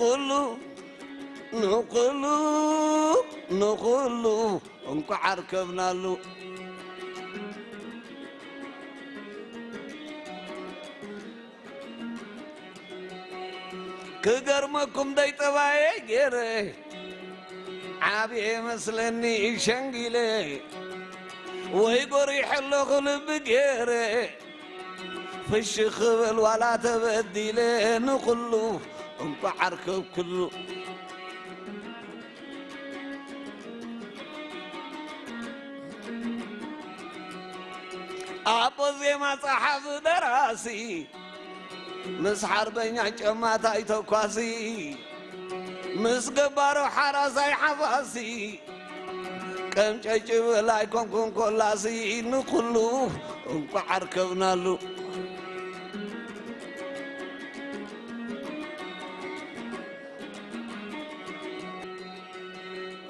ኩሉ ንኹሉ ንኹሉ እንኳዕ ኣርከብናሉ። ክገርመኩም ደይ ጠባየ ገይረ ዓብየ መስለኒ ሸንጊለ ወይ ጎሪሐ ኣለኹ ልቢ ገይረ ፍሽኽ ክብል ዋላ ተበዲለ ንኹሉ እንኳዕ ዓርከብክሉ። ኣቦ ዜማ ጸሓፊ ደራሲ ምስ ሓርበኛ ጨማታይ ተኳሲ ምስ ገባሮ ሓራሳይ ሓፋሲ ቀምጨጭብል ኣይኮንኩን ኮላሲ ንኩሉ እንቋዕ ኣርከብናሉ።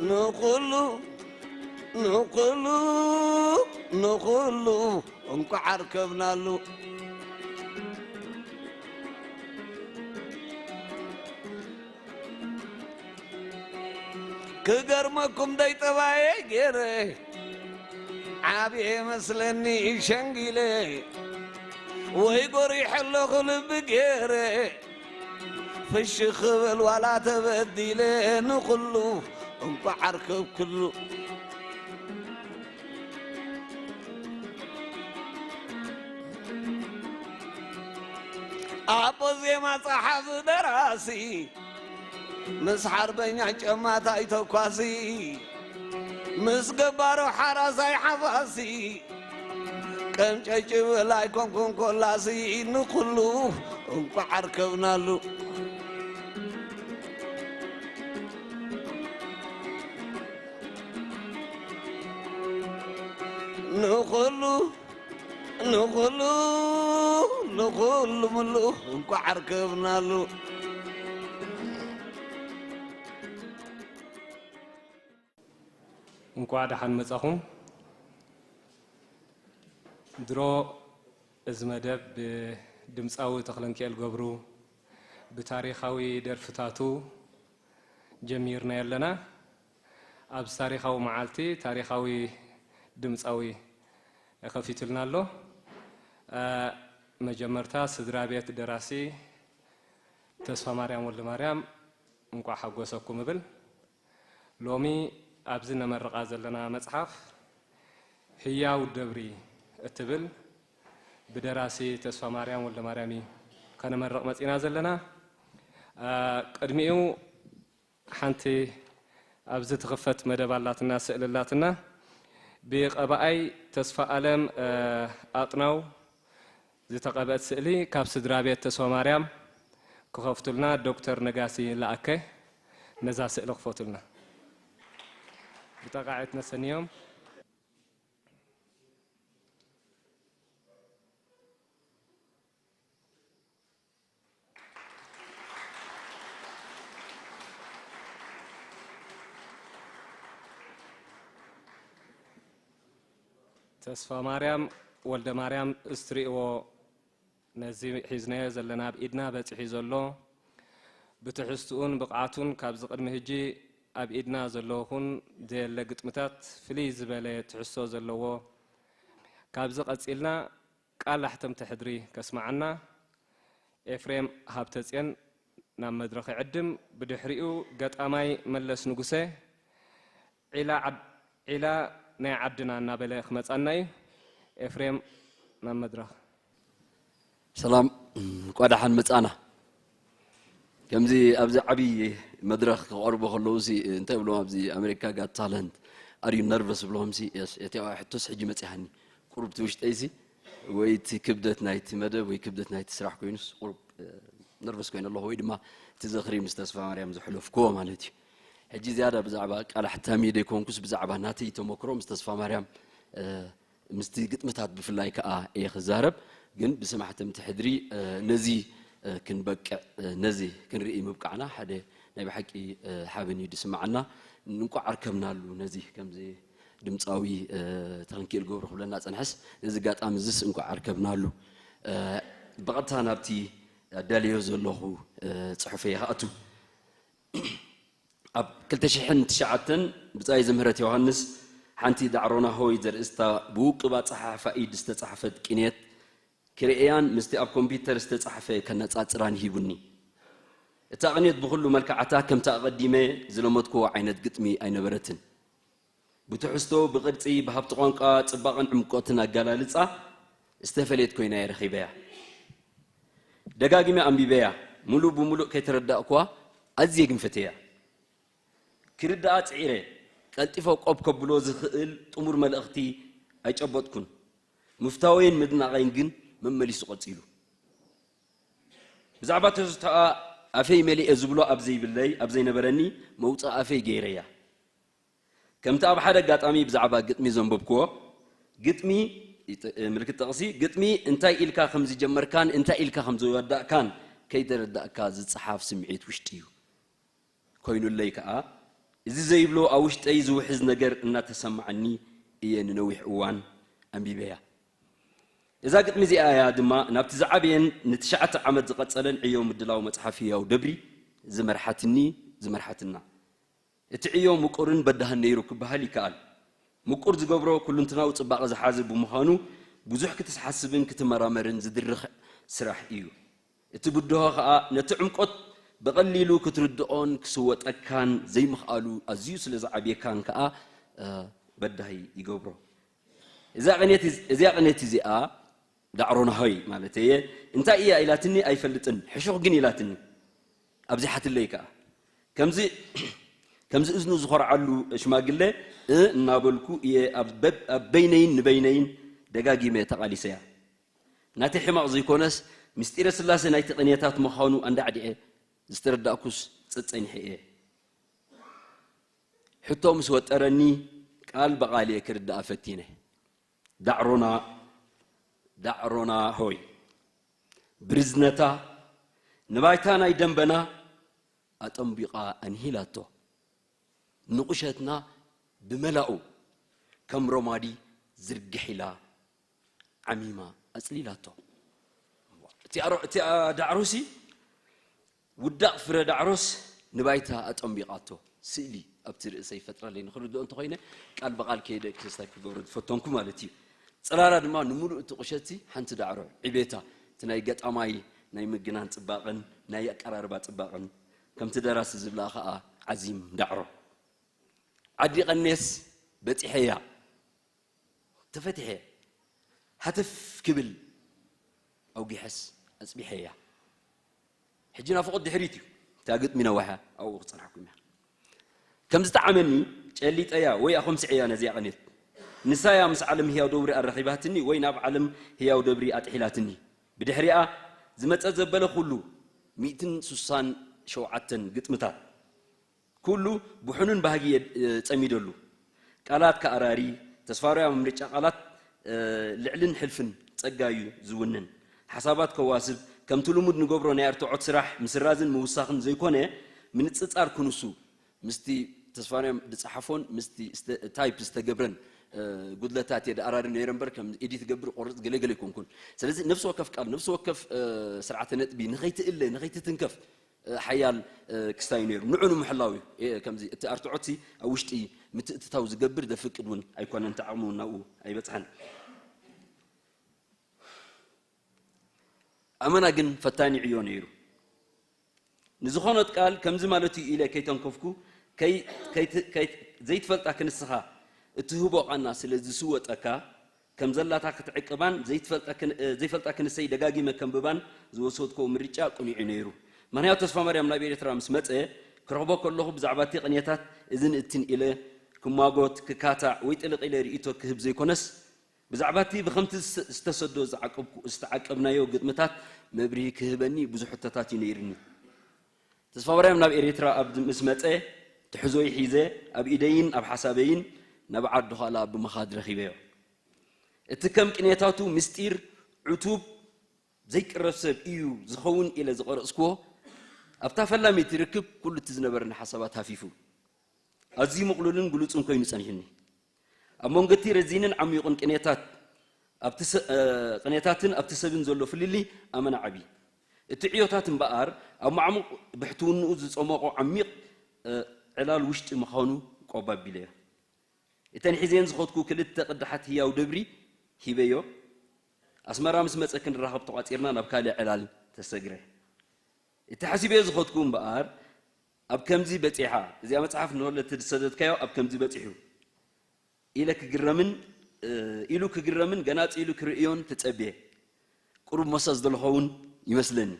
ንኩሉ ንኩሉ ንኩሉ እንቋዕ ኣርከብናሉ። ክገርመኩም ደይ ጠባየ ገይረ ዓብየ መስለኒ ሸንጊለ ወይ ጎሪሐ ኣለኹ ልቢ ገይረ ፍሽኽ ክብል ዋላ ተበዲለ ንኹሉ እንቋዕ ኣርከብክሉ። ኣቦ ዜማ ጸሓፊ ደራሲ ምስ ሓርበኛ ጨማታይ ተኳሲ ምስ ገባሮ ሓራሳይ ሓፋሲ ቀምጨጭብል ኣይኮንኩን ኮላሲ ንኩሉ እንቋዕ ኣርከብናሉ። ንኹሉ ንኹሉ ንኹሉ ምሉ እንቋዕ ኣርከብናሉ። እንቋዕ ደሓን መጻኹም። ድሮ እዚ መደብ ብድምጻዊ ተኽለንኪኤል ገብሩ ብታሪኻዊ ደርፍታቱ ጀሚርናዮ ኣለና። ኣብዚ ታሪኻዊ መዓልቲ ታሪኻዊ ድምጻዊ ከፊቱልና ኣሎ። መጀመርታ ስድራ ቤት ደራሲ ተስፋማርያም ወልደማርያም እንቋዕ ሓጎሰኩም እብል። ሎሚ ኣብዚ ነመርቓ ዘለና መጽሓፍ ህያው ደብሪ እትብል ብደራሲ ተስፋማርያም ወልደማርያም እዩ ከነመርቕ መጺና ዘለና። ቅድሚኡ ሓንቲ ኣብዚ ትኽፈት መደብ ኣላትና፣ ስእሊ ኣላትና። ብቐባኣይ ተስፋኣለም ኣጥናው ዝተቐብአት ስእሊ ካብ ስድራ ቤት ተስፋማርያም ክኸፍቱልና ዶክተር ነጋሲ ለኣከ ነዛ ስእሊ ክፈቱልና ብጠቓዒት ነሰንዮም። ተስፋማርያም ወልደማርያም እዚ ትርእይዎ ነዚ ሒዝናዮ ዘለና ኣብ ኢድና በጺሑ ዘሎ ብትሕዝትኡን ብቕዓቱን ካብዚ ቅድሚ ሕጂ ኣብ ኢድና ዘለዉ ኹን ዘየለ ግጥምታት ፍልይ ዝበለ ትሕዝቶ ዘለዎ ካብዚ ቀጺልና ቃል ኣሕተምቲ ሕድሪ ከስምዓና ኤፍሬም ሃብተጽዮን ናብ መድረኽ ይዕድም። ብድሕሪኡ ገጣማይ መለስ ንጉሰ ዒላ ዓድ ዒላ ናይ ዓድና እናበለ ክመጻና እዩ። ኤፍሬም ናብ መድረኽ። ሰላም እንኳ ደሓን መጻና። ከምዚ ኣብዚ ዓብዪ መድረኽ ክቐርቡ ከለዉ ሲ እንታይ ብሎም ኣብዚ ኣሜሪካ ጋት ታለንት ኣር ዩ ነርቨስ ብሎም ሲ የስ እቲ ሕቶስ ሕጂ መጺሃኒ ቁሩብ እቲ ውሽጠይ ሲ ወይ እቲ ክብደት ናይቲ መደብ ወይ ክብደት ናይቲ ስራሕ ኮይኑስ ቁሩብ ነርቨስ ኮይነ ኣለኹ ወይ ድማ እቲ ዝኽሪ ምስ ተስፋ ማርያም ዘሕለፍክዎ ማለት እዩ። ሕጂ ዝያዳ ብዛዕባ ቃል ኣሕታሚ ደይኮንኩስ ብዛዕባ ናተይ ተመክሮ ምስ ተስፋ ማርያም ምስቲ ግጥምታት ብፍላይ ከዓ እየ ክዛረብ። ግን ብስማዕተምቲ ሕድሪ ነዚ ክንበቅዕ ነዚ ክንርኢ ምብቃዕና ሓደ ናይ ብሓቂ ሓበን እዩ ዝስማዓና። እንቋዕ ኣርከብናሉ ነዚ ከምዚ ድምፃዊ ተኽለንኪኤል ገብሩ ክብለና ፀንሐስ ነዚ ጋጣሚ እዝስ እንቋዕ ኣርከብናሉ። ብቐጥታ ናብቲ ኣዳልዮ ዘለኹ ፅሑፈይ ይኽኣቱ። ኣብ ክልተ ሽሕን ትሽዓተን ብጻይ ዘምህረት ዮሃንስ ሓንቲ ዳዕሮና ሆይ ዘርእስታ ብውቁብ ኣጸሓሕፋ ኢድ ዝተጻሕፈት ቅኔት ክርእያን ምስቲ ኣብ ኮምፒተር ዝተጻሕፈ ከነጻጽራን ሂቡኒ። እታ ቅኔት ብኹሉ መልክዓታ ከምቲ ኣቐዲመ ዝለመድክዎ ዓይነት ግጥሚ ኣይነበረትን። ብትሕዝቶ፣ ብቕርጺ፣ ብሃብቲ ቋንቋ፣ ጽባቐን ዕምቆትን ኣገላልጻ ዝተፈለየት ኮይና እየ ረኺበያ። ደጋጊመ ኣንቢበያ፣ ምሉእ ብምሉእ ከይተረዳእኩዋ ኣዝየ ግን ፈትየያ። ክርድኣ ጽዒረ፣ ቀልጢፈ ቆብ ከብሎ ዝኽእል ጥሙር መልእኽቲ ኣይጨበጥኩን። ምፍታወይን ምድናቐይን ግን መመሊሱ ቀጺሉ። ብዛዕባ ትሕዝቶኣ ኣፈይ መሊኤ ዝብሎ ኣብ ዘይብለይ፣ ኣብ ዘይነበረኒ፣ መውጽኢ ኣፈይ ገይረያ። ከምቲ ኣብ ሓደ ኣጋጣሚ ብዛዕባ ግጥሚ ዘንበብክዎ፣ ግጥሚ፣ ምልክት ጠቕሲ፣ ግጥሚ እንታይ ኢልካ ከም ዝጀመርካን እንታይ ኢልካ ከም ዝወዳእካን ከይተረዳእካ ዝጸሓፍ ስምዒት ውሽጢ እዩ። ኮይኑለይ ከኣ፣ እዚ ዘይብሎ ኣብ ውሽጠይ ዝውሕዝ ነገር እናተሰማዓኒ እየ ንነዊሕ እዋን ኣንቢበያ። እዛ ግጥሚ እዚኣ እያ ድማ ናብቲ ዝዓበየን ንትሽዓተ ዓመት ዝቐጸለን ዕዮ ምድላው መጽሓፍ ህያው ደብሪ ዝመርሓትኒ፣ ዝመርሓትና። እቲ ዕዮ ምቁርን በዳህን ነይሩ ክበሃል ይከኣል። ምቁር ዝገብሮ ኩሉንትናዊ ጽባቐ ዝሓዘ ብምዃኑ፣ ብዙሕ ክትሓስብን ክትመራመርን ዝድርኽ ስራሕ እዩ። እቲ ብድሆ ኸኣ ነቲ ዕምቆት ብቐሊሉ ክትርድኦን ክስወጠካን ዘይምኽኣሉ ኣዝዩ ስለ ዝዓብየካን ከኣ፣ እ፣ በዳሂ ይገብሮ። እዛ ቅኔት፣ እዚኣ ቅኔት እዚኣ ዳዕሮና ሆይ ማለት እየ። እንታይ እያ ኢላትኒ ኣይፈልጥን፣ ሕሹኽ ግን ኢላትኒ። ኣብዚሓትለይ ከኣ። ከምዚ፣ ከምዚ እዝኑ ዝኾርዓሉ ሽማግለ፣ እ፣ እናበልኩ እየ ኣብ በብ-፣ ኣብ በይነይን ንበይነይን ደጋጊመ ተቓሊሰያ። ናተይ ሕማቕ ዘይኮነስ፣ ምስጢረ ስላሴ ናይቲ ቅኔታት ምዃኑ ኣንዳዕዲዐ ዝተረዳእኩስ ጸጸኒሐ እየ። ሕቶ ምስ ወጠረኒ፣ ቃል ብቓል እየ ክርድኣ ፈቲነ። ዳዕሮና፣ ዳዕሮና ሆይ፣ ብርዝነታ ንባይታ ናይ ደንበና ኣጠንቢቓ ኣንሂላቶ። ንቑሸትና ብመላኡ ከም ሮማዲ ዝርግሕ ኢላ ዓሚማ ኣጽሊላቶ። እቲ ኣሮ-፣ እቲ ዳዕሮሲ ውዳቕ ፍረ ዳዕሮስ ንባይታ ኣጠንቢቓቶ። ስእሊ ኣብቲ ርእሰይ ይፈጥረለይ። ንኽርድኦ እንተኾይነ ቃል ብቓል ከይደ ክስታይ ክገብሮ ዝፈተንኩ ማለት እዩ። ጽላላ ድማ ንምሉእ እቲ ቁሸትሲ ሓንቲ ዳዕሮ ዕቤታ፣ እቲ ናይ ገጣማይ ናይ ምግናን ጽባቐን ናይ ኣቀራርባ ጽባቐን፣ ከምቲ ደራሲ ዝብላ ኸኣ ዓዚም ዳዕሮ። ዓዲ ቀኔስ በጺሐያ። ተፈቲሐ ሃተፍ ክብል ኣውጊሐስ ኣጽቢሐያ። ሕጂ ናፍቖት ድሕሪት እዩ። እታ ግጥሚ ነዋሓ ኣብኡ ክጸንሓኩም እያ። ከም ዝጠዓመኒ ጨሊጠያ ወይ ኣኾምስዐያ ነዚኣ ቅኔት። ንሳያ ምስ ዓለም ህያው ደብሪ ኣራኺባትኒ ወይ ናብ ዓለም ህያው ደብሪ ኣጥሒላትኒ። ብድሕሪኣ ዝመጸ ዘበለ ኩሉ ሚእትን ስሳን ሸውዓተን ግጥምታት። ኩሉ ብሑኑን ባህጊ የድ-፣ ጸሚደሉ። ቃላት ከኣራሪ፣ ተስፋርያ ምርጫ ቃላት፣ እ፣ ልዕልን ሕልፍን ጸጋ እዩ ዝውንን። ሓሳባት ከዋስብ፣ ከምቲ ልሙድ ንገብሮ ናይ ኣርትዖት ስራሕ ምስራዝን ምውሳኽን ዘይኮነ፣ ምንጽጻር ክንሱ፣ ምስቲ ተስፋርያ ዝጸሓፎን ምስቲ ስተ-፣ ታይፕ ዝተገብረን፣ እ፣ ጉድለታት የደኣራሪ ነይረ እምበር፣ ከም ኤዲት ገብር ቆርጽ ገለ ገለ ኣይኮንኩን። ስለዚ ነፍሲ ወከፍ ቃል፣ ነፍሲ ወከፍ፣ እ፣ ስርዓተ ነጥቢ ንኸይትእለ፣ ንኸይትትንከፍ፣ ሓያል ክስታይ እዩ ነይሩ። ንዑ ንምሕላው እዩ። እ፣ ከምዚ እቲ ኣርትዖትሲ ኣብ ውሽጢ ምትእትታው ዝገብር ዘፍቅድ እውን ኣይኮነን፣ እቲ ዓቕሚ እውን ናብኡ ኣይበጽሐን። ኣመና ግን ፈታኒ ዕዮ ነይሩ። ንዝኾነት ቃል ከምዚ ማለት እዩ ኢለ ከይተንከፍኩ፣ ከይ-፣ ከይት-፣ ከይት-፣ ዘይትፈልጣ ክንስኻ እትህቦ ቃና ስለ ዝስወጠካ፣ ከም ዘላታ ክትዕቅባን ዘይትፈልጣ ክን-፣ እ፣ ዘይፈልጣ ክንሰይ ደጋጊመ ከንብባን ዝወሰድክዎ ምርጫ ቅኑዕ እዩ ነይሩ። ምኽንያቱ ተስፋማርያም ናብ ኤርትራ ምስ መጸ፣ ክረኽቦ ከለኹ ብዛዕባ እቲ ቅኔታት እዝን እትን ኢለ ክማጎት፣ ክካታዕ ወይ ጥልቕ ኢለ ርእይቶ ክህብ ዘይኮነስ፣ ብዛዕባ እቲ ብኸምቲ ዝስ-፣ ዝተሰዶ ዝዓቀብኩ-፣ ዝተዓቀብናዮ ግጥምታት መብርሂ ክህበኒ ብዙሕ ሕቶታት እዩ ነይርኒ። ተስፋማርያም ናብ ኤርትራ ኣብ ምስ መጸ፣ ትሕዞይ ሒዘ፣ ኣብ ኢደይን ኣብ ሓሳበይን ናብ ዓዲ ዃላ ብምኻድ ረኺበዮ። እቲ ከም ቅኔታቱ ምስጢር ዕቱብ ዘይቅረብ ሰብ እዩ ዝኸውን ኢለ ዝቐረጽክዎ፣ ኣብታ ፈላመይቲ ርክብ ኩሉ እቲ ዝነበረኒ ሓሳባት ሃፊፉ። ኣዝዩ ምቕሉልን ግሉጽን ኮይኑ ጸኒሑኒ። ኣብ መንጎ እቲ ረዚንን ዓሚቑን ቅኔታት፣ ኣብቲ ሰ-፣ እ፣ ቅኔታትን ኣብቲ ሰብን ዘሎ ፍልልይ ኣመና ዓቢ። እቲ ዕዮታት እምበኣር ኣብ ማዕሙቕ ብሕትውንኡ ዝጸመቖ ዓሚቕ ዕላል ውሽጢ ምዃኑ ቆብ ኣቢለዮ። እተን ሒዘን ዝኸድኩ ክልተ ቅዳሓት ህያው ደብሪ ሂበዮ። ኣስመራ ምስ መጸ ክንራኸብ ተቋጺርና ናብ ካልእ ዕላል ተሰግረ። እቲ ሓሲበዮ ዝኸድኩ እምበኣር ኣብ ከምዚ በጺሓ፣ እዚኣ መጽሓፍ ንኸለቲ ዝሰደድካዮ ኣብ ከምዚ በጺሑ ኢለ ክግረምን ኢሉ ክግረምን ገናጽ ኢሉ ክርእዮን ተጸብየ። ቁሩብ ሞሳ ዝደለኸውን ይመስለኒ።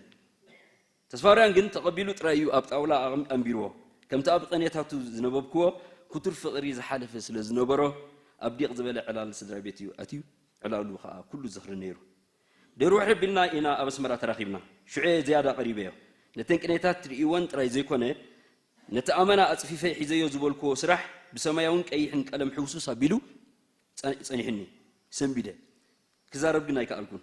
ተስፋውርያን ግን ተቐቢሉ ጥራይ እዩ ኣብ ጣውላ ኣንቢርዎ። ከምቲ ኣብ ቅኔታቱ ዝነበብክዎ ክቱር ፍቕሪ ዝሓለፈ ስለ ዝነበሮ ኣብ ዲቕ ዝበለ ዕላል ስድራ ቤት እዩ ኣትዩ። ዕላሉ ከኣ ኩሉ ዝኽሪ ነይሩ። ድሕሪ ውሕድ ኣቢልና ኢና ኣብ ኣስመራ ተራኺብና። ሽዑ እየ ዝያዳ ቀሪበዮ። ነተን ቅኔታት ርእይወን ጥራይ ዘይኮነ ነቲ ኣመና ኣጽፊፈ ሒዘዮ ዝበልክዎ ስራሕ ብሰማያውን ቀይሕን ቀለም ሕውሱስ ኣቢሉ ጸኒሕኒ። ሰንቢደ። ክዛረብ ግን ኣይከኣልኩን።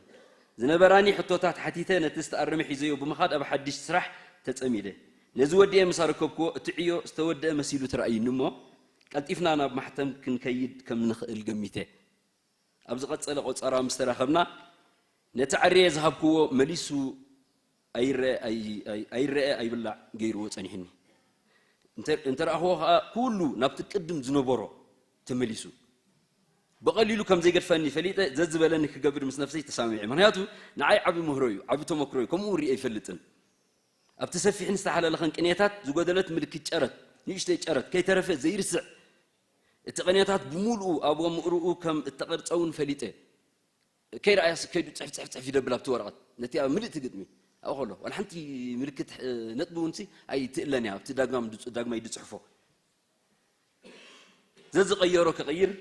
ዝነበራኒ ሕቶታት ሓቲተ ነቲ ዝተኣረመ ሒዘዮ ብምኻድ ኣብ ሓድሽ ስራሕ ተጸሚደ። ነዚ ወዲኤ ምስ ኣረከብክዎ እቲ ዕዮ ዝተወደአ መሲሉ ተራእዩኒ እሞ ቀልጢፍና ናብ ማሕተም ክንከይድ ከም ንኽእል ገሚተ። ኣብ ዝቐጸለ ቆጸራ ምስ ተራኸብና ነቲ ዓርየ ዝሃብክዎ መሊሱ ኣይረአ ኣይብላዕ ገይርዎ ጸኒሕኒ። እንተ ረኣኽዎ ከኣ ኩሉ ናብቲ ቅድም ዝነበሮ ተመሊሱ። ብቐሊሉ ከም ዘይገድፈኒ ፈሊጠ ዘዝበለኒ ክገብር ምስ ነፍሰይ ተሳሚዐ። ምኽንያቱ ንዓይ ዓቢ ምህሮ እዩ፣ ዓቢ ተመክሮ እዩ፣ ከምኡ እውን ርእየ ኣይፈልጥን። ኣብቲ ሰፊሕን ዝተሓላለኸን ቅኔታት ዝጎደለት ምልክት ጨረት፣ ንእሽተይ ጨረት ከይተረፈ ዘይርስዕ፣ እቲ ቅኔታት ብምሉኡ ኣብ ኣእምሮኡ ከም እተቐርጸ እውን ፈሊጠ። ከይረኣያስ ከይዱ ጽሕፍ ጽሕፍ ጽሕፍ ይደብል ኣብቲ ወረቐት። ነቲ ኣብ ምልእቲ ግጥሚ ኣብኡ ከሎ ዋላ ሓንቲ ምልክት ነጥቢ እውን ኣይትእለን እያ ኣብቲ ዳግማይ ድጽሕፎ። ዘዝቐየሮ ክቕይር፣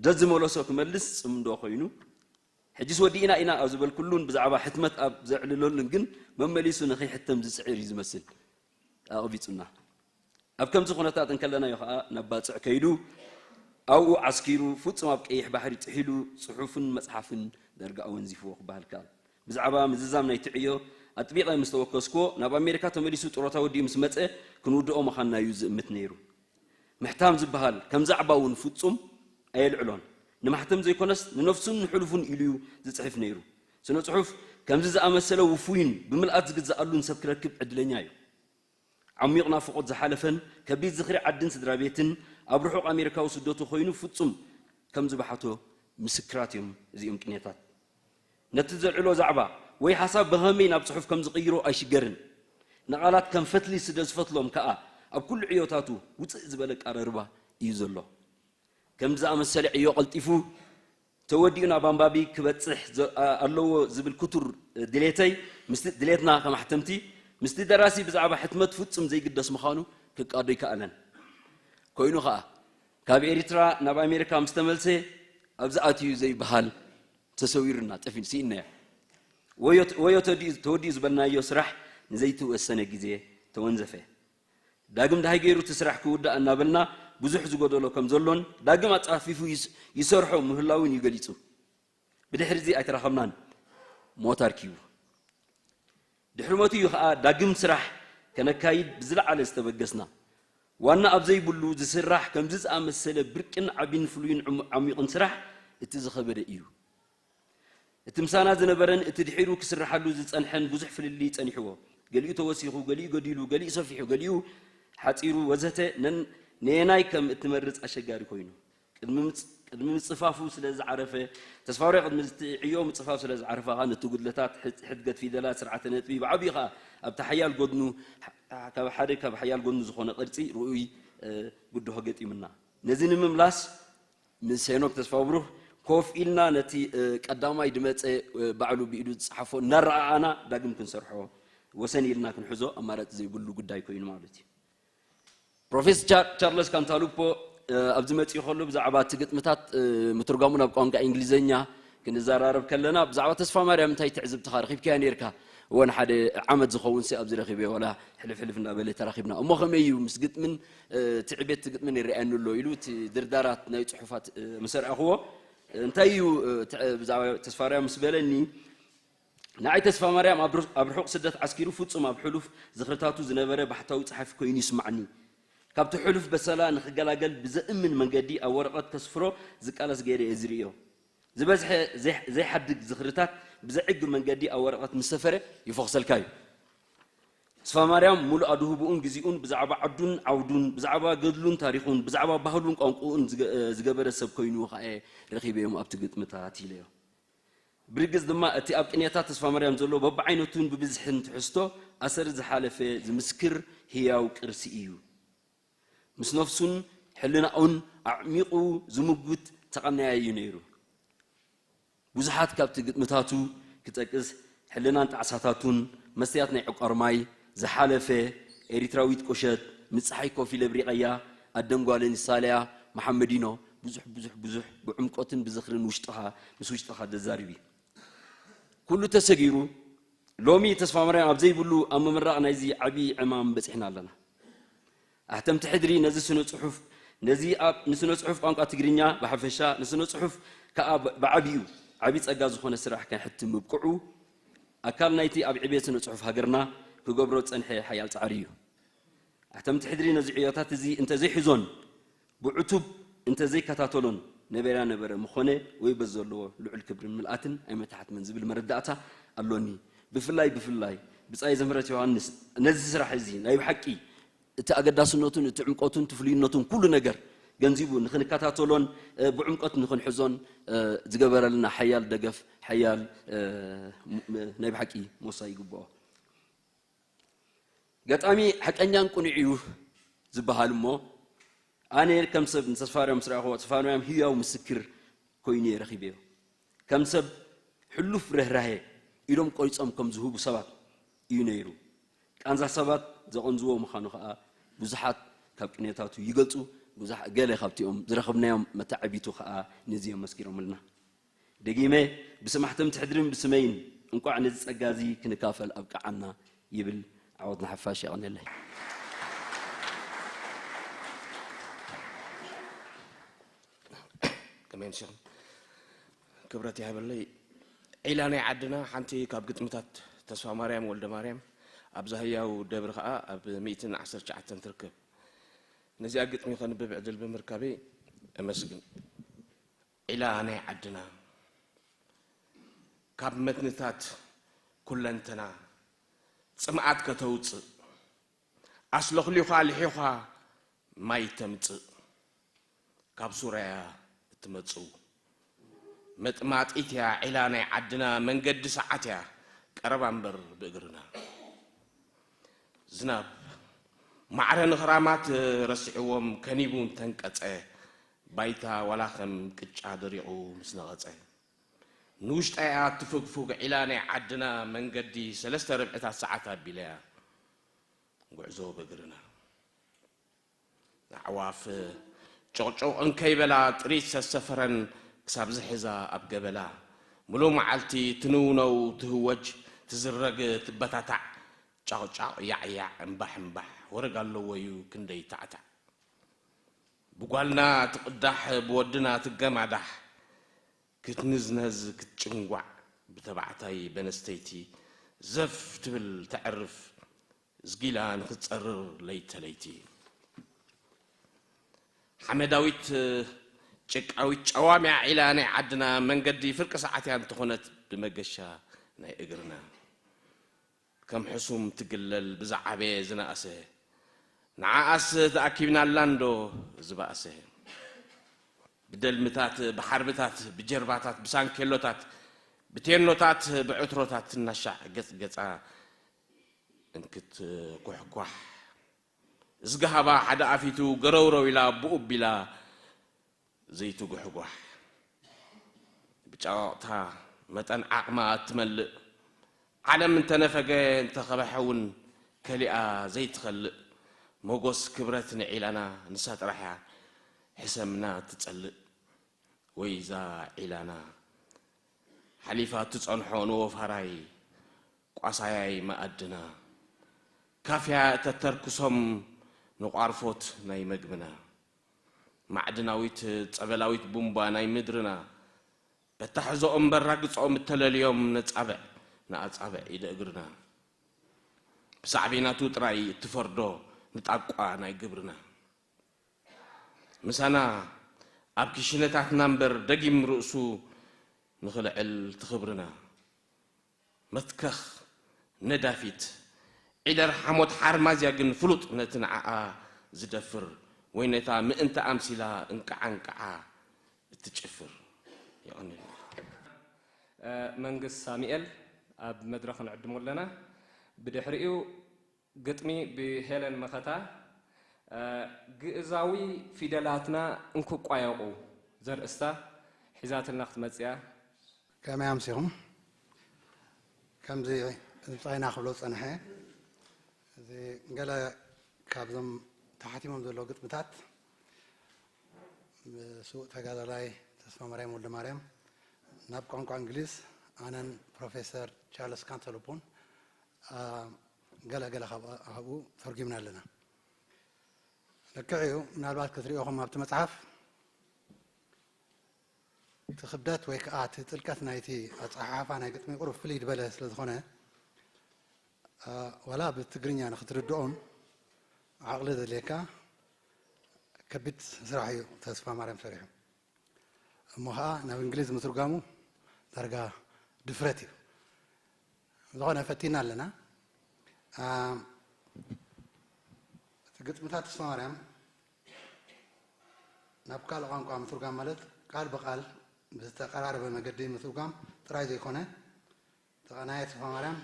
ዘዝመለሶ ክመልስ ጽምዶ ኮይኑ፣ ሕጂስ ወዲእና ኢና ኣብ ዝበልኩሉን ብዛዕባ ሕትመት ኣብ ዘዕልለሉን ግን መመሊሱ ንኸይሕተም ዝጽዕር እዩ ዝመስል። ኣቕቢጹና። ኣብ ከምዚ ኩነታት እንከለናዮ ኸኣ ናብ ባጽዕ ከይዱ ኣብኡ ዓስኪሩ ፍጹም ኣብ ቀይሕ ባሕሪ ጥሒሉ ጽሑፍን መጽሓፍን ዳርጋ ኣወንዚፍዎ ክበሃል ከኣል። ብዛዕባ ምዝዛም ናይቲ ዕዮ ኣጥቢቐ ምስ ተወከስክዎ ናብ ኣሜሪካ ተመሊሱ ጥሮታ ወዲኡ ምስ መጸ ክንውድኦ ምዃንና እዩ ዝእምት ነይሩ። ምሕታም ዝበሃል ከም ዛዕባ እውን ፍጹም ኣየልዕሎን። ንማሕተም ዘይኮነስ ንነፍሱን ንሕሉፉን ኢሉ እዩ ዝጽሕፍ ነይሩ። ስነ ጽሑፍ ከምዚ ዝኣመሰለ ውፉይን ብምልኣት ዝግዝኣሉን ሰብ ክረክብ ዕድለኛ እዩ። ዓሚቕ ናፍቖት ዝሓለፈን ከቢድ ዝኽሪ ዓድን ስድራ ቤትን ኣብ ርሑቕ ኣሜሪካዊ ስደቱ ኮይኑ ፍጹም ከም ዝበሓቶ ምስክራት እዮም እዚኦም ቅኔታት። ነቲ ዘልዕሎ ዛዕባ ወይ ሓሳብ ብኸመይ ናብ ጽሑፍ ከም ዝቕይሮ ኣይሽገርን። ንቓላት ከም ፈትሊ ስለ ዝፈትሎም ከኣ ኣብ ኩሉ ዕዮታቱ ውጽእ ዝበለ ኣቀራርባ እዩ ዘሎ። ከምዚ ዝኣመሰለ ዕዮ ቀልጢፉ ተወዲኡ ናብ ኣንባቢ ክበጽሕ ኣለዎ ዝብል ክቱር ድሌተይ ምስቲ ድሌትና ከማሕተምቲ ምስቲ ደራሲ ብዛዕባ ሕትመት ፍጹም ዘይግደስ ምዃኑ ክቃዶ ኣይከኣለን። ኮይኑ ኸኣ ካብ ኤሪትራ ናብ ኣሜሪካ ምስ ተመልሰ ኣብዚ ኣትዩ ዘይበሃል ተሰዊሩና ጠፊ ስኢንናዮ። ወዮ ተወዲኡ ዝበልናዮ ስራሕ ንዘይተወሰነ ግዜ ተወንዘፈ። ዳግም ደሃይ ገይሩ እቲ ስራሕ ክውዳእ እናበልና ብዙሕ ዝጎደሎ ከም ዘሎን ዳግም ኣጻፊፉ ይሰርሖ ምህላውን እዩ ገሊጹ። ብድሕሪ እዚ ኣይተራኸብናን። ሞት ኣርኪቡ። ድሕሪ ሞቱ እዩ ኸኣ ዳግም ስራሕ ከነካይድ ብዝለዓለ ዝተበገስና። ዋና ኣብ ዘይብሉ ዝስራሕ ከምዚ ዝኣመሰለ ብርቅን ዓቢን ፍሉይን ዓሚቕን ስራሕ እቲ ዝኸበደ እዩ። እቲ ምሳና ዝነበረን እቲ ድሒሩ ክስርሓሉ ዝጸንሐን ብዙሕ ፍልልይ ጸኒሕዎ። ገሊኡ ተወሲኹ፣ ገሊኡ ገዲሉ፣ ገሊኡ ሰፊሑ፣ ገሊኡ ሓጺሩ ወዘተ ነየናይ ከም እትመርጽ ኣሸጋሪ ኮይኑ። ቅድሚ ምጽፋፉ ስለ ዝዓረፈ፣ ተስፋውርያ ቅድሚ እቲ ዕዮ ምጽፋፍ ስለ ዝዓረፈ ኸኣ ነቲ ጉድለታት፣ ሕድገት ፊደላት፣ ስርዓተ ነጥቢ፣ ብዓብዩ ኸኣ ኣብቲ ሓያል ጎድኑ፣ ካብ ሓደ ካብ ሓያል ጎድኑ ዝኾነ ቅርጺ ርኡይ ብድሆ ገጢሙና። ነዚ ንምምላስ ምስ ሄኖክ ተስፋብሩኽ ኮፍ ኢልና ነቲ ቀዳማይ ድመጸ ባዕሉ ብኢዱ ዝጸሓፎ እናረኣኣና ዳግም ክንሰርሖ ወሰን ኢልና ክንሕዞ ኣማራጺ ዘይብሉ ጉዳይ ኮይኑ ማለት እዩ። ፕሮፌሰር ቻርለስ ካንታሉፖ ኣብዚ መጺኡ ከሎ ብዛዕባ እቲ ግጥምታት ምትርጓሙ ናብ ቋንቋ እንግሊዝኛ ክንዘራረብ ከለና ብዛዕባ ተስፋ ማርያም እንታይ ትዕዝብትኻ ረኺብካያ ነርካ? እወን ሓደ ዓመት ዝኸውን ሲ ኣብዚ ረኺበ ዋላ ሕልፍ ሕልፍ እናበለ ተራኺብና እሞ ከመይ እዩ ምስ ግጥምን ትዕቤት ግጥምን ይረኣየኒ ኣሎ ኢሉ እቲ ድርዳራት ናይ ጽሑፋት መሰርኣኽዎ እንታይ እዩ ብዛዕባ ተስፋ ማርያም ምስ በለኒ ንዓይ ተስፋ ማርያም ኣብ ርሑቕ ስደት ዓስኪሩ ፍጹም ኣብ ሕሉፍ ዝኽርታቱ ዝነበረ ባሕታዊ ጸሓፊ ኮይኑ ይስማዕኒ። ካብቲ ሕሉፍ በሰላ ንኽገላገል ብዘእምን መንገዲ ኣብ ወረቐት ከስፍሮ ዝቃለስ ገይረ እየ ዝርእዮ። ዝበዝሐ ዘይሓድግ ዝኽርታት ብዘዕግብ መንገዲ ኣብ ወረቐት ምስ ሰፈረ ይፈኹሰልካ እዩ። ተስፋማርያም ሙሉእ ኣድህቦኡን ግዜኡን ብዛዕባ ዓዱን ዓውዱን፣ ብዛዕባ ገድሉን ታሪኹን፣ ብዛዕባ ባህሉን ቋንቋኡን ዝገ-፣ ዝገበረ ሰብ ኮይኑ ኸኣ ረኺበዮም ኣብቲ ግጥምታት ኢለዮ። ብርግጽ ድማ እቲ ኣብ ቅኔታት ተስፋማርያም ዘሎ በብዓይነቱን ብብዝሕን ትሕዝቶ ኣሰር ዝሓለፈ ዝምስክር ህያው ቅርሲ እዩ። ምስ ነፍሱን ሕልናኡን ኣዕሚቑ ዝምጉት ተቐናያይ እዩ ነይሩ። ብዙሓት ካብቲ ግጥምታቱ ክጠቅስ፣ ሕልናን ጣዕሳታቱን፣ መስትያት ናይ ዕቋር ማይ፣ ዝሓለፈ፣ ኤሪትራዊት ቁሸት፣ ምስ ጸሓይ ኮፍ ኢለ ብሪቐያ፣ ኣደን ጓልን ይሳለያ፣ መሓመዲኖ፣ ብዙሕ፣ ብዙሕ፣ ብዙሕ ብዕምቆትን ብዝኽርን ውሽጥኻ፣ ምስ ውሽጥኻ ዘዛርብ እዩ። ኩሉ ተሰጊሩ፣ ሎሚ ተስፋማርያም ኣብ ዘይብሉ ኣብ ምምራቕ ናይዚ ዓቢ ዕማም በጺሕና ኣለና። ኣሕተምቲ ሕድሪ ነዚ ስነ ጽሑፍ፣ ነዚ ኣብ ንስነ ጽሑፍ ቋንቋ ትግርኛ ብሓፈሻ፣ ንስነ ጽሑፍ ከኣ ብ-፣ ብዓቢኡ ዓቢ ጸጋ ዝኾነ ስራሕ ከሕትም ምብቅዑ፣ ኣካል ናይቲ ኣብ ዕቤት ስነ ጽሑፍ ሃገርና ክገብሮ ዝጸንሐ ሓያል ጻዕሪ እዩ። ኣሕተምቲ ሕድሪ ነዚ ዕዮታት እዚ እንተዘይሕዞን፣ ብዕቱብ እንተዘይከታተሎን፣ ነበርያ ነበረ ምኾነ ወይ በዚ ዘለዎ ልዑል ክብርን ምልኣትን ኣይመተሓትመን ዝብል መረዳእታ ኣሎኒ። ብፍላይ፣ ብፍላይ ብጻይ ዘምህረት ዮሃንስ ነዚ ስራሕ እዚ ናይ ብሓቂ እቲ ኣገዳስነቱን እቲ ዕምቆቱን እቲ ፍሉይነቱን ኩሉ ነገር ገንዚቡ ንኽንከታተሎን፣ እ፣ ብዕምቆት ንኽንሕዞን፣ እ፣ ዝገበረልና ሓያል ደገፍ፣ ሓያል፣ እ፣ ም-፣ ም-፣ ናይ ብሓቂ ሞሳ ይግብኦ። ገጣሚ ሓቀኛን ቅኑዕ እዩ ዝበሃል እሞ፣ ኣነ ከም ሰብ ንተስፋማርያም ምስ ረኣኽዎ፣ ተስፋማርያም ህያው ምስክር ኮይኑ እየ ረኺበዮ። ከም ሰብ ሕሉፍ ርህራሄ፣ ኢዶም ቆሪጾም ከም ዝህቡ ሰባት እዩ ነይሩ። ቃንዛ ሰባት ዘቐንዝዎ ምዃኑ ኸኣ ብዙሓት ካብ ቅኔታቱ ይገልጹ። ብዙሕ-፣ ገለ ካብቲኦም ዝረኸብናዮም መተዓቢቱ ኸኣ ነዚ እዮም መስኪሮምልና። ደጊመ ብስም ኣሕተምቲ ሕድርን ብስመይን እንቋዕ ነዚ ጸጋ እዚ ክንካፈል ኣብቅዓና ይብል። ዓወት ንሓፋሽ። የቐንየለይ። ከመይ ኣምሲኹም? ክብረት ይሃበለይ። ዒላ ናይ ዓድና ሓንቲ ካብ ግጥምታት ተስፋማርያም ወልደማርያም፣ ኣብዛ ህያው ደብሪ ኸኣ ኣብ ሚእትን ዓሰርተ ትሽዓተን ትርከብ። ነዚኣ ግጥሚ ከንብብ ዕድል ብምርካበይ እመስግን። ዒላ ናይ ዓድና፣ ካብ መትንታት ኩለንተና ጽምኣት ከተውጽእ፣ ኣስለኽሊዃ ልሒዃ ማይ ተምጽእ፣ ካብ ሱራያ እትመጽእ መጥማጢት እያ። ዒላ ናይ ዓድና መንገዲ ሰዓት እያ፣ ቀረባ እምበር ብእግርና። ዝናብ ማዕረ ንኽራማት ረሲዕዎም ከኒቡ እንተንቀጸ፣ ባይታ ዋላ ከም ቅጫ ደሪቑ ምስ ነቐጸ። ንውሽጣ እያ እትፍግፉግ ዒላ ናይ ዓድና መንገዲ፣ ሰለስተ ርብዕታት ሰዓት ኣቢለያ ጉዕዞ ብእግርና። ኣዕዋፍ ጨቕጨቕ እንከይበላ ጥሪት ሰሰፈረን ክሳብ ዝሕዛ ኣብ ገበላ። ምሉእ መዓልቲ ትንውነው ትህወጅ ትዝረግ ትበታታዕ ጫቕጫቕ ያዕያዕ እምባሕ እምባሕ ወረግ ኣለዎ እዩ ክንደይ ታዕታዕ። ብጓልና ትቕዳሕ ብወድና ትገማዳሕ ክትንዝነዝ ክትጭንጓዕ ብተባዕታይ በነስተይቲ ዘፍ ትብል ተዕርፍ ዝጊላ ንኽትጸርር ለይተ ለይቲ። ሓመዳዊት ጭቃዊት ጨዋሚያ ዒላ ናይ ዓድና መንገዲ ፍርቂ ሰዓት እያ እንተኾነት ብመገሻ ናይ እግርና። ከም ሕሱም ትግለል ብዝዓበየ ዝነኣሰ፣ ንዓኣስ ተኣኪብናላ እንዶ ዝበኣሰ። ብደልምታት፣ ብሓርብታት፣ ብጀርባታት፣ ብሳንኬሎታት፣ ብቴኖታት፣ ብዕትሮታት ትናሻዕ ገጽ ገጻ እንክትኩሕኳሕ። እዝጊ ሃባ ሓደ ኣፊቱ ገረውረው ኢላ ብኡ ኣቢላ ዘይትጉሕጓሕ። ብጨቐቕታ መጠን ዓቕማ እትመልእ፣ ዓለም እንተነፈገ እንተኸበሐ እውን ከሊኣ ዘይትኸልእ፣ ሞጎስ ክብረት ንዒላና ንሳ ጥራሕ እያ ሕሰምና እትጸልእ። ወይ እዛ ዒላና ሓሊፋ እትጸንሖ ንወፋራይ ቋሳያይ መኣድና፣ ካፍያ እተተርክሶም ንቋርፎት ናይ መግብና፣ ማዕድናዊት ጸበላዊት ቡምባ ናይ ምድርና፣ በታ ሕዞኦም በራግጾም እተለልዮም ነጻብዕ ንኣጻብዕ ኢደ እግርና፣ ብሳዕቤናቱ ጥራይ እትፈርዶ ንጣቋ ናይ ግብርና። ምሳና ኣብ ክሽነታትና እምበር ደጊም ርእሱ ንኽልዕል ትኽብርና። መትከኽ ነዳፊት ዒደር ሓሞት ሓርማዝያ ግን ፍሉጥ ነቲ ንዓኣ ዝደፍር ወይ ነታ ምእንቲ ኣምሲላ እንቅዓ እንቅዓ እትጭፍር። የቐንየልና። መንግስት ሳሙኤል ኣብ መድረኽ ንዕድሞ ኣለና። ብድሕሪኡ ግጥሚ ብሄለን መኸታ፣ ግእዛዊ ፊደላትና እንክቋየቑ ዘርእስታ ሒዛትልና ክትመጽእ እያ። ከመይ ኣምሲኹም? ከምዚ ድምፃይና ክብሎ ዝፀንሐ እዚ ገለ ካብዞም ተሓቲሞም ዘለዉ ግጥምታት ብስዉእ ተጋዳላይ ተስፋማርያም ወልደማርያም ናብ ቋንቋ እንግሊዝ ኣነን ፕሮፌሰር ቻርልስ ካንተሎፕን ገለ ገለ ካብኡ ተርጒምና ኣለና። ልክዕ እዩ። ምናልባት ክትሪኦኹም ኣብቲ መፅሓፍ እቲ ክብደት ወይ ከዓ እቲ ጥልቀት ናይቲ ኣፀሓሕፋ ናይ ግጥሚ ቁሩብ ፍልይ ዝበለ ስለ ዝኾነ ዋላ ብትግርኛ ንክትርድኦን ዓቕሊ ዘድልየካ ከቢድ ስራሕ እዩ ተስፋ ማርያም ሰሪሑ። እሞ ከዓ ናብ እንግሊዝ ምትርጓሙ ዳርጋ ድፍረት እዩ። ዝኾነ ፈቲና ኣለና። እቲ ግጥምታት ተስፋ ማርያም ናብ ካልእ ቋንቋ ምትርጓም ማለት ቃል ብቃል ብዝተቀራረበ መገዲ ምትርጓም ጥራይ ዘይኮነ ተቐናየ ተስፋ ማርያም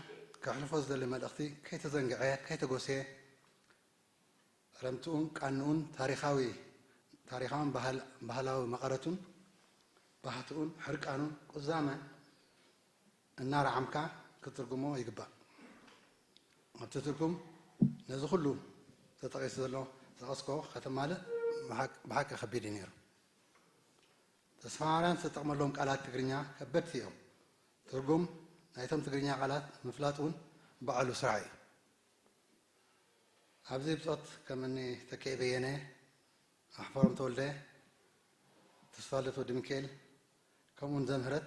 ከሕልፎ ዝደሊ መልእኽቲ ከይተዘንግዐ ከይተጎስየ ረምትኡን ቃንኡን ታሪኻዊ ታሪኻውን ባህላዊ መቐረቱን ባህትኡን ሕርቃኑን ቁዛመ እናረዓምካ ክትትርጉሞ ይግባእ። ኣብቲ ትርጉም ነዚ ኩሉ ተጠቒሱ ዘሎ ዝጠቐስኮ ከተማልእ ብሓቂ ከቢድ እዩ ነይሩ። ተስፋማርያም ዝተጠቕመሎም ቃላት ትግርኛ ከበድቲ እዮም። ትርጉም ናይቶም ትግርኛ ቃላት ምፍላጥ እውን ባዕሉ ስራሕ እዩ። ኣብዚ ብጾት ከም እኒ ተኪኤ በየነ፣ ኣሕፈሮም ተወልደ፣ ተስፋልደት ወዲ ሚካኤል ከምኡውን ዘምህረት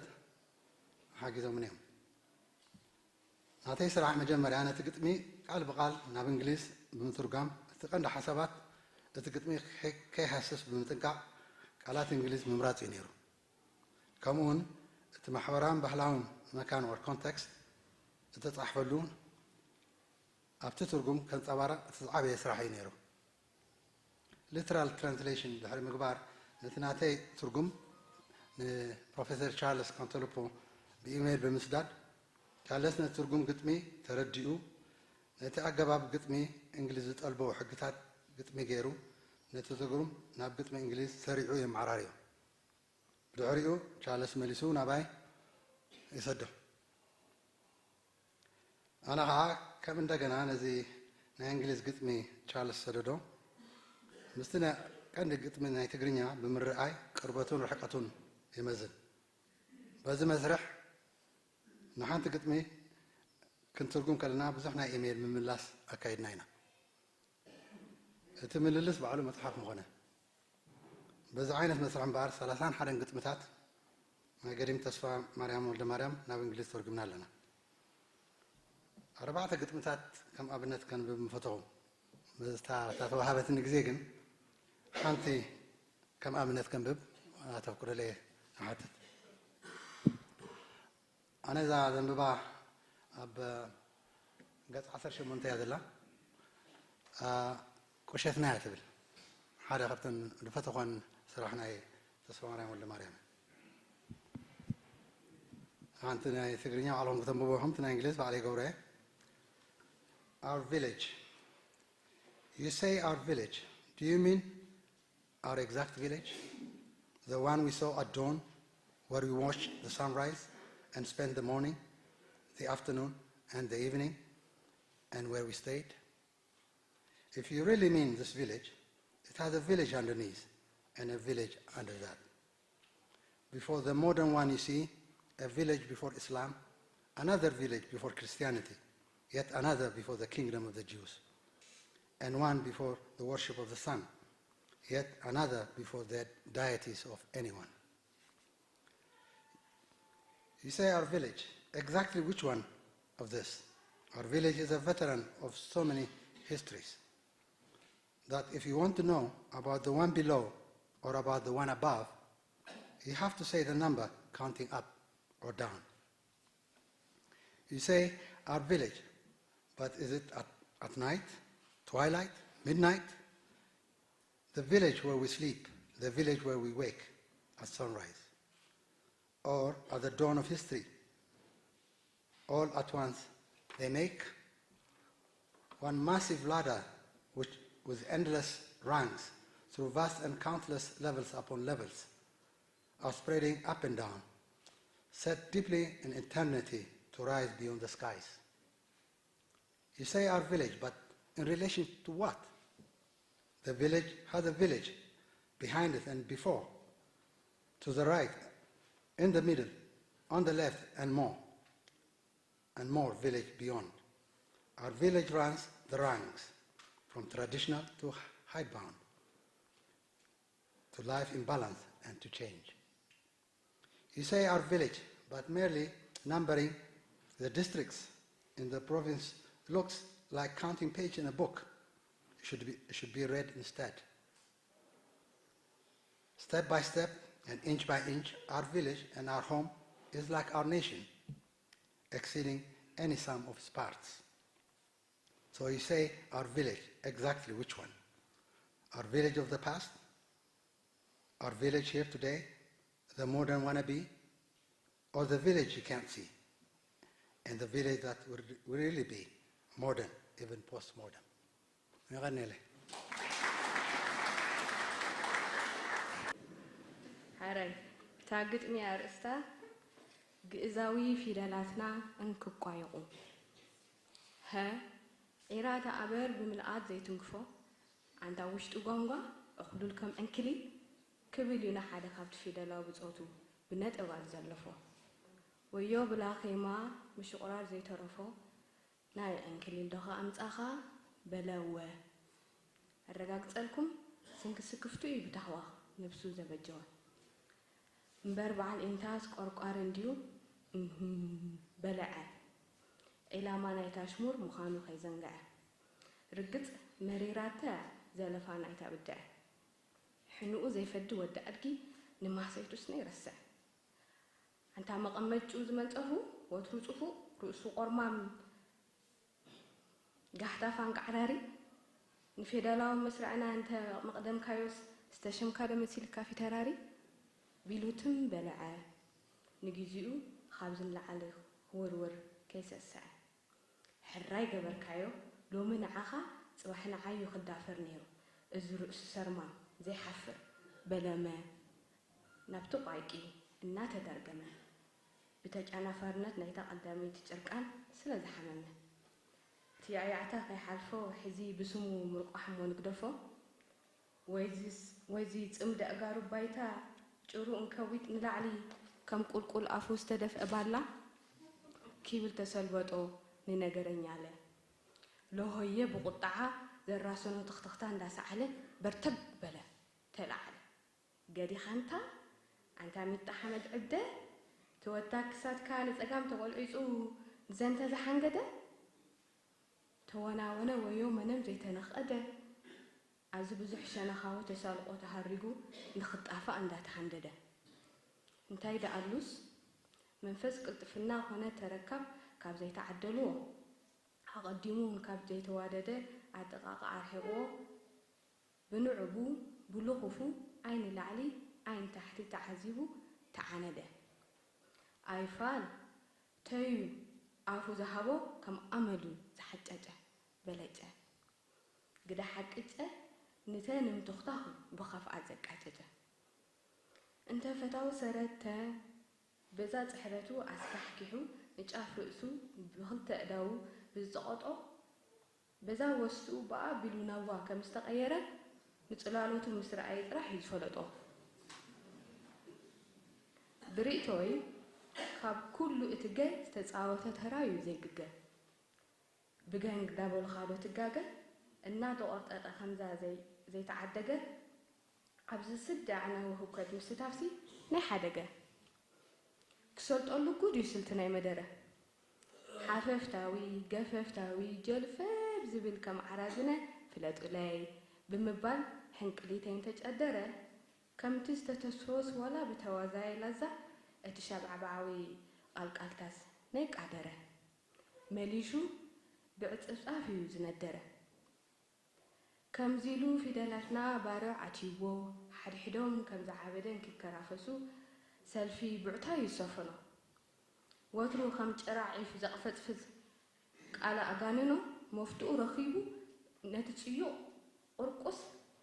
ሓጊዞምኒ እዮም። ናተይ ስራሕ መጀመርያ ነቲ ግጥሚ ቃል ብቃል ናብ እንግሊዝ ብምትርጓም እቲ ቀንዲ ሓሳባት እቲ ግጥሚ ከይሃስስ ብምጥንቃቕ ቃላት እንግሊዝ ምምራፅ እዩ ነይሩ። ከምኡውን እቲ ማሕበራውን ባህላውን መካን or context እተፃሕፈሉ ኣብቲ ትርጉም ከንፀባርቕ እቲ ዝዓበየ ስራሕ እዩ ነይሩ። Literal translation ድሕሪ ምግባር ነቲ ናተይ ትርጉም ንፕሮፌሰር ቻርልስ ካንተሉፖ ብኢሜይል ብምስዳድ ቻርለስ ነቲ ትርጉም ግጥሚ ተረዲኡ ነቲ ኣገባብ ግጥሚ እንግሊዝ ዝጠልቦ ሕግታት ግጥሚ ገይሩ ነቲ ትርጉም ናብ ግጥሚ እንግሊዝ ሰሪዑ የመዓራርዮ። ብድሕሪኡ ቻርለስ መሊሱ ናባይ ይሰዶ። ኣነ ኸዓ ከም እንደገና ነዚ ናይ እንግሊዝ ግጥሚ ቻርልስ ሰደዶ ምስቲ ቀንዲ ግጥሚ ናይ ትግርኛ ብምርኣይ ቅርበቱን ርሕቀቱን ይመዝን። በዚ መስርሕ ንሓንቲ ግጥሚ ክንትርጉም ከለና ብዙሕ ናይ ኢሜይል ምምላስ ኣካይድና ኢና። እቲ ምልልስ ባዕሉ መፅሓፍ ምኾነ። በዚ ዓይነት መስርሕ እምበኣር ሰላሳን ሓደን ግጥምታት ናይ ገዲም ተስፋ ማርያም ወልደ ማርያም ናብ እንግሊዝ ተርጉምና ኣለና። ኣርባዕተ ግጥምታት ከም ኣብነት ከንብብ ምፈተኹ። ምስታ እታ ተዋሃበትኒ ግዜ ግን ሓንቲ ከም ኣብነት ከንብብ ኣተኩረለ እየ እሓትት። ኣነ እዛ ዘንብባ ኣብ ገጽ ዓሰርተ ሸሞንተ እያ ዘላ። ቁሸትና እያ ትብል። ሓደ ካብተን ዝፈተኾን ስራሕ ናይ ተስፋማርያም ወልደማርያም። ሓንቲ ናይ ትግርኛ ባዕልኹም ከተንብቦ ኢኹም፣ እቲ ናይ እንግሊዝ ባዕለይ ይገብሮ እየ። Our village. You say our village. Do you mean our exact village, the one we saw at dawn, where we watched the sunrise and spent the morning, the afternoon, and the evening, and where we stayed? If you really mean this village, it has a village underneath and a village under that. Before the modern one, you see a village before Islam, another village before Christianity, yet another before the kingdom of the Jews, and one before the worship of the sun, yet another before the deities of anyone. You say our village, exactly which one of this? Our village is a veteran of so many histories that if you want to know about the one below or about the one above, you have to say the number counting up or down. You say our village, but is it at At night, twilight, midnight, the village where we sleep, the village where we wake at sunrise, or at the dawn of history, all at once they make one massive ladder which, with endless rungs through vast and countless levels upon levels, are spreading up and down, set deeply in eternity to rise beyond the skies. You say our village, but in relation to what? The village has a village behind it and before, to the right, in the middle, on the left, and more, and more village beyond. Our village runs the ranks from traditional to hidebound, to life in balance and to change. You say our village, but merely numbering the districts in the province looks like counting page in a book. It should be, it should be read instead. Step by step and inch by inch, our village and our home is like our nation, exceeding any sum of its parts. So you say our village, exactly which one? Our village of the past? Our village here today? The modern wannabe? Or the village you can't see? And the village that will, will really be modern, even postmodern. የቐኔለ። ሓራይ እታ ግጥሚ ኣርእስታ ግእዛዊ ፊደላትና እንክቋየቑ። ሀ ዒራ ተኣበር ብምልኣት ዘይትንክፎ ኣንታ ውሽጢ ጓንጓ እኽሉል ከም ዕንክሊል ክብል እዩ ንሓደ ካብቲ ፊደላዊ ብጾቱ ብነጠባቱ ዘለፎ። ወዮ ብላኼማ ምሽቑራር ዘይተረፎ ናይ ዕንክሊል ዶኻ ኣምጻኻ በለ እወ። ኣረጋግጸልኩም ስንኪ ስክፍቱ እዩ ብታህዋኽ ነብሱ ዘበጀወ። እምበር በዓል ኢንታስ ቆርቋሪ እንድዩ እህም በልዐ። ዒላማ ናይታ ኣሽሙር ምዃኑ ከይዘንግዐ። ርግጽ መሪራታ እያ ዘለፋ ናይታ ብድዐ። ሕንኡ ዘይፈዲ ወዲ ኣድጊ ንማህሰይቱስ ነይረስዕ። ኣንታ መቐመጭኡ ዝመንጸፉ ወትሩ ጽፉእ ርእሱ ቆርማም ጋሕታፍ ኣንቃዕራሪ ንፌደላዊ መስርዕና እንተ መቕደምካዮስ ዝተሸምካ ዶ መሲልካ ፊተራሪ ቢሉ ትም በልዐ ንግዚኡ ኻብዚ ንላዕሊ ክውርውር ከይሰስዐ። ሕራይ ገበርካዮ ሎሚ ንዓኻ ጽባሕ ንዓዩ ክዳፈር ነይሩ እዚ ርእሱ ሰርማም ዘይሓፍር በለመ ናብቲ ቋይቂ እናተደርገመ ብተጫናፋርነት ናይታ ቀዳመይቲ ጨርቃን ስለ ዝሓመመ እቲ ያዕያዕታ ከይሓልፎ ሕዚ ብስሙ ምርቋሕ እሞ ንግደፎ ወይዚ ጽምዲ ኣእጋሩ ባይታ ጭሩ እንከዊጥ ንላዕሊ ከም ቁልቁል ኣፉ ዝተደፍአ ባላ ኪብል ተሰልበጦ ንነገረኛለ ሎሆየ ብቑጣዓ ዘራሰኖ ትኽትኽታ እንዳሰዓለ በርተግ በለ ተላዓለ። ገዲኻ ኣንታ ኣንታ ሚጣ ሓመድ ዕብደ ተወታ ክሳድካ ንጸጋም ተቖልዒጹ ንዘንተ ዝሓንገደ ተወናወነ ወዮ መነም ዘይተነኸደ ኣብዚ ብዙሕ ሸነኻዊ ተሳልቖ ተሃሪጉ ንኽጣፋእ እንዳተሃንደደ እንታይ ደኣሉስ መንፈስ ቅልጥፍና ኾነ ተረካብ ካብ ዘይተዓደልዎ ኣቐዲሙ ውን ካብ ዘይተዋደደ ኣጠቓቕዓ ኣርሒቕዎ ብንዑቡ ብልኹፉ ኣይ ንላዕሊ ኣይ ንታሕቲ ተዓዚቡ ተዓነደ። ኣይፋል ተዩ ኣፉ ዝሃቦ ከም ኣመሉ ዝሓጨጨ በለጨ። ግዳ ሓቅጨ ንተ ንምትኹታኹ ብኸፍኣ ዘቃጨጨ። እንተ ፈታዊ ሰረተ በዛ ጽሕረቱ ኣስካሕኪሑ ንጫፍ ርእሱ ብኽልተ ኣእዳዉ ብዝጸቐጦ በዛ ወስኡ ብኣ ኣቢሉ ናብ ዋ ከም ዝተቐየረ ንጽላሎቱ ምስ ረኣየ ጥራሕ እዩ ዝፈለጦ። ብርእይቶይ ካብ ኩሉ እቲ ገ ዝተጻወተ ተራዩ ዘይግገ። ብገ እንዳበልኻ ዶ ትጋገ እናተቖርጠጠ ከምዛ ዘይተዓደገ ኣብዚ ስዲ ኣዕናዊ ህውከት ምስታፍሲ ናይ ሓደገ። ክሰልጠሉ እኮ ድዩ ስልቲ ናይ መደረ። ሓፈፍታዊ፣ ገፈፍታዊ፣ ጀልፈብ ዝብል ከም ዓራዝነ ፍለጡለይ ብምባል ሕንቅሊተይ እንተጨደረ፣ ከምቲ ዝተተስፎስ ዋላ ብተዋዛያይ ላዛ እቲ ሻብዓብዓዊ ቃልቃልታስ ናይ ቃደረ። መሊሹ ብዕጽፍጻፍ እዩ ዝነደረ። ከምዚ ኢሉ ፊደላትና ባርዕ ኣትይዎ፣ ሓድሕዶም ከም ዝዓበደ እንኪከራፈሱ፣ ሰልፊ ብዕታ እዩ ዝሰፈኖ። ወትሩ ከም ጭራ ዒፍ ዘቕፈጽፍጽ ቃለ ኣጋንኖ መፍትኡ ረኺቡ፣ ነቲ ጽዩቕ ቁርቁስ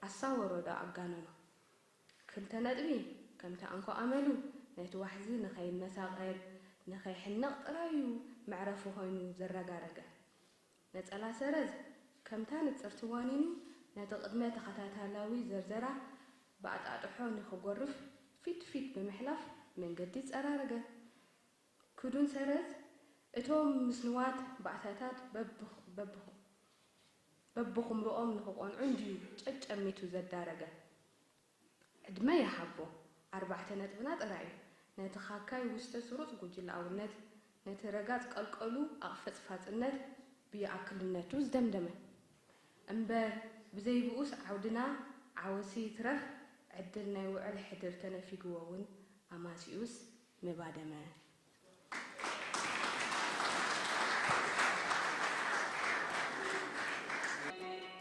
ኣሳወሮ ዶ ኣጋነኖ። ክልተ ነጥቢ፣ ከምቲ ኣንኮ ኣመሉ ነቲ ዋሕዚ ንኸይመሳቐል፣ ንኸይሕነቕ ጥራይ እዩ መዕረፊ ኮይኑ ዘረጋረገ። ነጸላ ሰረዝ ከምታ ንጽርቲ ዋኒኑ ነቲ ቅድመ ተኸታታላዊ ዘርዘራ ብኣጣጥሖ ንኽጎርፍ ፊት ፊት ብምሕላፍ መንገዲ ጸራረገ። ክዱን ሰረዝ እቶም ምስንዋት ባእታታት በብኽ- በብኹ- በብኹምርኦም ንኽቆንዑ እንድዩ ጨጨሚቱ ዘዳረገ። ዕድመ ይሃቦ፣ ኣርባዕተ ነጥብና ጥራይ እዩ። ነቲ ኻካይ ውስተ ስሩጽ ጉጅለኣውነት፣ ነቲ ረጋጽ ቀልቀሉ ኣቕፈጽፋጽነት ብይኣክልነቱ ዝደምደመ። እምበር ብዘይብኡስ ዓውድና ዓወሲ ይትረፍ ዕድል ናይ ውዕል ሕድር ተነፊግዎ እውን ኣማሲኡስ ምባደመ።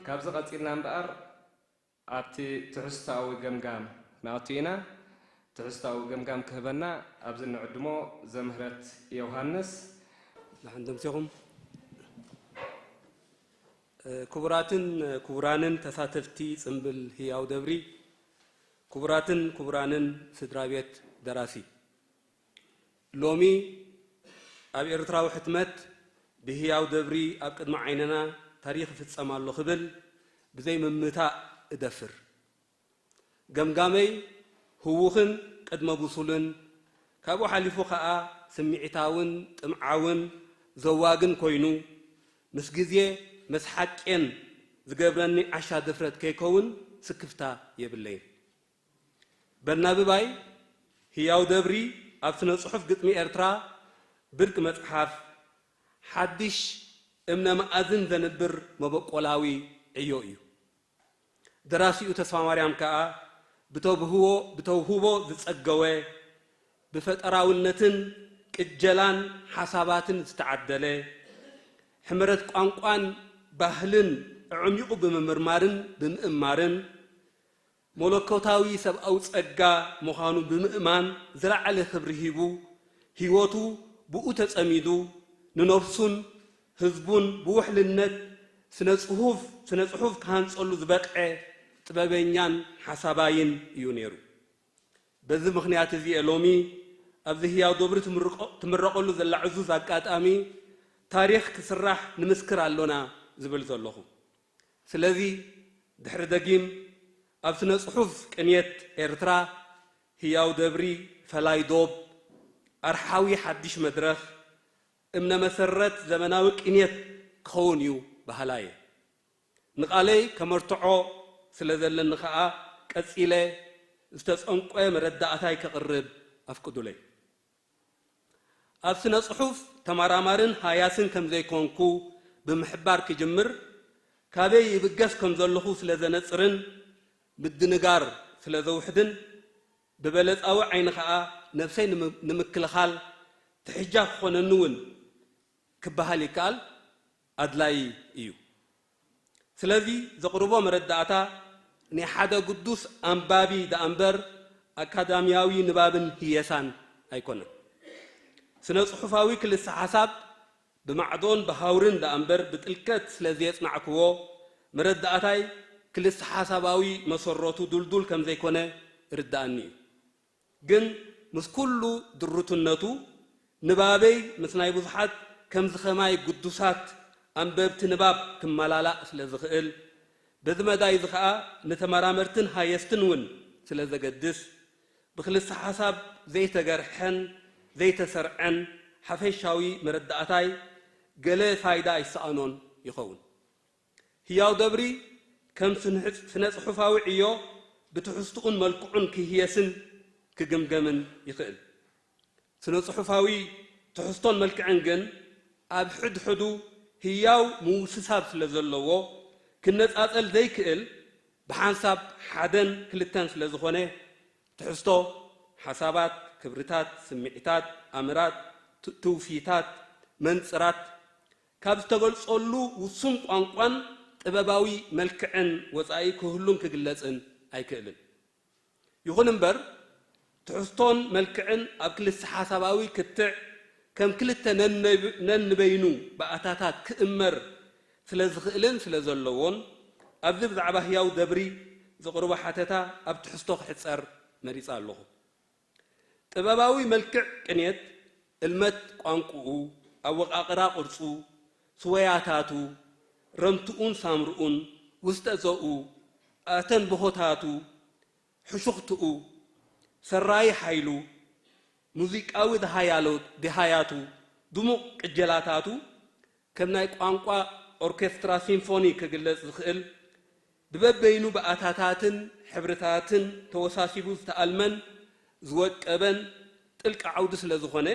ካብዚ ቀጺልና እምበኣር ኣብቲ ትሕዝቶኣዊ ገምጋም ክንኣቱ ኢና። ትሕዝቶኣዊ ገምጋም ክህበና ኣብዚ ንዕድሞ ዘምህረት ዮሃንስ። ደሓን ተምሲኹም። ክቡራትን ክቡራንን ተሳተፍቲ ጽምብል ህያው ደብሪ፣ ክቡራትን ክቡራንን ስድራ ቤት ደራሲ፣ ሎሚ ኣብ ኤርትራዊ ሕትመት ብህያው ደብሪ ኣብ ቅድሚ ዓይንና ታሪኽ ይፍጸም ኣሎ ክብል ብዘይ ምምታእ እደፍር። ገምጋመይ ህዉኽን ቅድመ ብሱልን፣ ካብኡ ሓሊፉ ከኣ ስምዒታውን ጥምዓውን ዘዋግን ኮይኑ፣ ምስ ግዜ መስሓቄን ዝገብረኒ ዓሻ ድፍረት ከይከውን ስክፍታ የብለይን። በናብባይ ህያው ደብሪ ኣብ ስነ ጽሑፍ ግጥሚ ኤርትራ ብርቂ መጽሓፍ፣ ሓድሽ እምነ መኣዝን ዘንብር መበቆላዊ ዕዮ እዩ። ደራሲኡ ተስፋማርያም ከኣ ብተብህዎ ብተውህቦ ዝጸገወ፣ ብፈጠራውነትን ቅጀላን ሓሳባትን ዝተዓደለ፣ ሕመረት ቋንቋን ባህልን ኣዕሚቑ ብምምርማርን ብምእማርን፣ መለኮታዊ ሰብኣዊ ጸጋ ምዃኑ ብምእማን ዝለዓለ ክብሪ ሂቡ፣ ህይወቱ ብኡ ተጸሚዱ፣ ንነብሱን ህዝቡን ብውሕልነት ስነ ጽሑፍ ስነ ጽሑፍ ክሃንጸሉ ዝበቕዐ ጥበበኛን ሓሳባይን እዩ ነይሩ። በዚ ምኽንያት እዚ እየ ሎሚ ኣብዚ ህያው ደብሪ ትምርቆ- ትምረቐሉ ዘላ ዕዙዝ ኣጋጣሚ ታሪኽ ክስራሕ ንምስክር ኣሎና ዝብል ዘለኹ። ስለዚ ድሕሪ ደጊም ኣብ ስነ ጽሑፍ ቅንየት ኤርትራ ህያው ደብሪ ፈላይ ዶብ ኣርሓዊ ሓድሽ መድረኽ እምነ መሰረት ዘመናዊ ቅንየት ክኸውን እዩ በሃላይ እየ። ንቓለይ ከመርትዖ ስለ ዘለኒ ከኣ ቀጺለ ዝተጸንቆ መረዳእታይ ከቕርብ ኣፍቅዱለይ። ኣብ ስነ ጽሑፍ ተመራማርን ሃያስን ከም ዘይኮንኩ ብምሕባር ክጅምር፣ ካበይ ይብገስ ከም ዘለኹ ስለ ዘነጽርን ምድንጋር ስለ ዘውሕድን፣ ብበለጻዊ ዓይኒ ከኣ ነብሰይ ንምክልኻል ትሕጃ ክኾነኒ እውን ክበሃል ይከኣል ኣድላዪ እዩ። ስለዚ ዘቕርቦ መረዳእታ ናይ ሓደ ግዱስ ኣንባቢ ደኣምበር ኣካዳሚያዊ ንባብን ህየሳን ኣይኮነን። ስነ ጽሑፋዊ ክልሰ ሓሳብ ብማዕዶን ብሃውርን ደኣምበር ብጥልቀት ስለ ዘየጽናዕክዎ መረዳእታይ ክልሰ ሓሳባዊ መሰረቱ ድልዱል ከም ዘይኮነ ይርድኣኒ እዩ። ግን ምስ ኩሉ ድሩትነቱ ንባበይ ምስ ናይ ብዙሓት ከምዚ ኸማይ ግዱሳት ኣንበብቲ ንባብ ክመላላእ ስለ ዝኽእል፣ በዚ መዳይ እዚ ኸኣ ንተመራመርትን ሃየስትን እውን ስለ ዘገድስ፣ ብኽልሰ ሓሳብ ዘይተገርሐን ዘይተሰርዐን ሓፈሻዊ መረዳእታይ ገለ ፋይዳ ኣይሰኣኖን ይኸውን። ህያው ደብሪ ከም ስነ-ጽሑፋዊ ዕዮ ብትሕዝትኡን መልክዑን ክህየስን ክግምገምን ይኽእል። ስነ-ጽሑፋዊ ትሕዝቶን መልክዕን ግን ኣብ ሕድሕዱ ህያው ምውስሳብ ስለ ዘለዎ ክነጻጸል ዘይክእል ብሓንሳብ ሓደን ክልተን ስለ ዝኾነ ትሕዝቶ፣ ሓሳባት፣ ክብርታት፣ ስምዒታት፣ ኣምራት፣ ትውፊታት፣ መንጽራት፣ ካብ ዝተገልጸሉ ውሱን ቋንቋን ጥበባዊ መልክዕን ወጻኢ ክህሉን ክግለጽን ኣይክእልን። ይኹን እምበር፣ ትሕዝቶን መልክዕን ኣብ ክልሰ ሓሳባዊ ክትዕ ከም ክልተ ነንበይኑ ባእታታት ክእመር ስለ ዝኽእልን ስለ ዘለዎን፣ ኣብዚ ብዛዕባ ህያው ደብሪ ዘቕርቦ ሓተታ ኣብ ትሕዝቶ ክሕጸር መሪጸ ኣለኹ። ጥበባዊ መልክዕ ቅኔት፣ እልመት ቋንቁኡ፣ ኣወቓቕራ ቅርጹ፣ ስወያታቱ፣ ረምትኡን ሳምርኡን፣ ውስጠ ዘኡ፣ ኣተንብሆታቱ፣ ሕሹኽትኡ፣ ሰራይ ሓይሉ፣ ሙዚቃዊ ደሃያሎ-፣ ደሃያቱ፣ ድሙቕ ቅጀላታቱ፣ ከም ናይ ቋንቋ ኦርኬስትራ ሲምፎኒ ክግለጽ ዝኽእል፣ ብበበይኑ ብኣታታትን ሕብርታትን ተወሳሲቡ ዝተኣልመን ዝወቀበን ጥልቂ ዓውዲ ስለ ዝኾነ፣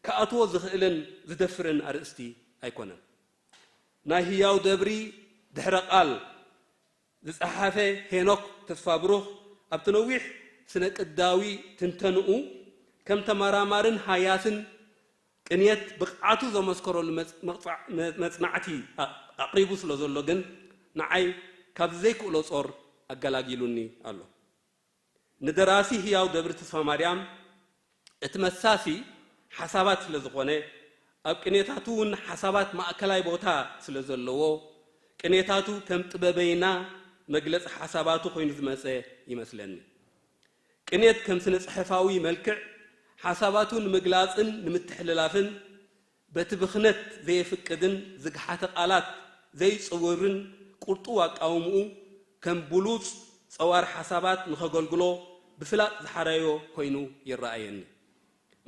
ክኣትዎ ዝኽእልን ዝደፍርን ኣርእስቲ ኣይኮነን። ናይ ህያው ደብሪ ድሕረ ቃል ዝጸሓፈ ሄኖክ ተስፋብሩኽ ኣብቲ ነዊሕ ስነ ቅዳዊ ትንተንኡ፣ ከም ተመራማርን ሃያስን ቅንየት ብቕዓቱ ዘመስከረሉ መጽ-፣ መቕጻዕ-፣ መ-፣ መጽናዕቲ ኣ-፣ ኣቕሪቡ ስለ ዘሎ ግን፣ ንዓይ ካብዚ ዘይክእሎ ጾር ኣገላጊሉኒ ኣሎ። ንደራሲ ህያው ደብሪ ተስፋማርያም እቲ መሳሲ ሓሳባት ስለ ዝኾነ፣ ኣብ ቅኔታቱ እውን ሓሳባት ማእከላይ ቦታ ስለ ዘለዎ፣ ቅኔታቱ ከም ጥበበይና መግለጺ ሓሳባቱ ኮይኑ ዝመጸ ይመስለኒ። ቅኔት ከም ስነ ጽሑፋዊ መልክዕ ሓሳባቱ ንምግላጽን ንምትሕልላፍን በቲ ብኽነት ዘየፍቅድን ዝግሓተ ቃላት ዘይጽውርን ቁርጡው ኣቃውምኡ ከም ብሉጽ ጸዋር ሓሳባት ንኸገልግሎ ብፍላጥ ዝሓረዮ ኮይኑ ይረኣየኒ።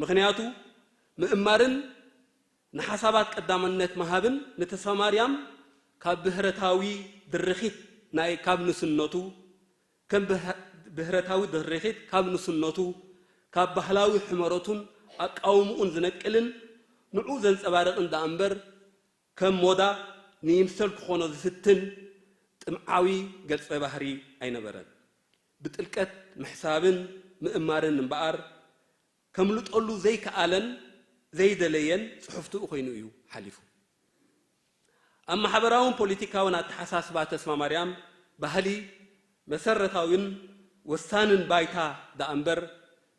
ምኽንያቱ ምእማርን ንሓሳባት ቀዳምነት ምሃብን ንተስፋማርያም ካብ ብህረታዊ ድርኺት ናይ ካብ ንስነቱ ከም ብህ-፣ ብህረታዊ ድርኺት ካብ ንስነቱ፣ ካብ ባህላዊ ሕመረቱን ኣቃውምኡን ዝነቅልን ንዑ ዘንጸባርቕን ደኣ እምበር፣ ከም ሞዳ ንይምሰል ክኾኖ ዝፍትን ጥምዓዊ ገልጸ ባህሪ ኣይነበረን። ብጥልቀት ምሕሳብን ምእማርን እምበኣር፣ ከምልጠሉ ዘይከኣለን ዘይደለየን ጽሑፍትኡ ኮይኑ እዩ ሓሊፉ። ኣብ ማሕበራውን ፖለቲካውን ኣተሓሳስባ ተስፋማርያም፣ ባህሊ መሰረታዊን ወሳንን ባይታ ደኣ እምበር፣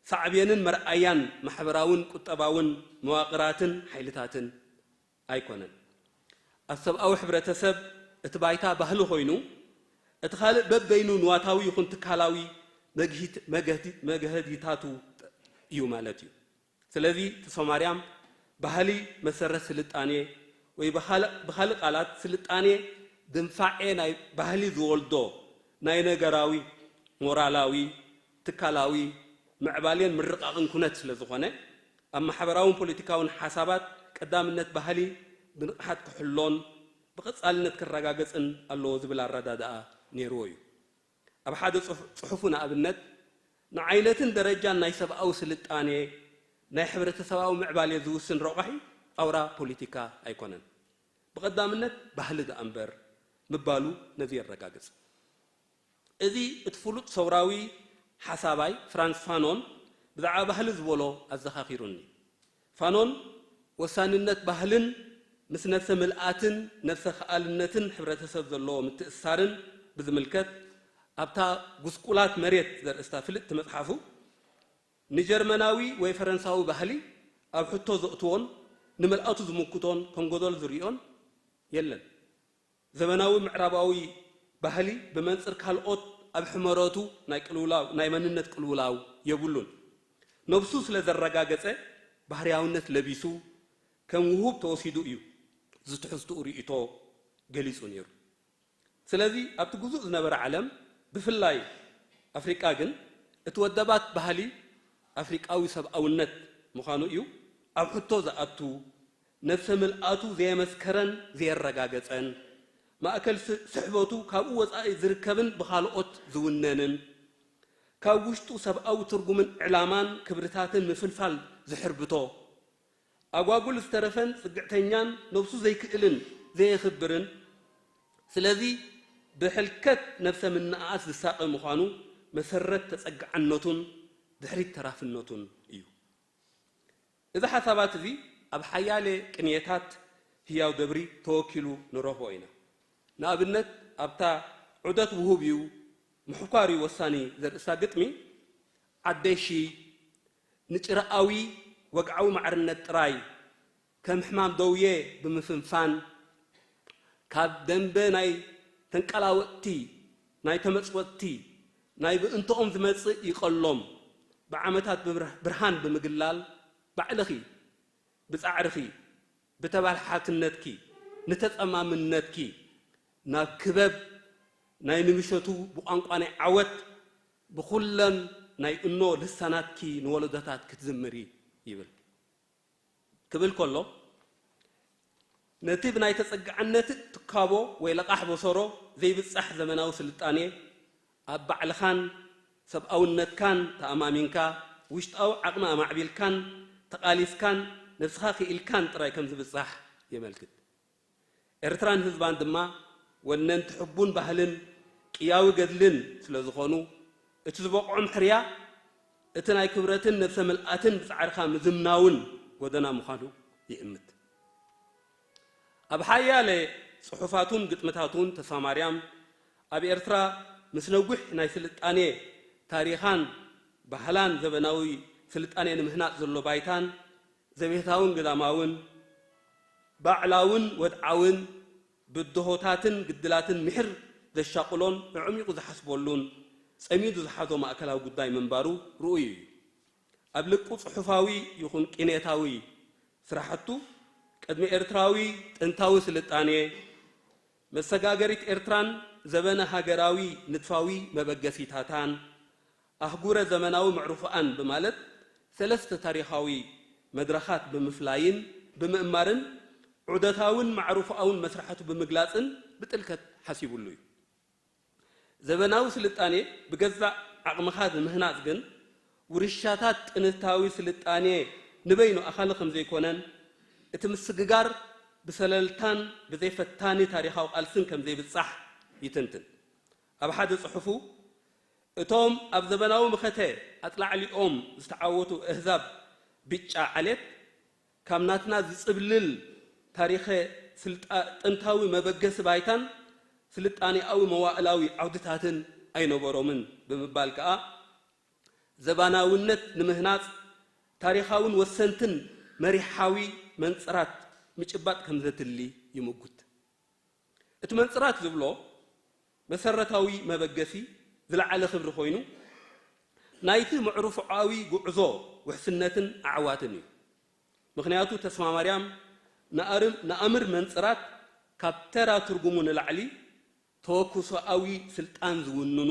ሳዕቤንን መርኣያን ማሕበራውን ቁጠባውን መዋቕራትን ሓይልታትን ኣይኮነን። ኣብ ሰብኣዊ ሕብረተሰብ እቲ ባይታ ባህሊ ኮይኑ፣ እቲ ካልእ በበይኑ ንዋታዊ ይኹን ትካላዊ መግሂት-፣ መገህዲ-፣ መገህዲታቱ እዩ ማለት እዩ። ስለዚ ተስፋማርያም ባህሊ መሰረት ስልጣኔ ወይ ብኻል-፣ ብኻልእ ቃላት ስልጣኔ ድንፋዔ ናይ ባህሊ ዝወልዶ ናይ ነገራዊ፣ ሞራላዊ፣ ትካላዊ ምዕባሌን ምርቃቕን ኩነት ስለ ዝኾነ፣ ኣብ ማሕበራውን ፖለቲካውን ሓሳባት ቀዳምነት ባህሊ ብንቕሓት ክሕሎን ብቐጻልነት ክረጋገጽን ኣለዎ ዝብል ኣረዳድኣ ነይርዎ እዩ። ኣብ ሓደ ጽሑፍ-፣ ጽሑፉ ንኣብነት፣ ንዓይነትን ደረጃን ናይ ሰብኣዊ ስልጣኔ ናይ ሕብረተሰባዊ ምዕባሌ ዝውስን ረቋሒ ኣውራ ፖለቲካ ኣይኮነን፣ ብቐዳምነት ባህሊ ደኣ እምበር ምባሉ ነዚ የረጋግጽ። እዚ እቲ ፍሉጥ ሰውራዊ ሓሳባይ ፍራንስ ፋኖን ብዛዕባ ባህሊ ዝበሎ ኣዘኻኺሩኒ። ፋኖን ወሳንነት ባህልን ምስ ነብሰ ምልኣትን ነብሰ ከኣልነትን ሕብረተሰብ ዘለዎ ምትእስሳርን ብዝምልከት፣ ኣብታ ጉስቁላት መሬት ዘርእስታ ፍልጥቲ መጽሓፉ፣ ንጀርመናዊ ወይ ፈረንሳዊ ባህሊ ኣብ ሕቶ ዘእትዎን ንምልኣቱ ዝምክቶን ከም ጎደሎ ዝርእዮን የለን። ዘበናዊ ምዕራባዊ ባህሊ ብመንጽር ካልኦት ኣብ ሕመረቱ ናይ ቅልውላው፣ ናይ መንነት ቅልውላው የብሉን። ነብሱ ስለ ዘረጋገጸ፣ ባህርያውነት ለቢሱ ከም ውሁብ ተወሲዱ እዩ እዚ ትሕዝትኡ ርእይቶ ገሊጹ ነይሩ። ስለዚ ኣብቲ ግዙእ ዝነበረ ዓለም፣ ብፍላይ ኣፍሪቃ ግን፣ እቲ ወደባት ባህሊ ኣፍሪቃዊ ሰብኣውነት ምዃኑ እዩ ኣብ ሕቶ ዝኣቱ፣ ነብሰ ምልኣቱ ዘየመስከረን ዘየረጋገጸን፣ ማእከል ስ-፣ ስሕበቱ ካብኡ ወጻኢ ዝርከብን ብኻልኦት ዝውነንን፣ ካብ ውሽጡ ሰብኣዊ ትርጉምን ዕላማን ክብርታትን ምፍልፋል ዝሕርብቶ፣ ኣጓጉል ዝተረፈን ጽግዕተኛን ነብሱ ዘይክእልን ዘየኽብርን፣ ስለዚ ብሕልከት ነብሰ ምንኣኣስ ዝሳቐ ምዃኑ መሰረት ተጸግዓነቱን ድሕሪት ተራፍነቱን እዩ። እዚ ሓሳባት እዚ ኣብ ሓያለ ቅንየታት ህያው ደብሪ ተወኪሉ ንረኽቦ ኢና። ንኣብነት ኣብታ ዑደት ውሁብ እዩ፣ ምሕኳር እዩ ወሳኒ ዘርእስታ ግጥሚ፣ ዓደይ ሽይ ንጭረኣዊ ወግዓዊ ማዕርነት ጥራይ ከም ሕማም ደውየ ብምፍንፋን፣ ካብ ደንበ ናይ ተንቀላወጥቲ፣ ናይ ተመጽወጥቲ፣ ናይ ብእንተኦም ዝመጽእ ይቐሎም ብዓመታት ብብርሃን ብምግላል፣ ባዕልኺ ብጻዕርኺ፣ ብተባልሓትነትኪ፣ ንተጸማምነትኪ ናብ ክበብ ናይ ንምሸቱ ብቋንቋ ናይ ዓወት ብኹለን ናይ እኖ ልሳናትኪ ንወለዶታት ክትዝምሪ ይብል። ክብል ከሎ፣ ነቲ ብናይ ተጸጋዕነት ትካቦ ወይ ለቓሕ በሰሮ ዘይብጻሕ ዘመናዊ ስልጣኔ ኣብ ባዕልኻን ሰብኣውነትካን ተኣማሚንካ፣ ውሽጣዊ ዓቕሚ ኣማዕቢልካን ተቓሊስካን ነብስኻ ክኢልካን ጥራይ ከም ዝብጻሕ የመልክት። ኤርትራን ህዝባን ድማ ወነንቲ ሕቡን ባህልን ቅያዊ ገድልን ስለ ዝኾኑ፣ እቲ ዝበቕዖም ሕርያ እቲ ናይ ክብረትን ነብሰ ምልኣትን ብጻዕርኻ ምዝምናውን ጎደና ምዃኑ ይእምት። ኣብ ሓያለ ጽሑፋቱን ግጥምታቱን ተስፋማርያም ኣብ ኤርትራ ምስ ነዊሕ ናይ ስልጣኔ ታሪኻን ባህላን ዘበናዊ ስልጣኔ ንምህናጽ ዘሎ ባይታን ዘቤታውን ግዳማውን ባዕላውን ወድዓውን ብድሆታትን ግድላትን ምሒር ዘሻቕሎን ኣዕሚቑ ዝሓስበሉን ጸሚዱ ዝሓዞ ማእከላዊ ጉዳይ ምንባሩ ርኡይ እዩ። ኣብ ልቁ ጽሑፋዊ ይኹን ቅኔታዊ ስራሕቱ ቅድሚ ኤርትራዊ ጥንታዊ ስልጣኔ፣ መሰጋገሪት ኤርትራን ዘበነ ሃገራዊ ንድፋዊ መበገሲታታን ኣህጉረ ዘመናዊ መዕሩፍኣን ብማለት ሰለስተ ታሪኻዊ መድረኻት ብምፍላይን ብምእማርን ዑደታውን ማዕሩፍኣውን መስራሕቱ ብምግላጽን ብጥልቀት ሓሲቡሉ እዩ። ዘበናዊ ስልጣኔ ብገዛእ ዓቕምኻ ንምህናጽ ግን ውርሻታት ጥንታዊ ስልጣኔ ንበይኑ ኣኻሊ ከም ዘይኮነን እቲ ምስግጋር ብሰለልታን ብዘይፈታኒ ታሪኻዊ ቃልስን ከም ዘይብጻሕ ይትንትን። ኣብ ሓደ ጽሑፉ፣ እቶም ኣብ ዘበናዊ መኸተ ኣጽላዕሊኦም ዝተዓወቱ ኣህዛብ ብጫ ዓሌት፣ ካብ ናትና ዝጽብልል ታሪኸ ስልጣ-፣ ጥንታዊ መበገሲ ባይታን ስልጣኔኣዊ መዋእላዊ ዓውድታትን ኣይነበሮምን ብምባል ከኣ፣ ዘባናውነት ንምህናጽ ታሪኻውን ወሰንትን መሪሓዊ መንጽራት ምጭባጥ ከም ዘድሊ ይምጉት። እቲ መንጽራት ዝብሎ መሰረታዊ መበገሲ ዝለዓለ ክብሪ ኮይኑ፣ ናይቲ ምዕሩፍዓዊ ጉዕዞ ውሕስነትን ኣዕዋትን እዩ። ምኽንያቱ ተስፋ ማርያም ንኣርም-፣ ንኣምር መንጽራት ካብ ተራ ትርጉሙ ንላዕሊ ተወክሶኣዊ ስልጣን ዝውንኑ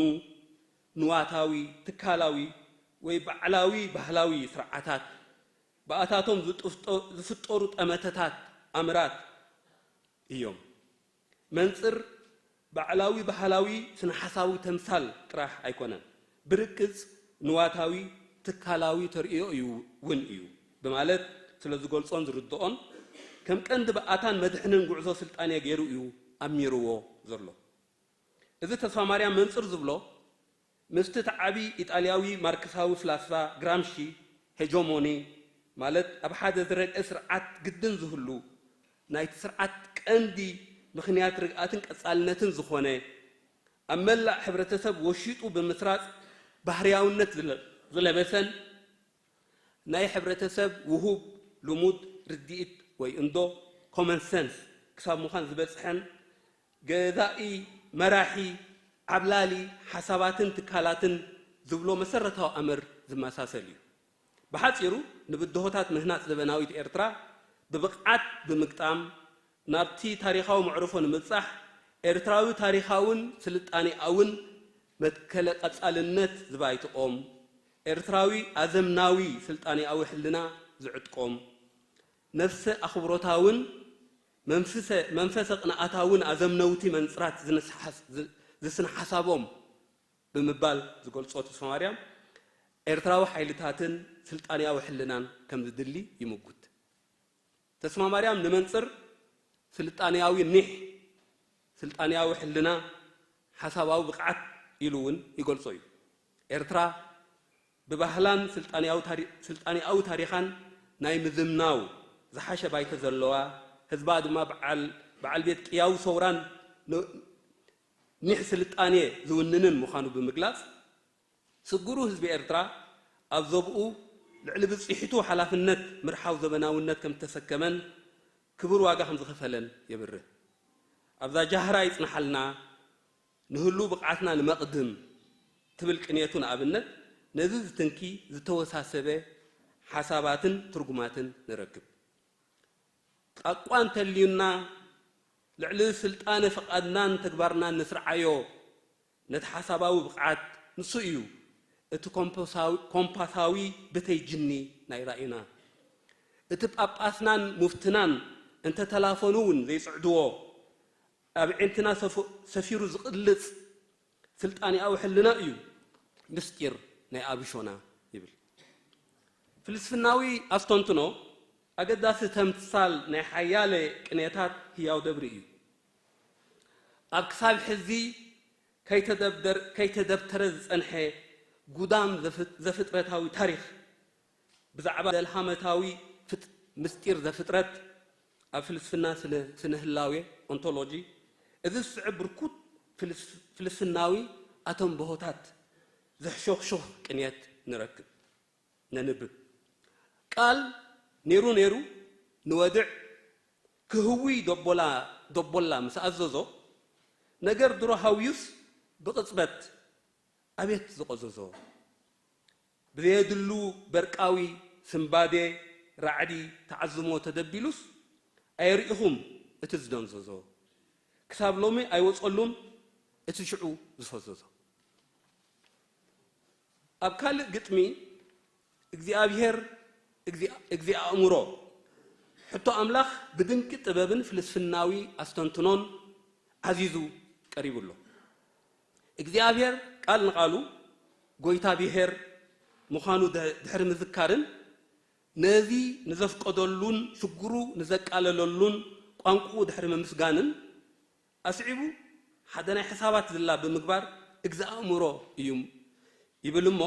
ንዋታዊ፣ ትካላዊ ወይ ባዕላዊ ባህላዊ ስርዓታት ብኣታቶም ዝጥፍጦ-፣ ዝፍጠሩ ጠመተታት ኣምራት እዮም። መንጽር ባዕላዊ ባህላዊ ስነ-ሓሳዊ ተምሳል ጥራሕ ኣይኮነን፣ ብርግጽ ንዋታዊ ትካላዊ ተርእዮ እዩ እውን እዩ ብማለት ስለ ዝገልጾን ዝርድኦን፣ ከም ቀንዲ በኣታን መድሕንን ጉዕዞ ስልጣኔ ገይሩ እዩ ኣሚርዎ ዘሎ። እዚ ተስፋ ማርያም መንጽር ዝብሎ፣ ምስቲ እቲ ዓቢ ኢጣልያዊ ማርክሳዊ ፍላስፋ ግራምሺ ሄጆሞኒ፣ ማለት ኣብ ሓደ ዝረግአ ስርዓት ግድን ዝህሉ፣ ናይቲ ስርዓት ቀንዲ ምኽንያት ርግኣትን ቀጻልነትን ዝኾነ፣ ኣብ መላእ ሕብረተሰብ ወሺጡ ብምስራጽ ባህርያውነት ዝለ-፣ ዝለበሰን፣ ናይ ሕብረተሰብ ውሁብ ልሙድ ርድኢት ወይ እንዶ ኮመን ሰንስ ክሳብ ምዃን ዝበጽሐን፣ ገዛኢ፣ መራሒ፣ ዓብላሊ ሓሳባትን ትካላትን ዝብሎ መሰረታዊ ኣምር ዝመሳሰል እዩ። ብሓጺሩ፣ ንብድሆታት ምህናጽ ዘበናዊት ኤርትራ ብብቕዓት ብምግጣም፣ ናብቲ ታሪኻዊ መዕርፎ ንምብጻሕ፣ ኤርትራዊ ታሪኻውን ስልጣኔኣውን መትከለ ቀጻልነት ዝባይትኦም፣ ኤርትራዊ ኣዘምናዊ ስልጣኔኣዊ ሕልና ዝዕጥቆም፣ ነፍሰ ኣኽብሮታውን መንፍሰ-፣ መንፈሰ ቅንኣታውን ኣዘምነውቲ መንጽራት ዝንስሓስ-፣ ዝ-፣ ዝስነ ሓሳቦም ብምባል ዝገልጾ ተስፋ ማርያም፣ ኤርትራዊ ሓይልታትን ስልጣኔያዊ ሕልናን ከም ዝድሊ ይምጉት። ተስፋ ማርያም ንመንጽር ስልጣኔያዊ ኒሕ፣ ስልጣኔያዊ ሕልና፣ ሓሳባዊ ብቕዓት ኢሉ እውን ይገልጾ እዩ። ኤርትራ ብባህላን ስልጣኔያዊ ታሪ-፣ ስልጣኔኣዊ ታሪኻን ናይ ምዝምናው ዝሓሸ ባይቶ ዘለዋ፣ ህዝባ ድማ በዓል በዓል ቤት ቅያዊ ሰውራን ን- ኒሕ ስልጣኔ ዝውንንን ምዃኑ ብምግላጽ፣ ስግሩ ህዝቢ ኤርትራ ኣብ ዘብኡ ልዕሊ ብጽሒቱ ሓላፍነት ምርሓው ዘበናውነት ከም ዝተሰከመን ክቡር ዋጋ ከም ዝኸፈለን የብርህ። ኣብዛ ጃህራ ይጽንሓልና፣ ንህሉ ብቕዓትና ንመቕድም ትብል ቅኔቱ ንኣብነት ነዚ ዝትንኪ ዝተወሳሰበ ሓሳባትን ትርጉማትን ንረክብ። ጣቋ እንተልዩና ልዕሊ ስልጣነ ፍቓድናን ተግባርናን ንስርዓዮ። ነቲ ሓሳባዊ ብቕዓት ንሱ እዩ እቲ ኮምፖሳዊ- ኮምፓሳዊ ብተይ ጅኒ ናይ ራእዩና። እቲ ጳጳስናን ሙፍትናን እንተተላፈኑ እውን ዘይጽዕድዎ፣ ኣብ ዒንትና ሰፉ- ሰፊሩ ዝቕልጽ ስልጣኔኣዊ ሕልና እዩ ምስጢር ናይ ኣብሾና ይብል። ፍልስፍናዊ ኣስተንትኖ ኣገዳሲ ተምሳል ናይ ሓያለ ቅኔታት ህያው ደብሪ እዩ። ኣብ ክሳብ ሕዚ ከይተደብደር- ከይተደብተረ ዝጸንሐ ጉዳም ዘፍ- ዘፍጥረታዊ ታሪኽ ብዛዕባ ዘልሃመታዊ ፍጥ- ምስጢር ዘፍጥረት ኣብ ፍልስፍና ስነ- ስነ ህላዌ ኦንቶሎጂ፣ እዚ ዝስዕብ ብርኩት ፍልስ- ፍልስፍናዊ ኣተንብሆታት ዘሕሾኽሹኽ ቅንየት ንረክብ ነንብብ። ቃል ነይሩ ነይሩ ንወድዕ ክህውይ ደቦላ ደቦላ ምስ ኣዘዞ፣ ነገር ድሮ ሃውዩስ ብቕጽበት ኣቤት ዝቐዘዞ። ብዘየድሉ በርቃዊ ስምባዴ ራዕዲ ተዓዝሞ ተደቢሉስ ኣየርኢኹም እቲ ዝደንዘዞ። ክሳብ ሎሚ ኣይወጸሉን እቲ ሽዑ ዝፈዘዞ። ኣብ ካልእ ግጥሚ እግዚኣብሔር እግዚ- እግዚ ኣእምሮ ሕቶ ኣምላኽ ብድንቂ ጥበብን ፍልስፍናዊ ኣስተንትኖን ዓዚዙ ቀሪቡ ኣሎ። እግዚኣብሔር ቃል ንቓሉ ጎይታ ብሔር ምዃኑ ድ- ድሕሪ ምዝካርን ነዚ ንዘፍቀደሉን ሽግሩ ንዘቃለለሉን ቋንቋኡ ድሕሪ ምምስጋንን ኣስዒቡ ሓደ ናይ ሕሳባት ዝላ ብምግባር እግዚ ኣእምሮ እዩ ይብል እሞ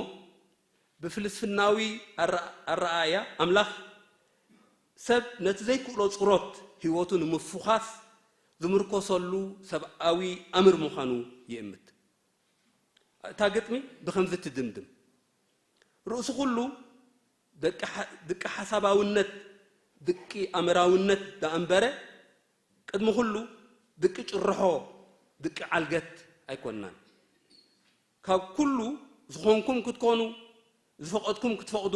ብፍልስፍናዊ ኣረ- ኣረኣእያ ኣምላኽ ሰብ ነቲ ዘይክእሎ ጽሮት ህይወቱ ንምፍዃስ ዝምርኮሰሉ ሰብኣዊ ኣምር ምዃኑ ይእምት። እታ ግጥሚ ብኸምዚ ትድምድም። ርእሲ ኩሉ ደቂ ሓ- ድቂ ሓሳባውነት ድቂ ኣምራውነት ደኣ እምበረ ቅድሚ ኩሉ ድቂ ጭርሖ ድቂ ዓልገት ኣይኮንናን። ካብ ኩሉ ዝኾንኩም ክትኮኑ ዝፈቐድኩም ክትፈቕዱ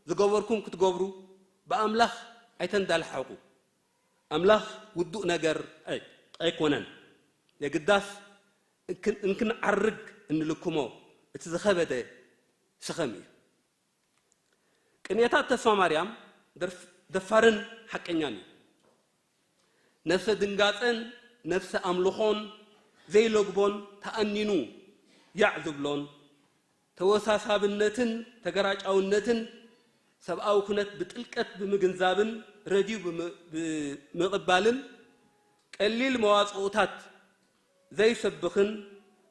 ዝገበርኩም ክትገብሩ ብኣምላኽ ኣይተንዳልሓቑ። ኣምላኽ ውዱእ ነገር ኣይ- ኣይኮነን። የግዳስ እንክን- እንክንዓርግ እንልክሞ እቲ ዝኸበደ ሸኸም እዩ። ቅኔታት ተስፋ ማርያም ደርፍ- ደፋርን ሓቀኛን እዩ። ነፍሰ ድንጋጸን ነፍሰ ኣምልኾን ዘይለግቦን ተኣኒኑ ያዕ ዝብሎን ተወሳሳብነትን ተገራጫውነትን ሰብኣዊ ኩነት ብጥልቀት ብምግንዛብን ረድዩ ብም- ብምቕባልን ቀሊል መዋጽኦታት ዘይሰብኽን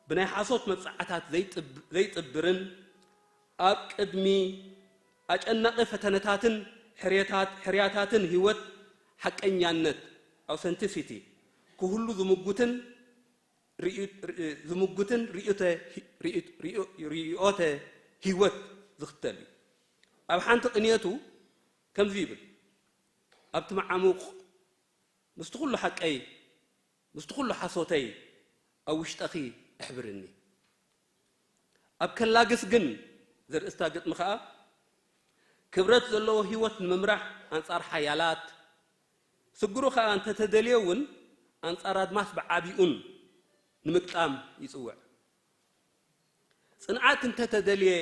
ብናይ ሓሶት መብጽዓታት ዘይጥብ- ዘይጥብርን ኣብ ቅድሚ ኣጨናቒ ፈተነታትን ሕርየታት- ሕርያታትን ህይወት ሓቀኛነት ኣውሰንቲሲቲ ክህሉ ዝምጉትን ርእዩ- ርእዩ- ዝምጉትን ርእዮተ- ርእዩ- ርእዩ- ርእዮተ ህይወት ዝኽተል እዩ። ኣብ ሓንቲ ቅንየቱ ከምዚ ይብል፣ ኣብቲ መዓሙቕ ምስቲ ኩሉ ሓቀይ ምስቲ ኩሉ ሓሶተይ ኣብ ውሽጠኺ ኣሕብርኒ። ኣብ ከላግስ ግን ዘርእስታ ግጥሚ ከኣ ክብረት ዘለዎ ህይወት ንምምራሕ ኣንጻር ሓያላት ስግሩ ከኣ እንተተደልየ እውን ኣንጻር ኣድማስ ብዓቢኡን ንምግጣም ይጽውዕ። ጽንዓት እንተተደልየ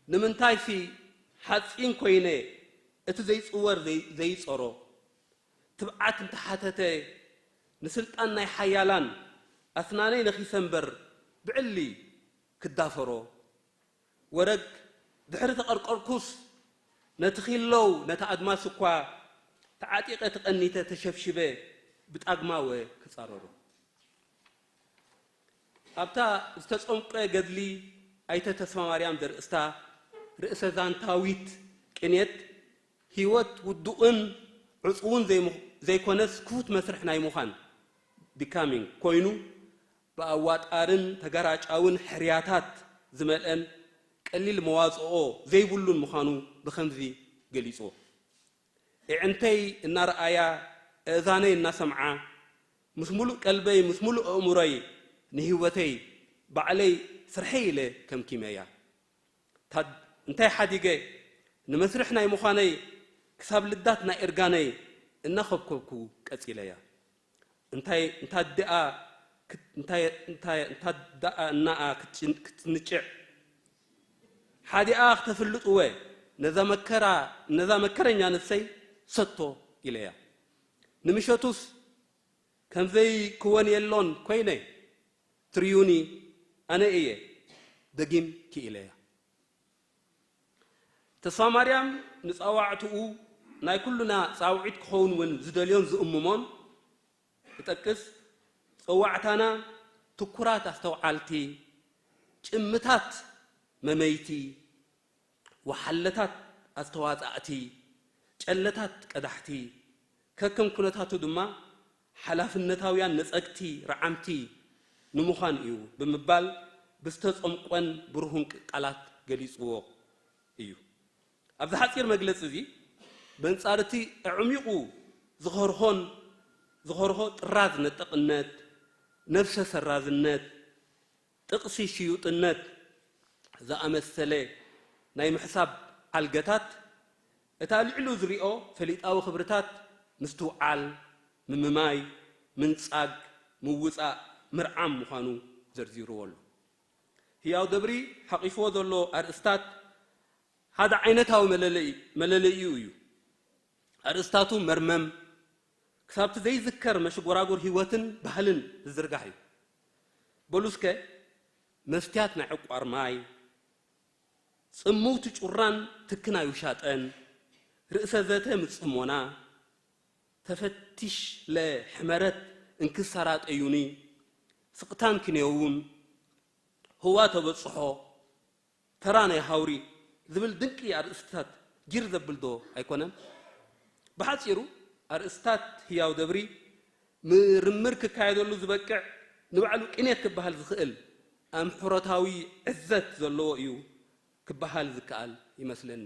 ንምንታይሲ ሓጺን ኮይነ እቲ ዘይጽወር ዘይ- ዘይጸሮ ትብዓት እንተሓተተ ንስልጣን ናይ ሓያላን ኣስናነይ ነኺሰ እምበር ብዕሊ ክዳፈሮ ወረግ ድሕሪ ተቐርቀርኩስ ነቲ ኺለው ነቲ ኣድማስ እኳ ተዓጢቐ ተቐኒተ ተሸብሽበ ብጣግማወ ክጻረሮ። ኣብታ ዝተጸምቀ ገድሊ ኣይተ ተስፋማርያም ዘርእስታ ርእሰ ዛንታዊት ቅኔት ህይወት ውዱቕን ዕጹውን ዘይምኽ- ዘይኮነስ ክፉት መስርሕ ናይ ምዃን፣ becoming፣ ኮይኑ፣ ብኣዋጣርን ተገራጫውን ሕርያታት ዝመልአን ቀሊል መዋጽኦ ዘይብሉን ምዃኑ ብኸምዚ ገሊጽዎ። ኣዒንተይ እናረኣያ፣ ኣእዛነይ እናሰምዓ፣ ምስ ሙሉእ ቀልበይ፣ ምስ ሙሉእ ኣእምሮይ ንህይወተይ ባዕለይ ስርሐይ ኢለ ከምኪመያ። እንታይ ሓዲገ? ንመስርሕ ናይ ምዃነይ ክሳብ ልዳት ናይ እርጋነይ እናኸብከብኩ ቀጺለያ። እንታይ እንታ ደኣ ክት- እንታይ እንታይ እንታ ደኣ እናኣ ክትጭን- ክትንጭዕ ሓዲኣ ክተፍልጥወ ነዛ መከራ ነዛ መከረኛ ነፍሰይ ሰጥቶ ኢለያ። ንምሸቱስ ከምዘይ ክወን የሎን ኮይነ ትርዩኒ ኣነ እየ ደጊም ክኢለያ። ተስፋ ማርያም ንጻዋዕትኡ ናይ ኩልና ጻውዒት ክኸውን እውን ዝደልዮን ዝእምሞን እጠቅስ፣ ጸዋዕታና ትኩራት ኣስተውዓልቲ፣ ጭምታት መመይቲ፣ ወሓለታት ኣስተዋጻእቲ፣ ጨለታት ቀዳሕቲ፣ ከከም ኩነታቱ ድማ ሓላፍነታውያን ነጸግቲ ረዓምቲ ንምዃን እዩ ብምባል ብዝተጸምቆን ብሩህን ቃላት ገሊጽዎ እዩ። ኣብዚ ሓጺር መግለጺ እዚ በንጻር እቲ ኣዕሚቑ ዝኸርሆን ዝኸርሆ ጥራዝ ነጠቕነት፣ ነብሰ ሰራዝነት፣ ጥቕሲ ሽዩጥነት ዝኣመሰለ ናይ ምሕሳብ ዓልገታት፣ እታ ልዕሉ ዝሪኦ ፈሊጣዊ ክብርታት ምስትውዓል፣ ምምማይ፣ ምንጻግ፣ ምውጻእ፣ ምርዓም ምዃኑ ዘርዚርዎ ኣሎ። ህያው ደብሪ ሓቒፍዎ ዘሎ ኣርእስታት ሓደ ዓይነታዊ መለለይ- መለለይኡ እዩ። ኣርእስታቱ መርመም፣ ክሳብቲ ዘይዝከር መሽጎራጎር ህይወትን ባህልን ዝዝርጋሕ እዩ። በሉ እስከ፣ መስትያት ናይ ዕቋር ማይ፣ ጽምውቲ ጩራን ትኪ ናይ ውሻጠን፣ ርእሰ ዘተ ምጽሞና፣ ተፈቲሽ ለሕመረት እንክሳራ ጠዩኒ፣ ስቕታን ክንየውን፣ ህዋ ተበጽሖ፣ ተራ ናይ ሃውሪ ዝብል ድንቂ ኣርእስትታት ጊር ዘብል ዶ ኣይኮነን? ብሓጺሩ ኣርእስታት ህያው ደብሪ ምርምር ክካየደሉ ዝበቅዕ ንባዕሉ ቅኔት ክበሃል ዝኽእል ኣምሕሮታዊ ዕዘት ዘለዎ እዩ ክበሃል ዝከኣል ይመስለኒ።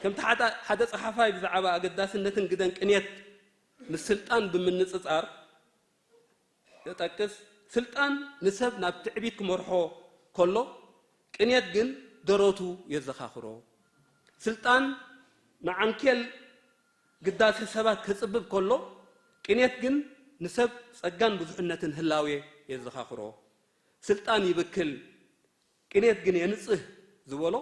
ከምቲ ሓደ ሓደ ጸሓፋይ ብዛዕባ ኣገዳስነትን ግደን ቅኔት ምስ ስልጣን ብምንጽጻር፣ እጠቅስ፣ ስልጣን ንሰብ ናብ ትዕቢት ክመርሖ ከሎ፣ ቅኔት ግን ደረቱ የዘኻኽሮ። ስልጣን ንዓንኬል ግዳሰ ሰባት ከጽብብ ከሎ፣ ቅኔት ግን ንሰብ ጸጋን ብዙሕነትን ህላዌ የዘኻኽሮ። ስልጣን ይብክል፣ ቅኔት ግን የንጽህ ዝበሎ፣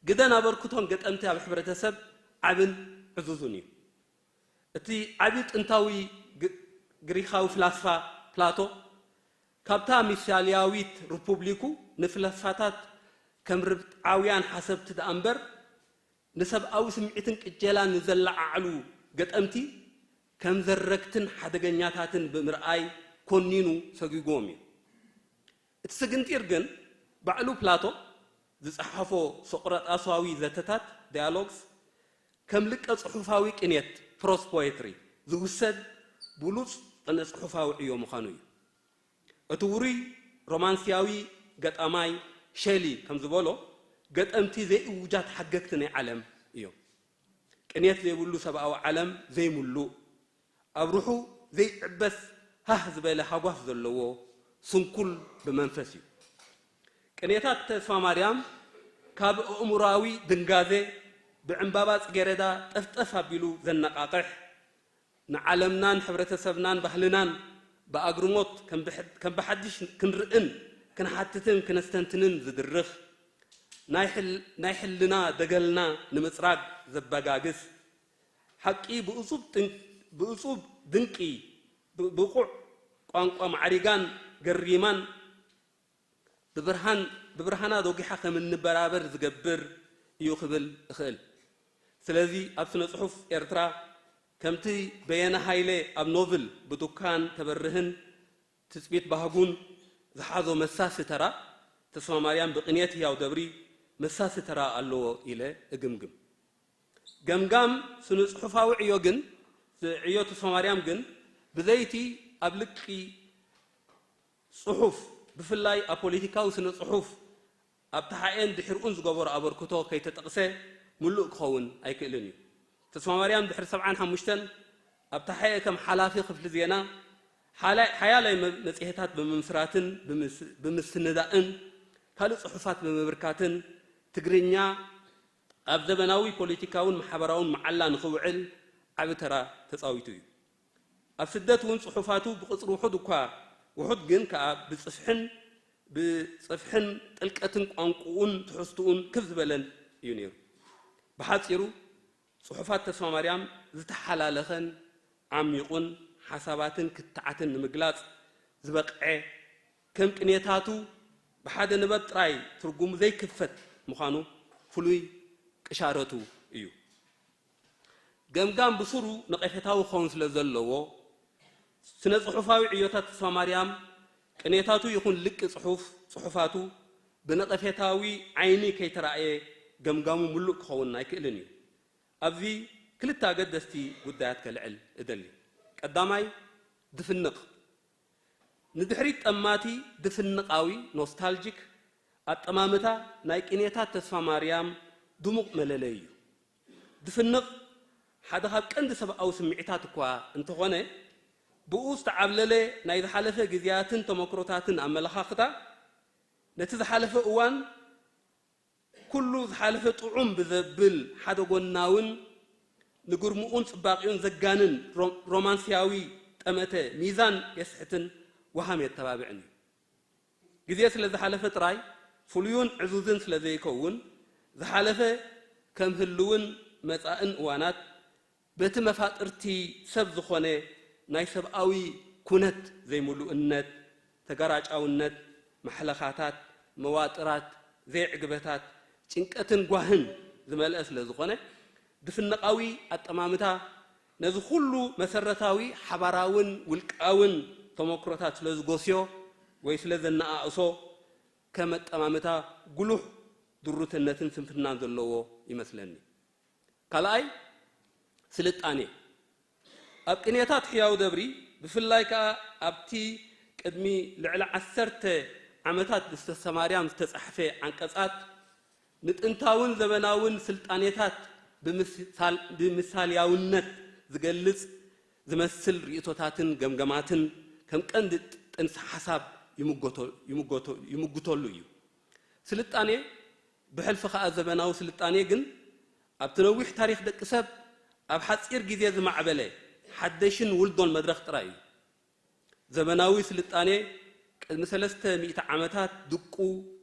ግደን ኣበርክቶን ገጠምቲ ኣብ ሕብረተሰብ ዓብን ዕዙዝን እዩ። እቲ ዓቢ ጥንታዊ ግ- ግሪኻዊ ፍላስፋ ፕላቶ፣ ካብታ ሚሳልያዊት ሪፑብሊኩ ንፍላስፋታት ከም ርብዓውያን ሓሰብቲ ደኣ እምበር፣ ንሰብኣዊ ስምዒትን ቅጀላን ንዘለዓዕሉ ገጠምቲ ከም ዘረግትን ሓደገኛታትን ብምርኣይ ኮኒኑ ሰጒግዎም እዩ። እቲ ስግንጢር ግን ባዕሉ ፕላቶ ዝጸሓፎ ሶቅራጣሳዊ ዘተታት፣ ዳያሎግስ፣ ከም ልቀ ጽሑፋዊ ቅኔት፣ ፕሮስ ፖየትሪ፣ ዝውሰድ ብሉጽ ቅነ ጽሑፋዊ ዕዮ ምዃኑ እዩ። እቲ ውሩይ ሮማንስያዊ ገጣማይ ሸሊ ከም ዝበሎ፣ ገጠምቲ ዘይእውጃት ሓገግቲ ናይ ዓለም እዮም። ቅኔት ዘይብሉ ሰብኣዊ ዓለም ዘይምሉእ፣ ኣብ ሩሑ ዘይዕበስ ሃህ ዝበለ ሃጓፍ ዘለዎ ስንኩል ብመንፈስ እዩ። ቅኔታት ተስፋ ማርያም ካብ ኣእምሮኣዊ ድንጋዘ ብዕምባባ ጽጌረዳ ጠፍጠፍ ኣቢሉ ዘነቓቕሕ፣ ንዓለምናን ሕብረተሰብናን ባህልናን ብኣግርሞት ከም ብሕ- ከም ብሓድሽ ክንርእን ክንሓትትን ክነስተንትንን ዝድርኽ፣ ናይ ሕል- ናይ ሕልና ደገልና ንምጽራግ ዘበጋግስ፣ ሓቂ ብእጹብ ጥን- ብእጹብ ድንቂ ብ- ብቑዕ ቋንቋ ማዕሪጋን ገሪማን ብብርሃን ብብርሃና ዶጊሓ ከም እንበራበር ዝገብር እዩ ክብል እኽእል። ስለዚ ኣብ ስነ ጽሑፍ ኤርትራ ከምቲ በየነ ሃይለ ኣብ ኖቭል ብዱካን ተበርህን ትጽቢት ባህጉን ዝሓዞ መሳሲ ተራ፣ ተስፋ ማርያም ብቅንየት ህያው ደብሪ መሳሲ ተራ ኣለዎ ኢለ እግምግም። ገምጋም ስነ ጽሑፋዊ ዕዮ ግን ዕዮ ተስፋማርያም ግን ብዘይቲ ኣብ ልቂ ጽሑፍ ብፍላይ ኣብ ፖለቲካዊ ስነ ጽሑፍ ኣብ ተሓኤን ድሕርኡን ዝገበሮ ኣበርክቶ ከይተጠቕሰ ምሉእ ክኸውን ኣይክእልን እዩ። ተስፋማርያም ድሕሪ ሰብዓን ሓሙሽተን ኣብ ተሓኤ ከም ሓላፊ ክፍሊ ዜና ሓያላይ መጽሔታት ብምምስራትን ብምስንዳእን ካልእ ጽሑፋት ብምብርካትን ትግርኛ ኣብ ዘበናዊ ፖለቲካውን ማሕበራውን መዓላ ንኽውዕል ዓቢ ተራ ተጻዊቱ እዩ። ኣብ ስደት እውን ጽሑፋቱ ብቕጽሪ ውሑድ እኳ ውሑድ ግን ከኣ ብጽፍሕን ብጽፍሕን ጥልቀትን ቋንቁኡን ትሕዝትኡን ክብ ዝበለን እዩ ነይሩ። ብሓጺሩ ጽሑፋት ተስፋማርያም ዝተሓላለኸን ዓሚቑን ሓሳባትን ክትዓትን ንምግላጽ ዝበቕዐ ከም ቅኔታቱ ብሓደ ንበብ ጥራይ ትርጉሙ ዘይክፈት ምዃኑ ፍሉይ ቅሻረቱ እዩ። ገምጋም ብሱሩ ነቐፌታዊ ክኸውን ስለ ዘለዎ ስነ ጽሑፋዊ ዕዮታት ተስፋማርያም ቅኔታቱ ይኹን ልቂ ጽሑፍ ጽሑፋቱ ብነቐፌታዊ ዓይኒ ከይተራእየ ገምጋሙ ምሉእ ክኸውን ኣይክእልን እዩ። ኣብዚ ክልተ ኣገደስቲ ጉዳያት ከልዕል እደሊ። ቀዳማይ ድፍንቕ ንድሕሪት ጠማቲ ድፍንቓዊ ኖስታልጂክ ኣጠማምታ ናይ ቅኔታት ተስፋማርያም ድሙቕ መለለዪ እዩ። ድፍንቕ ሓደ ካብ ቀንዲ ሰብኣዊ ስምዒታት እኳ እንተኾነ ብኡ ዝተዓብለለ ናይ ዝሓለፈ ግዜያትን ተመክሮታትን ኣመለኻኽታ ነቲ ዝሓለፈ እዋን ኩሉ ዝሓለፈ ጥዑም ብዘብል ሓደ ጎናውን ንግርምኡን ጽባቂኡን ዘጋንን ሮማንስያዊ ጠመተ ሚዛን የስሕትን ወሃም የተባብዕን እዩ። ግዜ ስለ ዝሓለፈ ጥራይ ፍሉዩን ዕዙዝን ስለ ዘይከውን ዝሓለፈ ከም ህልውን መጻእን እዋናት በቲ መፋጥርቲ ሰብ ዝኾነ ናይ ሰብኣዊ ኩነት ዘይምሉእነት፣ ተገራጫውነት፣ ማሕለኻታት፣ መዋጥራት፣ ዘይዕግበታት፣ ጭንቀትን ጓህን ዝመልአ ስለ ዝኾነ ድፍንቓዊ ኣጠማምታ ነዚ ኩሉ መሰረታዊ ሓባራውን ውልቃውን ተመክሮታት ስለ ዝጎስዮ ወይ ስለ ዘነኣእሶ ከም ኣጠማምታ ጉሉሕ ድሩትነትን ስንፍናን ዘለዎ ይመስለኒ። ካልኣይ ስልጣኔ ኣብ ቅኔታት ሕያው ደብሪ ብፍላይ ከኣ ኣብቲ ቅድሚ ልዕሊ ዓሰርተ ዓመታት ብተስፋማርያም ዝተጻሕፈ ዓንቀጻት ንጥንታውን ዘበናውን ስልጣኔታት ብምሳልያውነት ዝገልጽ ዝመስል ርእይቶታትን ገምገማትን ከም ቀንዲ ጥንሲ ሓሳብ ይምጉተሉ እዩ። ስልጣኔ ብሕልፊ ከኣ ዘበናዊ ስልጣኔ ግን ኣብቲ ነዊሕ ታሪኽ ደቂ ሰብ ኣብ ሓጺር ግዜ ዝማዕበለ ሓደሽን ውልዶን መድረኽ ጥራይ እዩ። ዘበናዊ ስልጣኔ ቅድሚ ሰለስተ ሚእቲ ዓመታት ድቁ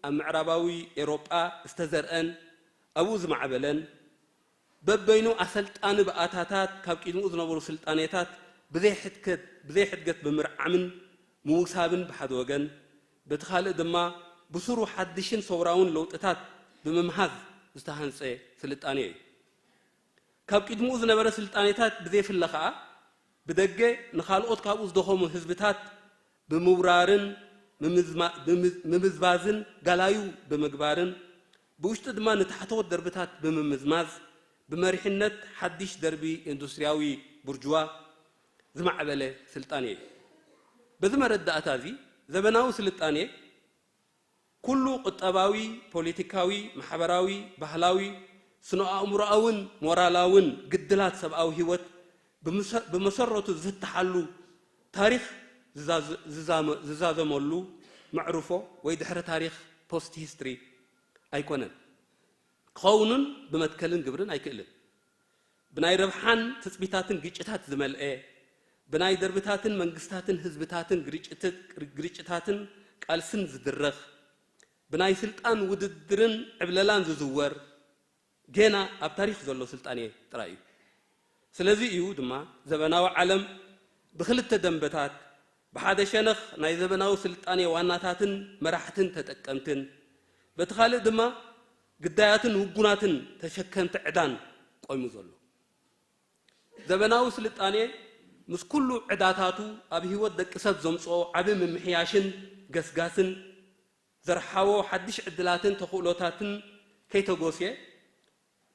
ኣብ ምዕራባዊ ኤውሮጳ ዝተዘርአን ኣብኡ ዝማዕበለን በበይኑ ኣሰልጣኒ ብኣታታት ካብ ቅድሚኡ ዝነበሩ ስልጣኔታት ብዘይ ሕድገት ብምርዓምን ምውሳብን ብሓደ ወገን በቲ ካልእ ድማ ብስሩ ሓድሽን ሰውራውን ለውጥታት ብምምሃዝ ዝተሃንጸ ስልጣኔ እዩ። ካብ ቅድሚኡ ዝነበረ ስልጣኔታት ብዘይፍለ ከኣ ብደገ ንኻልኦት ካብኡ ዝደኸሙ ህዝብታት ብምውራርን ምምዝባዝን ጋላዩ ብምግባርን ብውሽጢ ድማ ንታሕተዎት ደርብታት ብምምዝማዝ ብመሪሕነት ሓድሽ ደርቢ ኢንዱስትርያዊ ቡርጅዋ ዝማዕበለ ስልጣኔ እዩ። በዚ መረዳእታ እዚ ዘበናዊ ስልጣኔ ኩሉ ቁጠባዊ፣ ፖለቲካዊ፣ ማሕበራዊ፣ ባህላዊ፣ ስነ-ኣእምሮኣውን ሞራላውን ግድላት ሰብኣዊ ህይወት ብመሰረቱ ዝፍትሓሉ ታሪኽ ዝዛዘመሉ መዕርፎ ወይ ድሕረ ታሪኽ ፖስት ሂስትሪ ኣይኮነን። ክኸውንን ብመትከልን ግብርን ኣይክእልን። ብናይ ረብሓን ትጽቢታትን ግጭታት ዝመልአ፣ ብናይ ደርብታትን መንግስታትን ህዝብታትን ግርጭታትን ቃልስን ዝድረኽ፣ ብናይ ስልጣን ውድድርን ዕብለላን ዝዝወር ጌና ኣብ ታሪኽ ዘሎ ስልጣኔ ጥራይ እዩ። ስለዚ እዩ ድማ ዘበናዊ ዓለም ብኽልተ ደንበታት ብሓደ ሸነኽ ናይ ዘበናዊ ስልጣኔ ዋናታትን መራሕትን ተጠቀምትን በቲ ካልእ ድማ ግዳያትን ውጉናትን ተሸከምቲ ዕዳን ቆይሙ ዘሎ። ዘበናዊ ስልጣኔ ምስ ኩሉ ዕዳታቱ ኣብ ህይወት ደቂ ሰብ ዘምጽኦ ዓቢ ምምሕያሽን ገስጋስን ዘርሓዎ ሓድሽ ዕድላትን ተኽእሎታትን ከይተጎስየ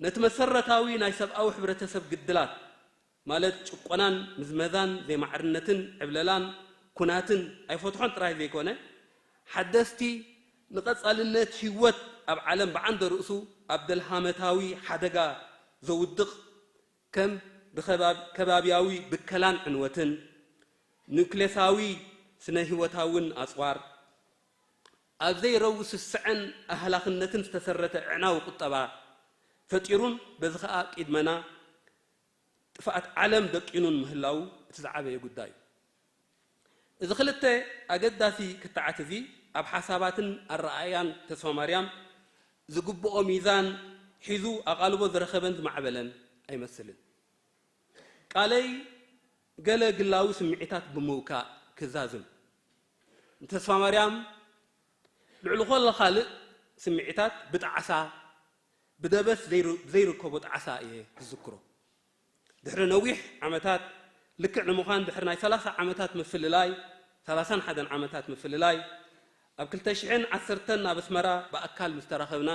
ነቲ መሰረታዊ ናይ ሰብኣዊ ሕብረተሰብ ግድላት፣ ማለት ጭቆናን ምዝመዛን ዘይማዕርነትን ዕብለላን ኩናትን ኣይፈትሖን ጥራይ ዘይኮነ፣ ሓደስቲ ንቐጻልነት ህይወት ኣብ ዓለም ብዓንደ ርእሱ ኣብ ደልሃመታዊ ሓደጋ ዘውድቕ ከም ብከባብ-፣ ከባብያዊ ብከላን ዕንወትን፣ ኑክሌሳዊ ስነ ህይወታውን ኣጽዋር፣ ኣብ ዘይረዊ ስስዐን ኣህላኽነትን ዝተሰረተ ኣዕናዊ ቁጠባ ፈጢሩን በዚ ኸኣ ቂድመና ጥፍኣት ዓለም ደቂኑን ምህላዉ እቲ ዝዓበየ ጉዳይ እዩ። እዚ ክልተ ኣገዳሲ ክትዓት እዚ ኣብ ሓሳባትን ኣረኣእያን ተስፋማርያም ዝግብኦ ሚዛን ሒዙ ኣቓልቦ ዝረኸበን ዝማዕበለን ኣይመስልን። ቃለይ ገለ ግላዊ ስምዒታት ብምውካእ ክዛዝም፣ ንተስፋማርያም ልዕሊ ኾሎ ካልእ ስምዒታት ብጣዕሳ፣ ብደበስ ዘይር-፣ ዘይርከቦ ጣዕሳ እየ ዝዝክሮ። ድሕሪ ነዊሕ ዓመታት፣ ልክዕ ንምዃን ድሕሪ ናይ ሰላሳ ዓመታት ምፍልላይ፣ ሰላሳን ሓደን ዓመታት ምፍልላይ፣ ኣብ ክልተ ሽሕን ዓሰርተን ናብ ኣስመራ ብኣካል ምስ ተራኸብና፣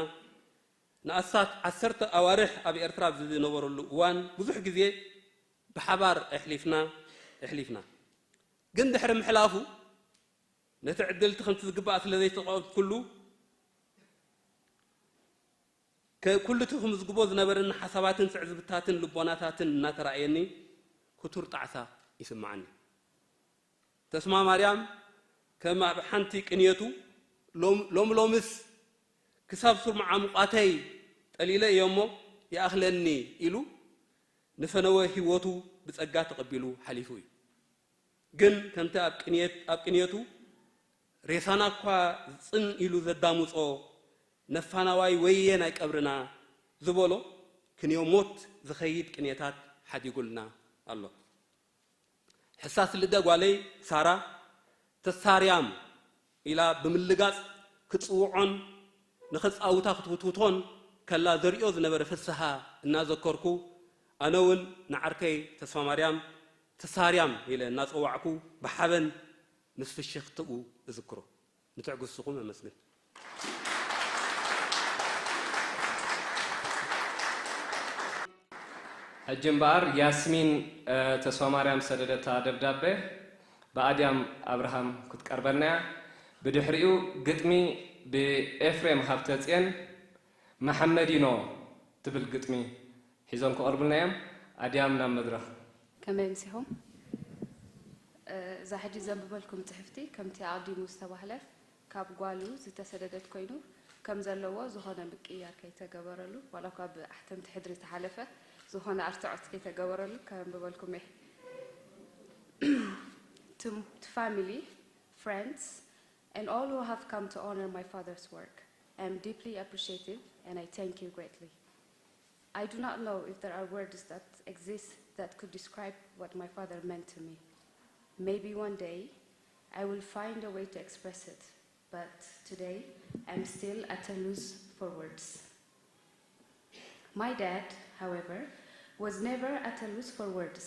ንኣስታት ዓሰርተ ኣዋርሕ ኣብ ኤርትራ ኣብ ዝነበረሉ እዋን፣ ብዙሕ ግዜ ብሓባር ኣሕሊፍና፣ ኣሕሊፍና። ግን ድሕሪ ምሕላፉ፣ ነቲ ዕድል እቲ ከምቲ ዝግባእ ስለ ዘይተጠቐምኩሉ፣ ከ-፣ ኩሉ እቲ ክምዝግቦ ዝነበረኒ ሓሳባትን ትዕዝብታትን ልቦናታትን እናተራእየኒ፣ ክቱር ጣዕሳ ይስምዓኒ። ተስፋማርያም ከም ኣብ ሓንቲ ቅንየቱ፣ ሎም-፣ ሎም-፣ ሎምስ ክሳብ ሱር መዓሙቓተይ ጠሊለ እየ እሞ ይኣኽለኒ ኢሉ ንፈነወ ህይወቱ ብጸጋ ተቐቢሉ ሓሊፉ እዩ። ግን ከምቲ ኣብ ቅንየት-፣ ኣብ ቅንየቱ ሬሳና እኳ ጽን ኢሉ ዘዳምጾ ነፋናዋይ ወየ ናይ ቀብርና ዝበሎ ክንዮ ሞት ዝኸይድ ቅንየታት ሓዲጉልና ኣሎ። ሕሳስ ልደ ጓለይ ሳራ ተሳርያም ኢላ ብምልጋጽ ክትጽውዖን ንኸጻውታ ክትውትውቶን ከላ ዘርእዮ ዝነበረ ፍስሃ እናዘከርኩ፣ ኣነ እውን ንዓርከይ ተስፋማርያም ተሳርያም ኢለ እናጸዋዕኩ ብሓበን ምስ ፍሽኽትኡ እዝክሮ። ንትዕግስትኹም ኣመስግን። ሕጂ እምበኣር ያስሚን፣ እ፣ ተስፋማርያም ሰደደታ ደብዳቤ ብኣድያም ኣብርሃም ክትቀርበልና እያ። ብድሕሪኡ ግጥሚ ብኤፍሬም ሃብተጽየን፣ መሓመዲኖ ትብል ግጥሚ ሒዞም ክቐርቡልና እዮም። ኣድያም ናብ መድረኽ። ከመይ ኣምሲኹም? እ፣ እዛ ሕጂ ዘንብበልኩም ጽሕፍቲ ከምቲ ኣቕዲሙ ዝተባህለ ካብ ጓሉ ዝተሰደደት ኮይኑ ከም ዘለዎ ዝኾነ ምቅይያር ከይተገበረሉ፣ ዋላ እኳ ብኣሕተምቲ ሕድሪ ተሓለፈ፣ ዝኾነ ኣርትዖት ከይተገበረሉ ከንብበልኩም እየ። To, to family, friends, and all who have come to honor my father's work, I am deeply appreciative and I thank you greatly. I do not know if there are words that exist that could describe what my father meant to me. Maybe one day I will find a way to express it, but today I'm still at a loss for words. My dad, however, was never at a loss for words.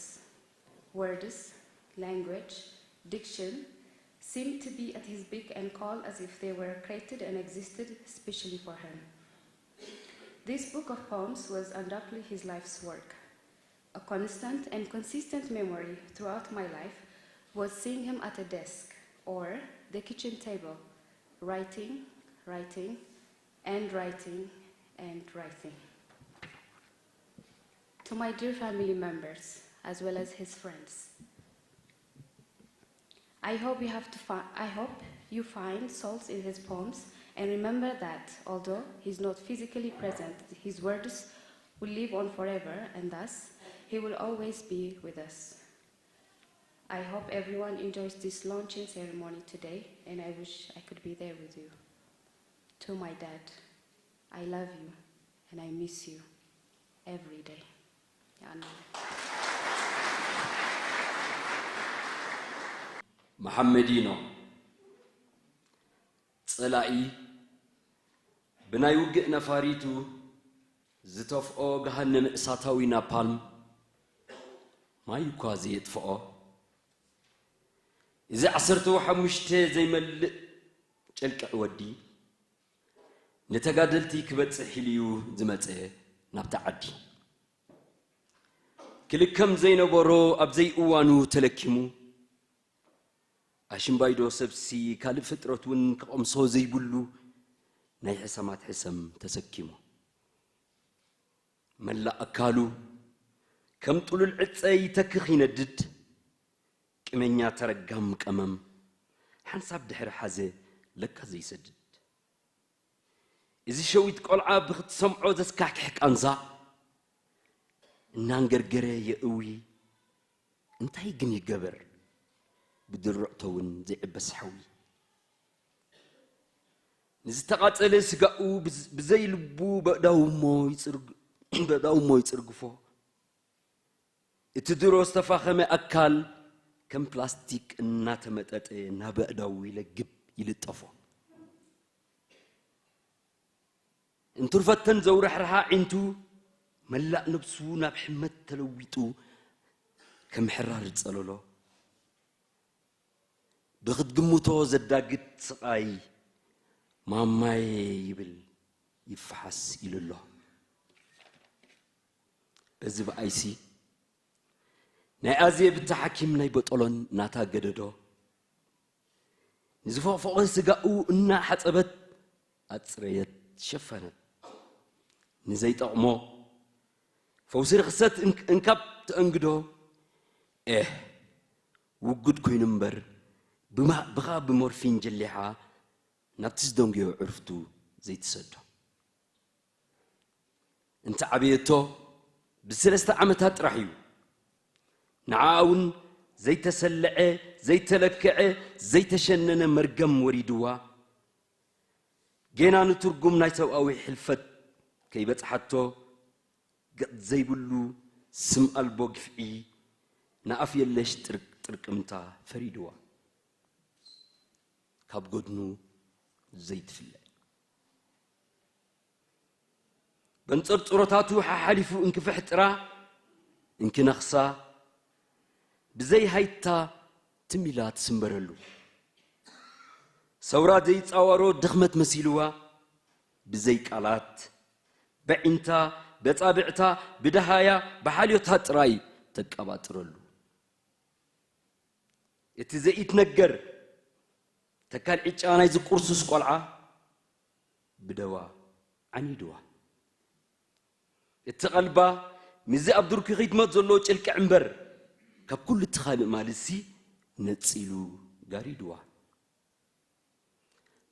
Words, language, diction seemed to be at his beck and call as if they were created and existed specially for him. This book of poems was undoubtedly his life's work. A constant and consistent memory throughout my life was seeing him at a desk or the kitchen table, writing, writing, and writing, and writing. To my dear family members, as well as his friends, I hope you have to fi-, I hope you find solace in his poems and remember that, although he's not physically present, his words will live on forever, and thus he will always be with us. I hope everyone enjoys this launching ceremony today, and I wish I could be there with you. To my dad, I love you and I miss you every day. Amen. መሓመዲኖ፣ ጸላኢ ብናይ ውግእ ነፋሪቱ ዝተፍኦ ገሃነም እሳታዊ ናፓልም ማይ እኳ ዘየጥፍኦ፣ እዚ ዓሰርተ ሓሙሽተ ዘይመልእ ጨልቅዕ ወዲ፣ ንተጋደልቲ ክበጽሕ ኢሉ'ዩ ዝመጸ። ናብታ ዓዲ። ክልከም ዘይነበሮ ኣብ ዘይእዋኑ ተለኪሙ፣ ኣሽምባይዶ ሰብሲ ካልእ ፍጥረት እውን ክቐምሶ ዘይብሉ ናይ ሕሰማት ሕሰም ተሰኪሙ። መላእ ኣካሉ ከም ጥሉል ዕጸ ይተክኽ ይነድድ። ቅመኛ ተረጋም ቀመም ሓንሳብ ድሕሪ ሓዘ ለካ ዘይሰድድ። እዚ ሸዊት ቆልዓ ብኽትሰምዖ ዘስካሕክሕ ቃንዛ እናንገርገረ የእዊ። እንታይ ግን ይገበር ብድርዕቶ እውን ዘይዕበስ ሓዊ። ንዝተቓጸለ ስጋኡ ብዝ-፣ ብዘይ ልቡ በእዳውሞ ይጽርግ-፣ በእዳውሞ ይጽርግፎ። እቲ ድሮ ዝተፋኸመ ኣካል ከም ፕላስቲክ እናተመጠጠ ናብ ኣእዳዉ ይለግብ ይልጠፎ። እንትርፈተን ዘውረሕርሓ ዒንቱ መላእ ነብሱ ናብ ሕመት ተለዊጡ ከም ሕራር ጸለሎ። ብኽትግምቶ ዘዳግት ስቓይ ማማየ ይብል ይፈሓስ ኢሉ ኣሎ። በዚ ብኣይሲ ናይ ኣዝየ ብታ ሓኪም ናይ በጠሎን ናታ ገደዶ ንዝፎቕፎቐ ስጋኡ እናሓጸበት ኣጽረየት ሸፈነት። ንዘይጠቕሞ ፈውሲ ርኽሰት እንክ-፣ እንካብ ተእንግዶ ኤህ ውጉድ ኮይኑ እምበር ብማ-፣ ብኻ ብሞርፊን ጀሊሓ ናብቲ ዝደንጉዮ ዕርፍቱ ዘይትሰዶ። እንተ ዓበየቶ ብሰለስተ ዓመታት ጥራሕ እዩ። ንዓኣ እውን ዘይተሰለዐ፣ ዘይተለክዐ፣ ዘይተሸነነ መርገም ወሪድዋ፣ ጌና ንትርጉም ናይ ሰብኣዊ ሕልፈት ከይበጽሓቶ፣ ገጽ ዘይብሉ ስም ኣልቦ ግፍዒ ንኣፍ የለሽ ጥርቅ-፣ ጥርቅምታ ፈሪድዋ። ካብ ጎድኑ ዘይትፍለ። በንጸርጽሮታቱ ሓሓሊፉ እንክፍሕጥራ፣ እንክነኽሳ፣ ብዘይ ሃይታ ትም ኢላ ትስምበረሉ። ሰውራ ዘይጻወሮ ድኽመት መሲልዋ፣ ብዘይ ቃላት፣ በዒንታ፣ በጻብዕታ፣ ብደሃያ፣ ብሓልዮታ ጥራይ ተቀባጥረሉ። እቲ ዘይትነገር ተካል ዕጫ ናይዚ ቁርሱስ ቆልዓ ብደዋ ዓኒድዋ። እቲ ቀልባ ምስዚ ኣብ ድርኩ ኺድመት ዘሎ ጭልቅዕ እምበር፣ ካብ ኩሉ እቲ ኻልእ ማልሲ ነጺሉ ጋሪድዋ።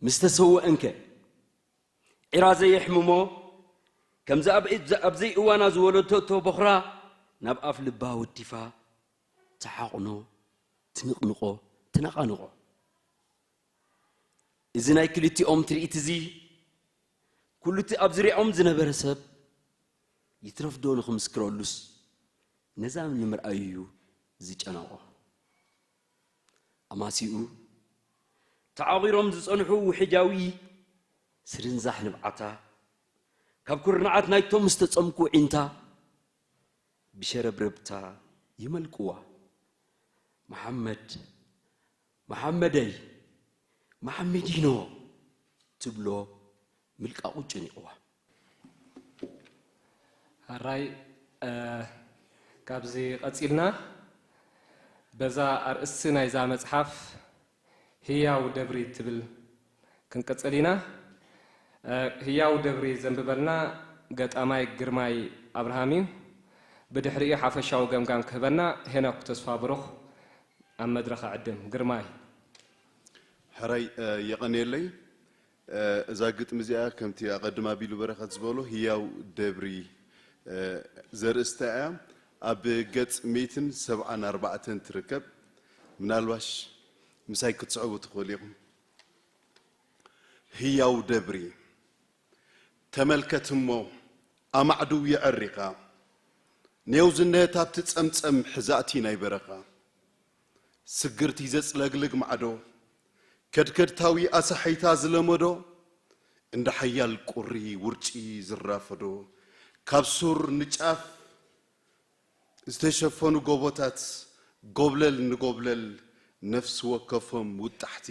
ምስ ተሰውአንከ ዒራ ዘየሕምሞ፣ ከምዚ ኣብ፣ ኣብ ዘይእዋና ዝወለደቶ ቦኽራ ናብ ኣፍ ልባ ወዲፋ ትሓቕኖ፣ ትንቕንቖ፣ ትነቓንቖ። እዚ ናይ ክልቲኦም ትርኢት እዚ፣ ኩሉ እቲ ኣብ ዙርያኦም ዝነበረ ሰብ ይትረፍ ዶ ንኽምስክረሉስ፣ ነዛ ንምርኣዩ እዩ ዝጨነቖ። ኣማሲኡ፣ ተዓቒሮም ዝጸንሑ ውሕጃዊ ስርንዛሕ ንብዓታ፣ ካብ ኩርንዓት ናይቶም ዝተጸምኩ ዒንታ፣ ብሸረብረብታ ይመልቅዋ። መሓመድ፣ መሓመደይ፣ መሓመዲኖ ትብሎ ምልቃቑ ጨኒቕዋ። ሕራይ፣ እ፣ ካብዚ ቀጺልና በዛ ኣርእስቲ ናይዛ መጽሓፍ ህያው ደብሪ ትብል ክንቅጽል ኢና። እ፣ ህያው ደብሪ ዘንብበልና ገጣማይ ግርማይ ኣብርሃም እዩ። ብድሕሪኡ ሓፈሻዊ ገምጋም ክህበና ሄኖክ ተስፋብሩኽ ኣብ መድረኽ እዕድም። ግርማይ። ሕራይ፣ እ፣ የቐንየለይ። እ፣ እዛ ግጥሚ እዚኣ ከምቲ ኣቐድም ኣቢሉ በረኸት ዝበሎ ህያው ደብሪ፣ እ፣ ዘርእስታ እያ። ኣብ ገጽ ሚእትን ሰብዓን ኣርባዕተን ትርከብ። ምናልባሽ ምሳይ ክትስዕቡ ትኽእሉ ኢኹም። ህያው ደብሪ። ተመልከት እሞ ኣማዕድው የዐሪኻ፣ ኔው ዝነታ ኣብቲ ጸምጸም ሕዛእቲ ናይ በረኻ። ስግርቲ ዘጽለግልግ ማዕዶ፣ ከድከድታዊ ኣሳሒታ ዝለመዶ፣ እንዳ ሓያል ቁሪ ውርጪ ዝራፈዶ፣ ካብ ሱር ንጫፍ ዝተሸፈኑ ጎቦታት፣ ጎብለል ንጎብለል ነፍሲ ወከፎም ውጣሕቲ፣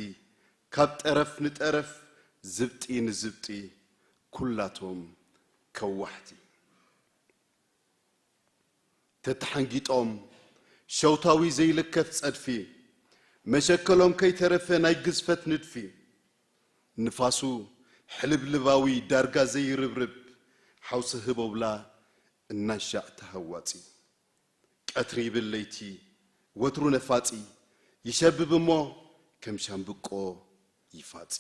ካብ ጠረፍ ንጠረፍ ዝብጢ ንዝብጢ ኩላቶም ከዋሕቲ። ተተሓንጊጦም ሸውታዊ ዘይልከፍ ጸድፊ፣ መሸከሎም ከይተረፈ ናይ ግዝፈት ንድፊ፣ ንፋሱ ሕልብልባዊ ዳርጋ ዘይርብርብ፣ ሓውሲ ህቦብላ እናሻዕ ተሃዋጺ። ቀትሪ ይብል ለይቲ ወትሩ ነፋጺ፣ ይሸብብ እሞ ከም ሻምብቆ ይፋጺ።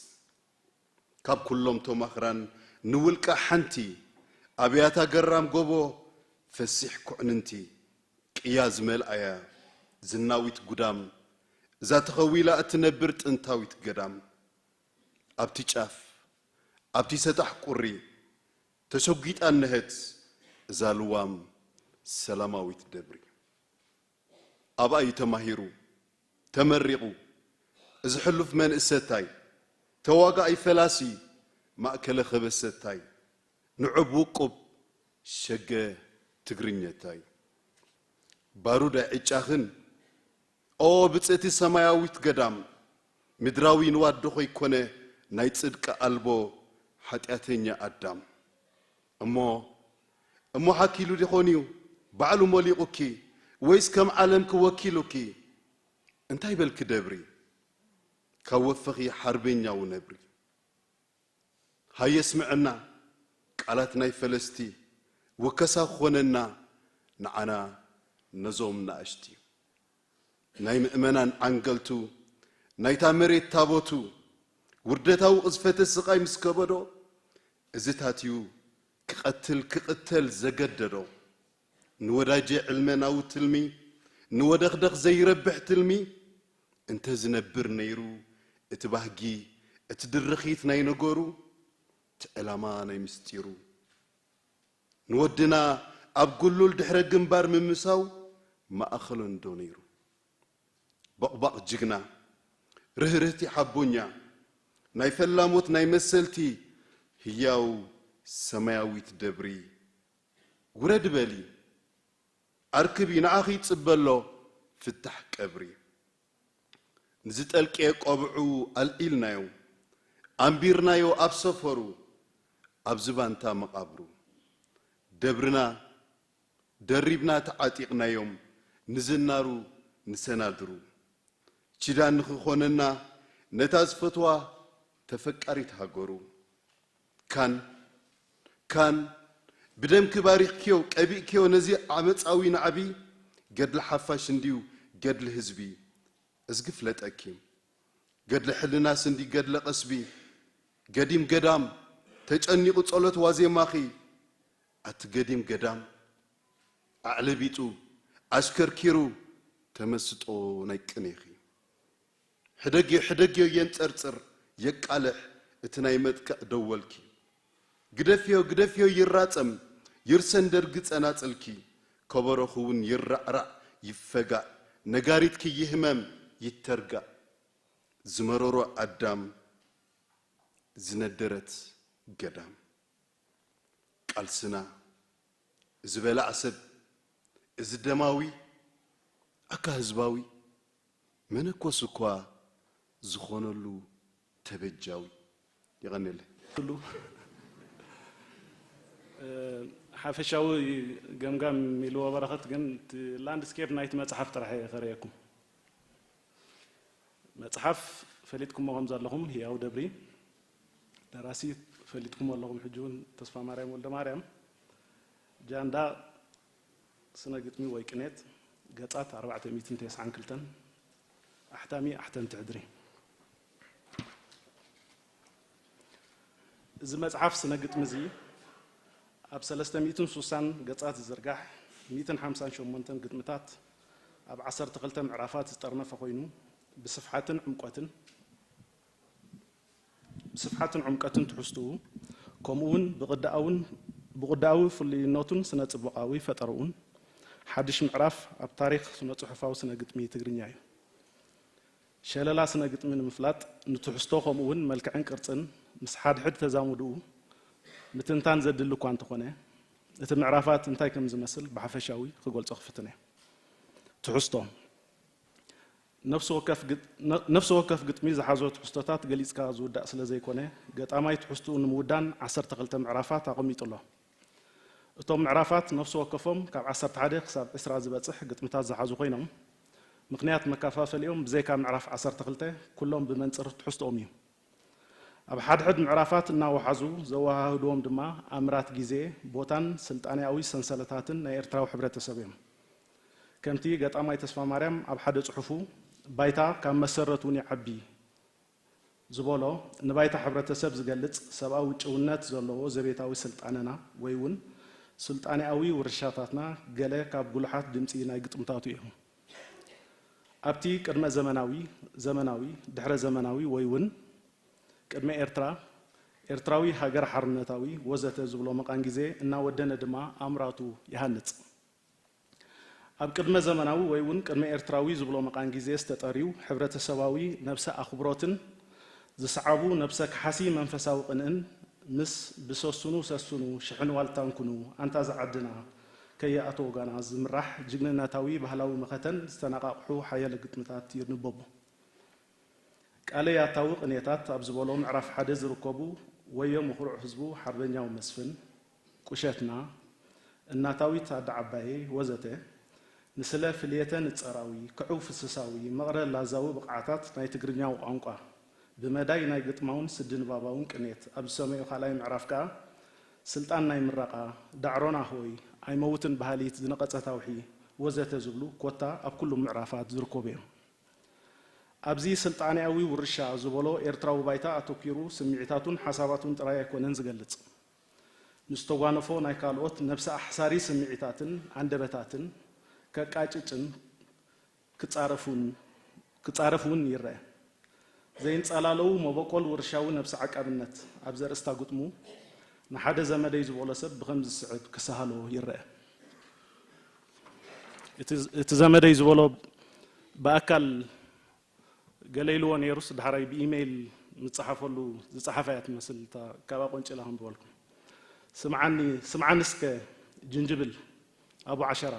ካብ ኩሎም ቶማኽራን ንውልቃ ሓንቲ፣ ኣብያታ ገራም ጎቦ ፈሲሕ ኩዕንንቲ፣ ቅያ ዝመልኣያ ዝናዊት ጉዳም፣ እዛ ተኸዊላ እትነብር ጥንታዊት ገዳም። ኣብቲ ጫፍ፣ ኣብቲ ሰጣሕ ቁሪ፣ ተሸጒጣ እነሀት እዛ ልዋም ሰላማዊት ደብሪ። ኣብኣ እዩ ተማሂሩ፣ ተመሪቑ፣ እዚ ሕሉፍ መንእሰታይ፣ ተዋጋኣይ ፈላሲ፣ ማእከለ ከበሰታይ፣ ንዑብ ውቁብ ሸገ ትግርኘታይ። ባሩድ ኣይዕጫኽን፣ ኦ ብጽእቲ ሰማያዊት ገዳም፣ ምድራዊ ንዋት ዶ ኾይኮነ ናይ ጽድቂ ኣልቦ ሓጢኣተኛ ኣዳም? እሞ፣ እሞ ሓኪሉ ዲኾን እዩ ባዕሉ ሞሊቑኪ፣ ወይስ ከም ዓለምኪ ወኪሉኪ? እንታይ በልኪ ደብሪ፣ ካብ ወፈኺ ሓርበኛዊ ነብሪ? ሃየ ስምዐና ቃላት ናይ ፈለስቲ፣ ወከሳ ክኾነና ንዓና ነዞም ንኣሽቲ። ናይ ምእመናን ዓንገልቱ፣ ናይታ መሬት ታቦቱ፣ ውርደታዊ ቅዝፈተ ስቓይ ምስ ከበዶ፣ እዚ ታትዩ ክቐትል ክቕተል ዘገደዶ። ንወዳጀ ዕልመናዊ ትልሚ፣ ንወደኽደኽ ዘይረብሕ ትልሚ፣ እንተ ዝነብር ነይሩ እቲ ባህጊ፣ እቲ ድርኺት ናይ ነገሩ፣ እቲ ዕላማ ናይ ምስጢሩ። ንወድና ኣብ ጉሉል ድሕረ ግንባር ምምሳው ማእኸሉ እንዶ ነይሩ። ቦቕባቕ ጅግና፣ ርህርህቲ ሓቦኛ፣ ናይ ፈላሞት ናይ መሰልቲ ህያው ሰማያዊት ደብሪ። ውረድ በሊ፣ ኣርክቢ ንዓኺ ይጽበሎ ፍታሕ ቀብሪ። ንዝጠልቄ ቆብዑ ኣልዒልናዮ፣ ኣንቢርናዮ ኣብ ሰፈሩ፣ ኣብ ዝባንታ መቓብሩ። ደብርና ደሪብና ተዓጢቕናዮም፣ ንዝናሩ ንሰናድሩ። ኪዳን ንኽኾነና ነታ ዝፈትዋ ተፈቃሪት ሃገሩ። ካን፣ ካን፣ ብደምኪ ባሪኽክዮ፣ ቀቢእክዮ ነዚ ዓመጻዊ ናዕቢ፣ ገድሊ ሓፋሽ እንድዩ ገድሊ ህዝቢ። እዝጊ ፍለጠኪ። ገድሊ ሕልናስ እንዲ ገድለ ቀስቢ። ገዲም ገዳም፣ ተጨኒቑ ጸሎት ዋዜማኺ። ኣቲ ገዲም ገዳም፣ ኣዕለቢጡ፣ ኣሽከርኪሩ፣ ተመስጦ ናይ ቅኔኺ። ሕደግዮ፣ ሕደግዮ የንጸርጽር፣ የቃልሕ እቲ ናይ መጥቅዕ ደወልኪ። ግደፍዮ፣ ግደፍዮ ይራጸም፣ ይርሰን ደርጊ ጸናጽልኪ። ከበሮኺ እውን ይራዕራዕ፣ ይፈጋእ፣ ነጋሪትኪ ይህመም፣ ይተርጋእ። ዝመረሮ ኣዳም፣ ዝነደረት ገዳም። ቃልስና፣ እዚ በላዕ ሰብ፣ እዚ ደማዊ፣ ኣካ ህዝባዊ፣ መነኮስ እኳ ዝኾነሉ ተበጃዊ። የቐንየለይ። ኩሉ፣ እ፣ ሓፈሻዊ ገምጋም ኢልዎ በረኸት፣ ግን እቲ ላንድስኬፕ ናይቲ መጽሓፍ ጥራሕ እየ ከርእየኩም። መጽሓፍ ፈሊጥኩሞ ከም ዘለኹም ህያው ደብሪ፣ ደራሲ ፈሊጥኩሞ ኣለኹም ሕጂ እውን ተስፋ ማርያም ወልደ ማርያም፣ ጃንዳ ስነ ግጥሚ ወይ ቅኔት፣ ገጻት ኣርባዕተ ሚእትን ተስዓን ክልተን፣ ኣሕታሚ ኣሕተምቲ ሕድሪ። እዚ መጽሓፍ ስነ ግጥሚ እዚ ኣብ ሰለስተ ሚእትን ሱሳን ገጻት ዝዝርጋሕ ሚእትን ሓምሳን ሸሞንተን ግጥምታት ኣብ ዓሰርተ ክልተ ምዕራፋት ዝጠርነፈ ኮይኑ ብስፍሓትን ዕምቆትን ብስፍሓትን ዕምቀትን ትሕዝትኡ ከምኡ እውን ብቕዳኣውን ብቕዳኣዊ ፍሉይነቱን ስነ ጽቡቓዊ ፈጠረኡን ሓድሽ ምዕራፍ ኣብ ታሪኽ ስነ ጽሑፋዊ ስነ ግጥሚ ትግርኛ እዩ። ሸለላ ስነ ግጥሚ ንምፍላጥ ንትሕዝቶ ከምኡ እውን መልክዕን ቅርጽን ምስ ሓድሕድ ተዛሙድኡ ምትንታን ዘድሊ እኳ እንተኾነ እቲ ምዕራፋት እንታይ ከም ዝመስል ብሓፈሻዊ ክገልጾ ክፍትን እየ። ትሕዝቶ ነፍሲ ወከፍ ግጥ-፣ ነ-፣ ነፍሲ ወከፍ ግጥሚ ዝሓዞ ትሕዝቶታት ገሊጽካ ዝውዳእ ስለ ዘይኮነ ገጣማይ ትሕዝትኡ ንምውዳን ዓሰርተ ክልተ ምዕራፋት ኣቐሚጡ ኣሎ። እቶም ምዕራፋት ነፍሲ ወከፎም ካብ ዓሰርተ ሓደ ክሳብ ዕስራ ዝበጽሕ ግጥምታት ዝሓዙ ኮይኖም፣ ምኽንያት መከፋፈሊኦም ብዘይካ ምዕራፍ ዓሰርተ ክልተ ኩሎም ብመንጽር ትሕዝቶኦም እዩ። ኣብ ሓድሕድ ምዕራፋት እናወሓዙ ዘወሃህድዎም ድማ ኣምራት ግዜ፣ ቦታን ስልጣኔኣዊ ሰንሰለታትን ናይ ኤርትራዊ ሕብረተሰብ እዮም። ከምቲ ገጣማይ ተስፋማርያም ኣብ ሓደ ጽሑፉ፣ "ባይታ ካብ መሰረቱ እውን ይዓቢ" ዝበሎ፣ ንባይታ ሕብረተሰብ ዝገልጽ ሰብኣዊ ጭውነት ዘለዎ ዘቤታዊ ስልጣነና ወይ እውን ስልጣኔኣዊ ውርሻታትና ገለ ካብ ጉሉሓት ድምጺ ናይ ግጥምታቱ እዮም። ኣብቲ ቅድመ ዘመናዊ፣ ዘመናዊ፣ ድሕረ ዘመናዊ ወይ እውን ቅድመ ኤርትራ፣ ኤርትራዊ ሃገር ሓርነታዊ ወዘተ ዝብሎ መቓን ግዜ እናወደነ ድማ ኣምራቱ ይሃንጽ። ኣብ ቅድመ ዘመናዊ ወይ እውን ቅድመ ኤርትራዊ ዝብሎ መቓን ግዜ ዝተጠርዩ ሕብረተሰባዊ ነብሰ ኣኽብሮትን ዝሰዓቡ ነብሰ ከሓሲ መንፈሳዊ ቅንእን ምስ ብሰስኑ ሰስኑ ሽሕን ዋልታን ኩኑ ኣንታ ዝዓድና ከየኣተወጋና ዝምራሕ ጅግንነታዊ ባህላዊ መኸተን ዝተነቓቕሑ ሓያለ ግጥምታት ይንበቡ። ቃለ ያታዊ ቅኔታት ኣብ ዝበሎ ምዕራፍ ሓደ ዝርከቡ ወዮ ምኹርዕ ህዝቡ ሓርበኛዊ መስፍን፣ ቁሸትና፣ እናታዊት ኣደ ዓባየይ ወዘተ፣ ንስለ ፍልየተ ንጸራዊ፣ ክዕው ፍስሳዊ፣ መቕረ ላዛዊ ብቕዓታት ናይ ትግርኛዊ ቋንቋ፣ ብመዳይ ናይ ግጥማውን ስዲ ንባባውን ቅኔት ኣብ ዝሰመዮ ካልኣይ ምዕራፍ ከኣ፣ ስልጣን ናይ ምረቓ፣ ዳዕሮና ሆይ፣ ኣይመውትን በሃሊት ዝነቐጸት ኣውሒ ወዘተ ዝብሉ ኮታ ኣብ ኩሉ ምዕራፋት ዝርከቡ እዮም። ኣብዚ ስልጣኔኣዊ ውርሻ ዝበሎ ኤርትራዊ ባይታ ኣተኲሩ ስምዒታቱን ሓሳባቱን ጥራይ ኣይኮነን ዝገልጽ። ንዝተጓነፎ ናይ ካልኦት ነብሰ ኣሕሳሪ ስምዒታትን ኣንደበታትን ከቃጭጭን ክጻረፉን፣ ክጻረፍ እውን ይረአ። ዘይንጸላለዉ መበቆል ውርሻዊ ነብሰ ዓቃብነት ኣብ ዘርእስታ ግጥሙ፣ ንሓደ ዘመደይ ዝበሎ ሰብ ብኸምዚ ዝስዕብ ክሰሃሎ ይረአ። እቲ፣ እቲ ዘመደይ ዝበሎ ብኣካል ገለ ኢልዎ ነይሩስ፣ ዳሕራይ ብኢሜይል ምጽሓፈሉ ዝጸሓፋ እያ ትመስል፣ እታ ካብኣ ቆንጭላ ከንብበልኩም። ስምዓኒ፣ ስምዓኒ እስከ ጅንጅብል፣ ኣቡ ዓሸራ፣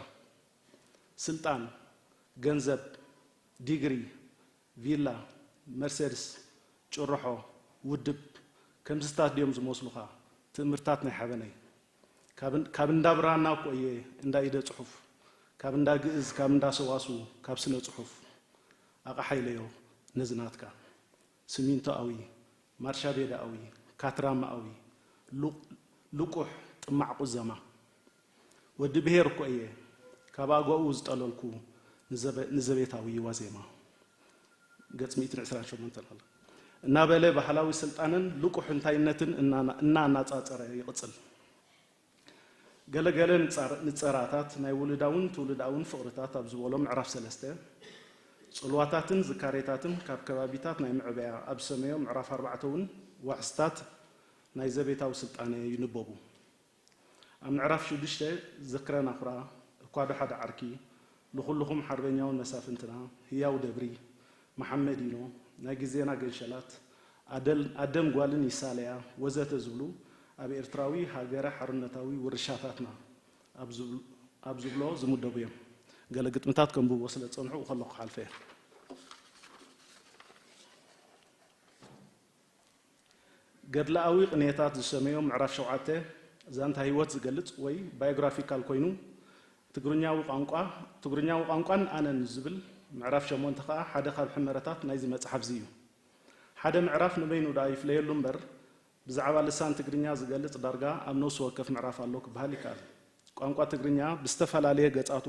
ስልጣን፣ ገንዘብ፣ ዲግሪ፣ ቪላ፣ መርሴድስ፣ ጭርሖ፣ ውድብ፣ ከምዚታት ድዮም ዝመስሉኻ? ትእምርታት ናይ ሓበነይ። ካብ እን-፣ ካብ እንዳ ብራና እኮ እየ እንዳ ኢደ ጽሑፍ፣ ካብ እንዳ ግእዝ፣ ካብ እንዳ ሰዋስው፣ ካብ ስነ ጽሑፍ። ኣቕሓ ኢለዮ ነዚ ናትካ። ሲሚንቶኣዊ፣ ማርሻቤዳኣዊ፣ ካትራማኣዊ፣ ሉ-፣ ልቁሕ ጥማዕ ቁዘማ። ወዲ ብሄር እኮ እየ፣ ካብ ኣገኡ ዝጠለልኩ ንዘበ-፣ ንዘቤታዊ ዋዜማ። ገጽ ሚእትን ዕስራን ሸሞንተን ኣሎ። እናበለ ባህላዊ ስልጣንን ልቁሕ እንታይነትን እናና-፣ እናናጻጸረ ይቕጽል። ገለ ገለ ንጻር-፣ ንጸራታት ናይ ውሉዳውን ትውልዳውን ፍቕርታት ኣብ ዝበሎ ምዕራፍ ሰለስተ፣ ጽልዋታትን ዝካሬታትን ካብ ከባቢታት ናይ ምዕበያ ኣብ ዝሰመዮ ምዕራፍ ኣርባዕተ እውን ዋሕስታት ናይ ዘቤታዊ ስልጣነ ይንበቡ። ኣብ ምዕራፍ ሽዱሽተ ዝክረ ናኹራ፣ እኳ ዶ ሓደ ዓርኪ፣ ንኹልኹም ሓርበኛውን መሳፍንትና፣ ህያው ደብሪ፣ መሓመዲኖ፣ ናይ ግዜና ገንሸላት፣ ኣደል-፣ ኣደም ጓልን ይሳለያ ወዘተ ዝብሉ ኣብ ኤርትራዊ ሃገረ ሓርነታዊ ውርሻታትና ኣብ ዝብሉ-፣ ኣብ ዝብሎ ዝምደቡ እዮም። ገለ ግጥምታት ከንብቦ ስለ ዝጸንሑ ከለኹ ክሓልፈ እየ። ገድላኣዊ ቅኔታት ዝሰመዮ ምዕራፍ ሸውዓተ ዛንታ ህይወት ዝገልጽ ወይ ባዮግራፊካል ኮይኑ፣ ትግርኛዊ ቋንቋ፣ ትግርኛዊ ቋንቋን ኣነን ዝብል ምዕራፍ ሸሞንተ ከኣ ሓደ ካብ ሕመረታት ናይዚ መጽሓፍ እዚ እዩ። ሓደ ምዕራፍ ንበይኑ ደኣ ይፍለየሉ እምበር፣ ብዛዕባ ልሳን ትግርኛ ዝገልጽ ዳርጋ ኣብ ነፍሲ ወከፍ ምዕራፍ ኣሎ ክበሃል ይከኣል። ቋንቋ ትግርኛ ብዝተፈላለየ ገጻቱ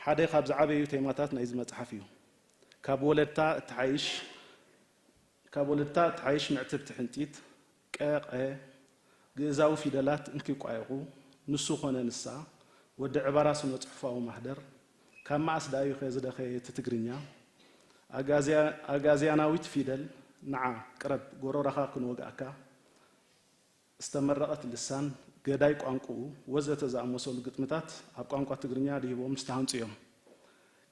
ሓደ ካብ ዝዓበዩ ቴማታት ናይዚ መጽሓፍ እዩ። ካብ ወለድታ እትሓይሽ፣ ካብ ወለድታ እትሓይሽ ምዕትብቲ ሕንጢት፣ ቀ፣ ቐ፣ ግእዛዊ ፊደላት እንኪቋየቑ፣ ንሱ ኾነ ንሳ፣ ወዲ ዕባራ ስነ-ጽሑፋዊ ማህደር፣ ካብ መኣስ ደኣ እዩ ከ ዝደኸየ እቲ ትግርኛ? ኣጋዝያ-፣ ኣጋዝያናዊት ፊደል፣ ንዓ፣ ቅረብ፣ ጎሮራኻ ክንወግኣካ፣ ዝተመረቐት ልሳን፣ ገዳይ ቋንቋኡ፣ ወዘተ ዝኣመሰሉ ግጥምታት ኣብ ቋንቋ ትግርኛ ደይቦም ዝተሃንጹ እዮም።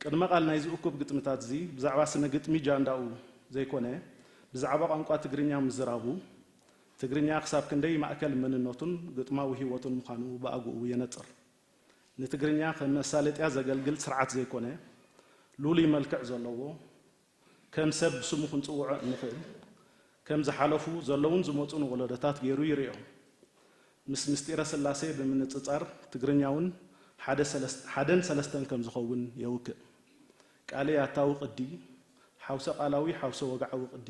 ቅድመ ቃል ናይዚ እኩብ ግጥምታት እዚ ብዛዕባ ስነ ግጥሚ ጃንዳኡ ዘይኮነ፣ ብዛዕባ ቋንቋ ትግርኛ ምዝራቡ፣ ትግርኛ ክሳብ ክንደይ ማእከል መንነቱን ግጥማዊ ህይወቱን ምዃኑ ብኣግኡ የነጽር። ንትግርኛ ከም መሳለጥያ ዘገልግል ስርዓት ዘይኮነ፣ ልሉይ መልክዕ ዘለዎ፣ ከም ሰብ ብስሙ ክንጽውዖ እንኽእል፣ ከም ዝሓለፉ ዘለውን ዝመጹን ወለዶታት ገይሩ ይርእዮም። ምስ ምስጢረ ስላሴ ብምንጽጻር ትግርኛ እውን ሓደ ሰለስ-፣ ሓደን ሰለስተን ከም ዝኸውን የውክእ። ቃለ ያታዊ ቅዲ፣ ሓውሰ ቃላዊ፣ ሓውሰ ወግዓዊ ቅዲ፣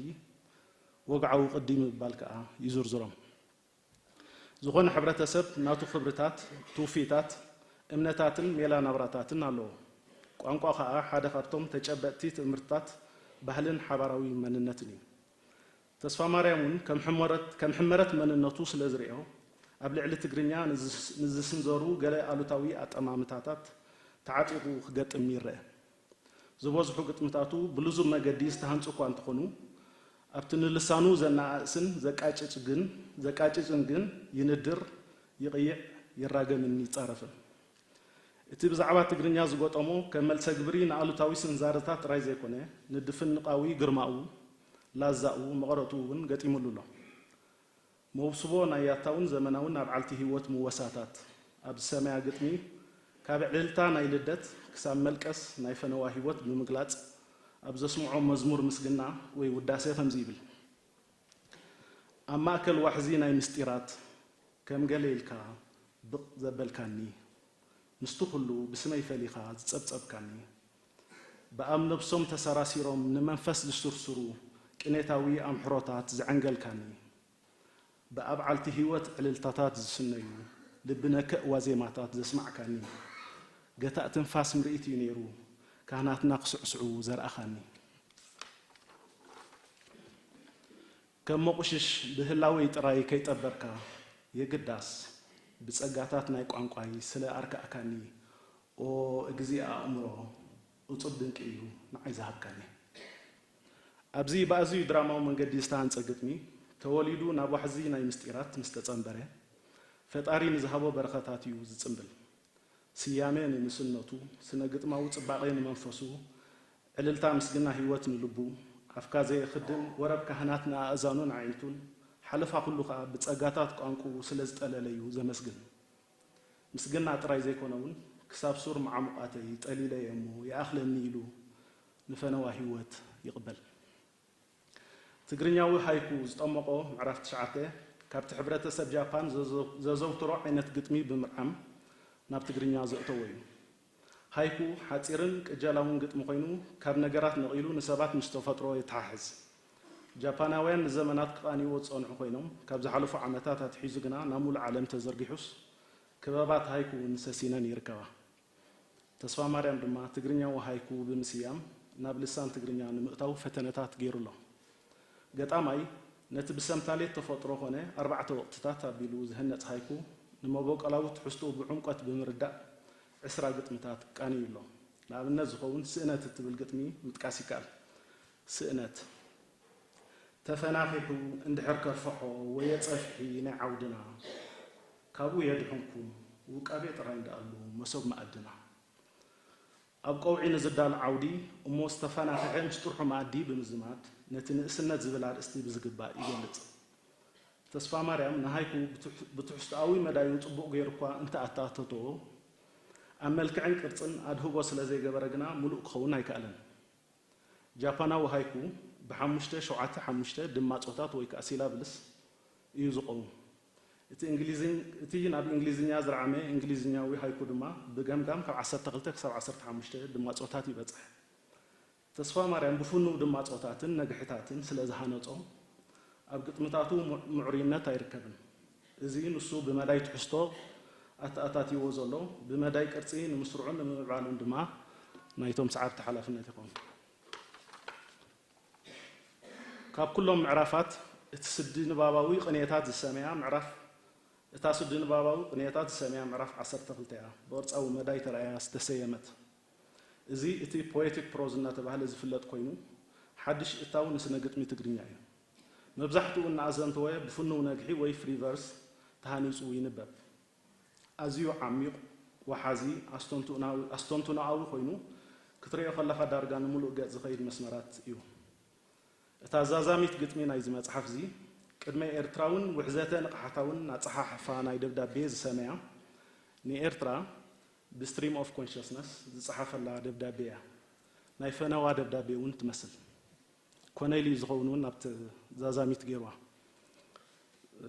ወግዓዊ ቅዲ ምባል ከኣ ይዝርዝሮም። ዝኾነ ሕብረተሰብ ናቱ ክብርታት፣ ትውፊታት፣ እምነታትን ሜላ ናብራታትን ኣለዎ። ቋንቋ ከኣ ሓደ ካብቶም ተጨበጥቲ ትእምርትታት ባህልን ሓባራዊ መንነትን እዩ። ተስፋማርያም እውን ከም ሕመረት፣ ከም ሕመረት መንነቱ ስለ ዝርእዮ፣ ኣብ ልዕሊ ትግርኛ ንዝስ-፣ ንዝስንዘሩ ገለ ኣሉታዊ ኣጠማምታታት ተዓጢቑ ክገጥም ይረአ። ዝበዝሑ ግጥምታቱ ብልዙብ መገዲ ዝተሃንጹ እኳ እንተኾኑ፣ ኣብቲ ንልሳኑ ዘነኣእስን ዘቃጭጭ ግን፣ ዘቃጭጭን ግን ይንድር፣ ይቕይዕ፣ ይራገምን ይጻረፍን። እቲ ብዛዕባ ትግርኛ ዝገጠሞ ከም መልሰ ግብሪ ንኣሉታዊ ስንዛረታት ጥራይ ዘይኮነ፣ ንድፍንቓዊ ግርማኡ፣ ላዛኡ፣ መቐረቱ እውን ገጢሙሉ ኣሎ። መውስቦ ናይ ያታውን ዘመናውን ኣብ ዓልቲ ህይወት ምወሳታት ኣብ ዝሰመያ ግጥሚ፣ ካብ ዕልልታ ናይ ልደት ክሳብ መልቀስ ናይ ፈነዋ ህይወት ብምግላጽ፣ ኣብ ዘስምዖ መዝሙር ምስግና ወይ ውዳሴ ከምዚ ይብል። ኣብ ማእከል ዋሕዚ ናይ ምስጢራት፣ ከም ገለ ኢልካ ብቕ ዘበልካኒ፣ ምስቲ ኩሉ ብስመይ ፈሊኻ ዝጸብጸብካኒ፣ ብኣብ ነብሶም ተሰራሲሮም ንመንፈስ ዝስርስሩ ቅኔታዊ ኣምሕሮታት ዘዐንገልካኒ፣ ብኣብ ዓልቲ ህይወት ዕልልታታት ዝስነዩ ልቢ ነክእ ዋዜማታት ዘስማዕካኒ፣ ገታእ ትንፋስ ምርኢት እዩ ነይሩ ካህናትና ክስዕስዑ ዘርኣኻኒ። ከም መቑሽሽ ብህላወይ ጥራይ ከይጠበርካ፣ የግዳስ ብጸጋታት ናይ ቋንቋይ ስለ ኣርካእካኒ፣ ኦ እግዚእ ኣእምሮ፣ እጹብ ድንቂ እዩ ንዓይ ዝሃብካኒ። ኣብዚ ብኣዝዩ ድራማዊ መንገዲ ዝተሃንጸ ግጥሚ፣ ተወሊዱ ናብ ዋሕዚ ናይ ምስጢራት ምስ ተጸንበረ፣ ፈጣሪ ንዝሃቦ በረኸታት እዩ ዝጽምብል። ስያመ ንንስነቱ፣ ስነ ግጥማዊ ጽባቐ ንመንፈሱ፣ ዕልልታ ምስግና ህይወት ንልቡ፣ ኣፍካ ዘየኽድን ወረብ ካህናት ንኣእዛኑን ኣዒንቱን፣ ሓለፋ ኩሉ ከኣ ብጸጋታት ቋንቁኡ ስለ ዝጠለለዩ ዘመስግን። ምስግና ጥራይ ዘይኮነ እውን፣ ክሳብ ሱር መዓሙቓተይ ጠሊለየ እሞ ይኣኽለኒ ኢሉ ንፈነዋ ህይወት ይቕበል። ትግርኛዊ ሃይኩ ዝጠመቖ ምዕራፍ ትሽዓተ፣ ካብቲ ሕብረተሰብ ጃፓን ዘዘ-፣ ዘዘውትሮ ዓይነት ግጥሚ ብምርዓም ናብ ትግርኛ ዘእተዎ እዩ። ሃይኩ ሓጺርን ቅጀላውን ግጥሚ ኮይኑ፣ ካብ ነገራት ነቒሉ ንሰባት ምስ ተፈጥሮ የተሓሕዝ። ጃፓናውያን ንዘመናት ክቓንይዎ ዝጸንሑ ኮይኖም፣ ካብ ዝሓለፉ ዓመታት ኣትሒዙ ግና ናብ ሙሉእ ዓለም ተዘርጊሑስ፣ ክበባት ሃይኩ እውን ሰሲነን ይርከባ። ተስፋማርያም ድማ ትግርኛዊ ሃይኩ ብምስያም ናብ ልሳን ትግርኛ ንምእታው ፈተነታት ገይሩ ኣሎ። ገጣማይ ነቲ ብሰምታሌት ተፈጥሮ ኾነ ኣርባዕተ ወቕትታት ኣቢሉ ዝህነጽ ሃይኩ ንመበቆላዊ ትሕዝትኡ ብዕምቆት ብምርዳእ ዕስራ ግጥምታት ቃንዩ ኣሎ። ንኣብነት ዝኸውን ስእነት እትብል ግጥሚ ምጥቃስ ይከኣል። ስእነት። ተፈናኺሑ እንድሕር ከርፍሖ ወየ ጸፍሒ ናይ ዓውድና፣ ካብኡ የድሕንኩም ውቃቤ ጥራይ እንዳኣሉ መሶብ መኣድና። ኣብ ቀውዒ ንዝዳሎ ዓውዲ እሞ ዝተፈናኽሐ ምስ ጥርሑ መኣዲ ብምዝማድ ነቲ ንእስነት ዝብል ኣርእስቲ ብዝግባእ ይገልጽ። ተስፋማርያም ንሃይኩ ብትሕ-፣ ብትሕዝቶኣዊ መዳዩ ጽቡቕ ገይሩ እኳ እንተኣተኣተቶ፣ ኣብ መልክዕን ቅርጽን ኣድህቦ ስለ ዘይገበረ ግና ምሉእ ክኸውን ኣይከኣለን። ጃፓናዊ ሃይኩ ብሓሙሽተ ሸውዓተ ሓሙሽተ ድማጾታት ወይ ከኣ ሲላብልስ እዩ ዝቐውም። እቲ እንግሊዝኝ-፣ እቲ ናብ እንግሊዝኛ ዝረዓመ እንግሊዝኛዊ ሃይኩ ድማ ብገምጋም ካብ ዓሰርተ ክልተ ክሳብ ዓሰርተ ሓሙሽተ ድማጾታት ይበጽሕ። ተስፋማርያም ብፍኑው ድማጾታትን ነግሕታትን ስለ ዝሃነጾ፣ ኣብ ግጥምታቱ ምዕ-፣ ምዕሩይነት ኣይርከብን። እዚ ንሱ ብመዳይ ትሕዝቶ ኣተኣታትይዎ ዘሎ፣ ብመዳይ ቅርጺ ንምስርዑን ንምምዕባሉን ድማ ናይቶም ሰዓብቲ ሓላፍነት ይኾኑ። ካብ ኩሎም ምዕራፋት እቲ ስዲ ንባባዊ ቅኔታት ዝሰመያ ምዕራፍ፣ እታ ስዲ ንባባዊ ቅኔታት ዝሰመያ ምዕራፍ ዓሰርተ ክልተ እያ። ብቅርጻዊ መዳይ ተራእያ ዝተሰየመት። እዚ እቲ ፖኤቲክ ፕሮዝ እናተባህለ ዝፍለጥ ኮይኑ፣ ሓድሽ እታው ንስነ ግጥሚ ትግርኛ እዩ። መብዛሕትኡ እናኣዘንተወ ብፍኑው ነግሒ ወይ ፍሪ ቨርስ ተሃኒጹ ይንበብ። ኣዝዩ ዓሚቕ፣ ወሓዚ፣ ኣስተንትኖኣዊ፣ ኣስተንትኖኣዊ ኮይኑ፣ ክትርእዮ ከለኻ ዳርጋ ንምሉእ ገጽ ዝኸይድ መስመራት እዩ። እታ ዛዛሚት ግጥሚ ናይዚ መጽሓፍ እዚ፣ ቅድመ ኤርትራውን ውሕዘተ ንቕሓታውን ኣጸሓሕፋ ናይ ደብዳቤ ዝሰመያ፣ ንኤርትራ ብስትሪም ኦፍ ኮንሽስነስ ዝጸሓፈላ ደብዳቤ እያ። ናይ ፈነዋ ደብዳቤ እውን ትመስል። ኮነ ኢሉ እዩ ዝኸውን እውን ናብቲ ዛዛሚት ገይርዋ። እ፣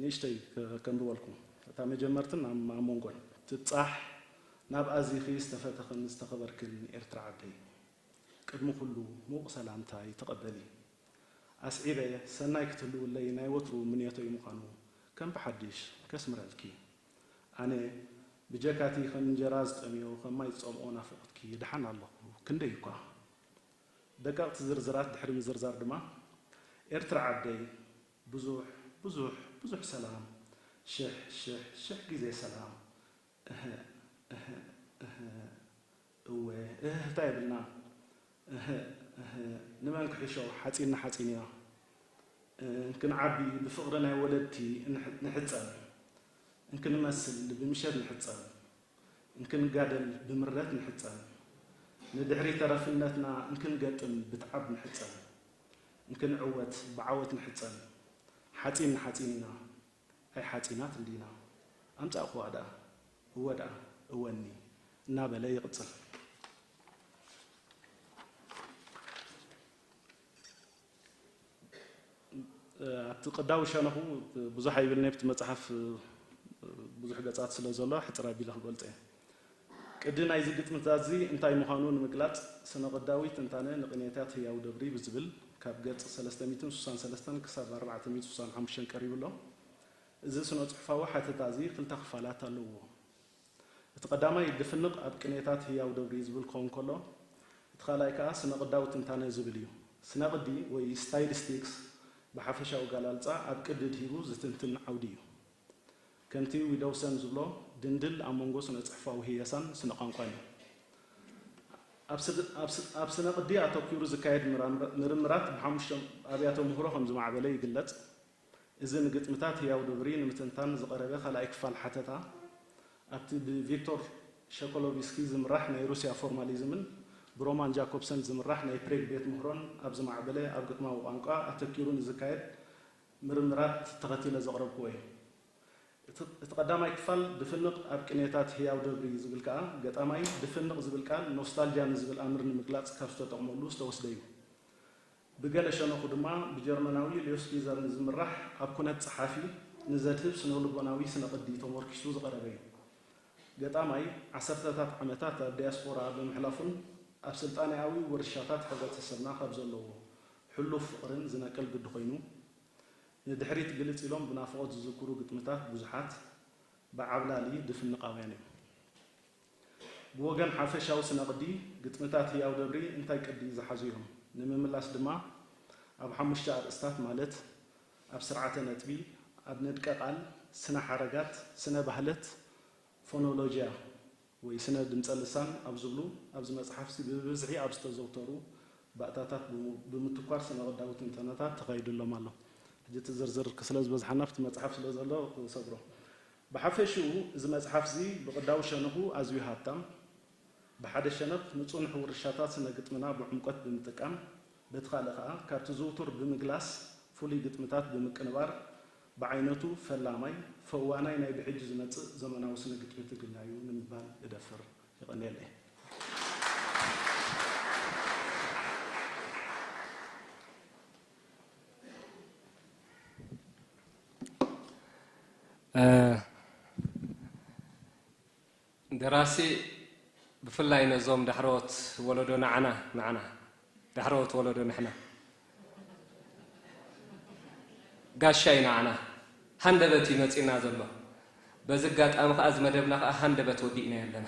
ንእሽተይ ከ-፣ ከንብበልኩም። እታ መጀመርትን ኣብ፣ ኣብ መንጎን። ትብጻሕ ናብ ኣዚኺ ዝተፈተኽን ዝተኸበርክን ኤርትራ ዓደይ። ቅድሚ ኩሉ ምዉቕ ሰላምታይ ተቐበሊ። ኣስዒበ ሰናይ ክትህልውለይ ናይ ወትሩ ምንዮተይ ምዃኑ ከም ብሓድሽ ከስምረልኪ። ኣነ ብጀካቲ ከም እንጀራ ዝጠምዮ፣ ከም ማይ ዝጸምኦ ናፍቖትኪ ደሓን ኣለኹ፣ ክንደይ እኳ። ደቀቕቲ ዝርዝራት ድሕሪ ምዝርዛር ድማ፣ ኤርትራ ዓደይ፣ ብዙሕ፣ ብዙሕ፣ ብዙሕ ሰላም፣ ሽሕ፣ ሽሕ፣ ሽሕ ግዜ ሰላም። እህ፣ እህ፣ እህ፣ እወ፣ እህ፣ እንታይ የብልና? እህ፣ እህ፣ ንመን ክሕሾ? ሓጺንና ሓጺን ኢና። እንክንዓቢ ብፍቕሪ ናይ ወለድቲ እንሕ-፣ ንሕጸን። እንክንመስል ብምሸት ንሕጸን። እንክንጋደል ብምረት ንሕጸን። ንድሕሪ ተረፍነትና እንክንገጥም ብትዓብ ንሕጸን። እንክንዕወት ብዓወት ንሕጸን። ሓጺን ንሓጺን ኢና። ኣይሓጺናት እንዲና። ኣምጻእኽዋ ደኣ፣ እወ ደኣ፣ እወኒ፣ እናበለ ይቕጽል። ኣብቲ ቀዳዊ ሸነኹ ብዙሕ ኣይብልኒ፣ ኣብቲ መጽሓፍ ብዙሕ ገጻት ስለ ዘሎ ሕጽር ኣቢለ ክገልጾ እየ። ቅዲ ናይዚ ግጥምታት እዚ እንታይ ምዃኑ ንምግላጽ፣ ስነ-ቅዳዊ ትንታነ ንቅኔታት ህያው ደብሪ ብዝብል ካብ ገጽ ሰለስተ ሚእትን ስሳን ሰለስተን ክሳብ ኣርባዕተ ሚእትን ስሳን ሓሙሽተን ቀሪቡ ኣሎ። እዚ ስነ-ጽሑፋዊ ሓተታ እዚ ክልተ ክፋላት ኣለዎ። እቲ ቀዳማይ ድፍንቕ ኣብ ቅኔታት ህያው ደብሪ ዝብል ክኸውን ከሎ፣ እቲ ካልኣይ ከኣ ስነ-ቅዳዊ ትንታነ ዝብል እዩ። ስነ-ቅዲ ወይ ስታይሊስቲክስ ብሓፈሻዊ ኣገላልጻ ኣብ ቅዲ ድሂቡ ዝትንትን ዓውዲ እዩ። ከምቲ ዊደውሰን ዝብሎ፣ ድንድል ኣብ መንጎ ስነ-ጽሑፋዊ ህየሳን ስነ-ቋንቋን እዩ። ኣብ ስነ-፣ ኣብ ስ-፣ ኣብ ስነ-ቅዲ ኣተኲሩ ዝካየድ ምራምረ-፣ ምርምራት ብሓሙሽተ ኣብያተ ምህሮ ከም ዝማዕበለ ይግለጽ። እዚ ንግጥምታት ህያው ደብሪ ንምትንታን ዝቐረበ ካልኣይ ክፋል ሓተታ፣ ኣብቲ ብቪክቶር ሸኮሎቪስኪ ዝምራሕ ናይ ሩስያ ፎርማሊዝምን ብሮማን ጃኮብሰን ዝምራሕ ናይ ፕሬግ ቤት ምህሮን ኣብ ዝማዕበለ ኣብ ግጥማዊ ቋንቋ ኣተኲሩ ንዝካየድ ምርምራት ተኸቲለ ዘቕረብክዎ እዩ። እቲ፣ እቲ ቀዳማይ ክፋል ድፍንቕ ኣብ ቅኔታት ህያው ደብሪ ዝብል ከኣ፣ ገጣማይ ድፍንቕ ዝብል ቃል ኖስታልጅያ ንዝብል ኣምር ንምግላጽ ካብ ዝተጠቕመሉ ዝተወስደ እዩ። ብገለ ሸነኹ ድማ ብጀርመናዊ ሊዮስ ጊዘር ንዝምራሕ ኣብ ኩነት ጸሓፊ ንዘድህብ ስነ-ልቦናዊ ስነ-ቅዲ ተመርኪሱ ዝቐረበ እዩ። ገጣማይ ዓሰርተታት ዓመታት ኣብ ዲያስፖራ ብምሕላፉን ኣብ ስልጣኔኣዊ ውርሻታት ሕብረተሰብና ካብ ዘለዎ ሕሉፍ ፍቕርን ዝነቅል ግዲ ኮይኑ፣ ንድሕሪት ግልጽ ኢሎም ብናፍቖት ዝዝክሩ ግጥምታት ብዙሓት፣ ብዓብላሊ ድፍንቓውያን እዮም። ብወገን ሓፈሻዊ ስነ-ቅዲ፣ ግጥምታት ህያው ደብሪ እንታይ ቅዲ ዝሓዙ እዮም ንምምላስ ድማ፣ ኣብ ሓሙሽተ ኣርእስታት ማለት፣ ኣብ ስርዓተ ነጥቢ፣ ኣብ ንድቀ ቃል፣ ስነ ሓረጋት፣ ስነ ባህለት፣ ፎኖሎጅያ ወይ ስነ ድምጸ ልሳን ኣብ ዝብሉ ኣብዚ መጽሓፍሲ ብብዝሒ ኣብ ዝተዘውተሩ ባእታታት ብሙ-፣ ብምትኳር ስነ-ቅዳዊ ትንተናታት ተኻይዱሎም ኣሎ። ሕጂ እቲ ዝርዝር ስለ ዝበዝሓና ኣብቲ መጽሓፍ ስለ ዘሎ ክሰግሮ። ብሓፈሽኡ እዚ መጽሓፍዚ ብቕዳዊ ሸነኹ ኣዝዩ ሃብታም፣ ብሓደ ሸነኽ ንጹንሕ ውርሻታት ስነ ግጥምና ብዕምቆት ብምጥቃም፣ በቲ ካልእ ከኣ ካብቲ ዝውቱር ብምግላስ ፍሉይ ግጥምታት ብምቅንባር ብዓይነቱ ፈላማይ፣ ፈዋናይ ናይ ብሕጂ ዝመጽእ ዘመናዊ ስነ ግጥሚ ትግርኛ እዩ ንምባል እደፍር። የቐንየለይ። እ፣ ደራሲ ብፍላይ ነዞም ዳሕረዎት ወለዶ ንዓና፣ ንዓና ዳሕረዎት ወለዶ ንሕና ጋሻ እዩ ንዓና። ሃንደበት እዩ መጺእና ዘሎ። በዚ ኣጋጣሚ ከኣ እዚ መደብና ከኣ ሃንደበት ወዲእናዮ ኣለና።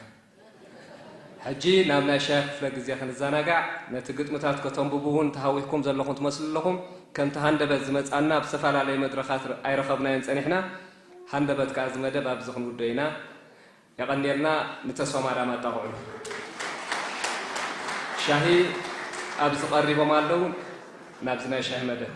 ሕጂ ናብ ናይ ሻሂ ክፍለ ግዜ ክንዘናጋዕ፣ ነቲ ግጥምታት ከተንብቡ እውን ተሃዊኽኩም ዘለኹም ትመስሉ ኣለኹም። ከምቲ ሃንደበት ዝመጻና ኣብ ዝተፈላለየ መድረኻት ኣይረኸብናዮን ጸኒሕና። ሃንደበት ከኣ እዚ መደብ ኣብዚ ክንውድኦ ኢና። የቐንየልና። ንተስፋ ማርያም ኣጣቕዑ። ሻሂ ኣብዚ ቀሪቦም ኣለዉ። ናብዚ ናይ ሻሂ መደብ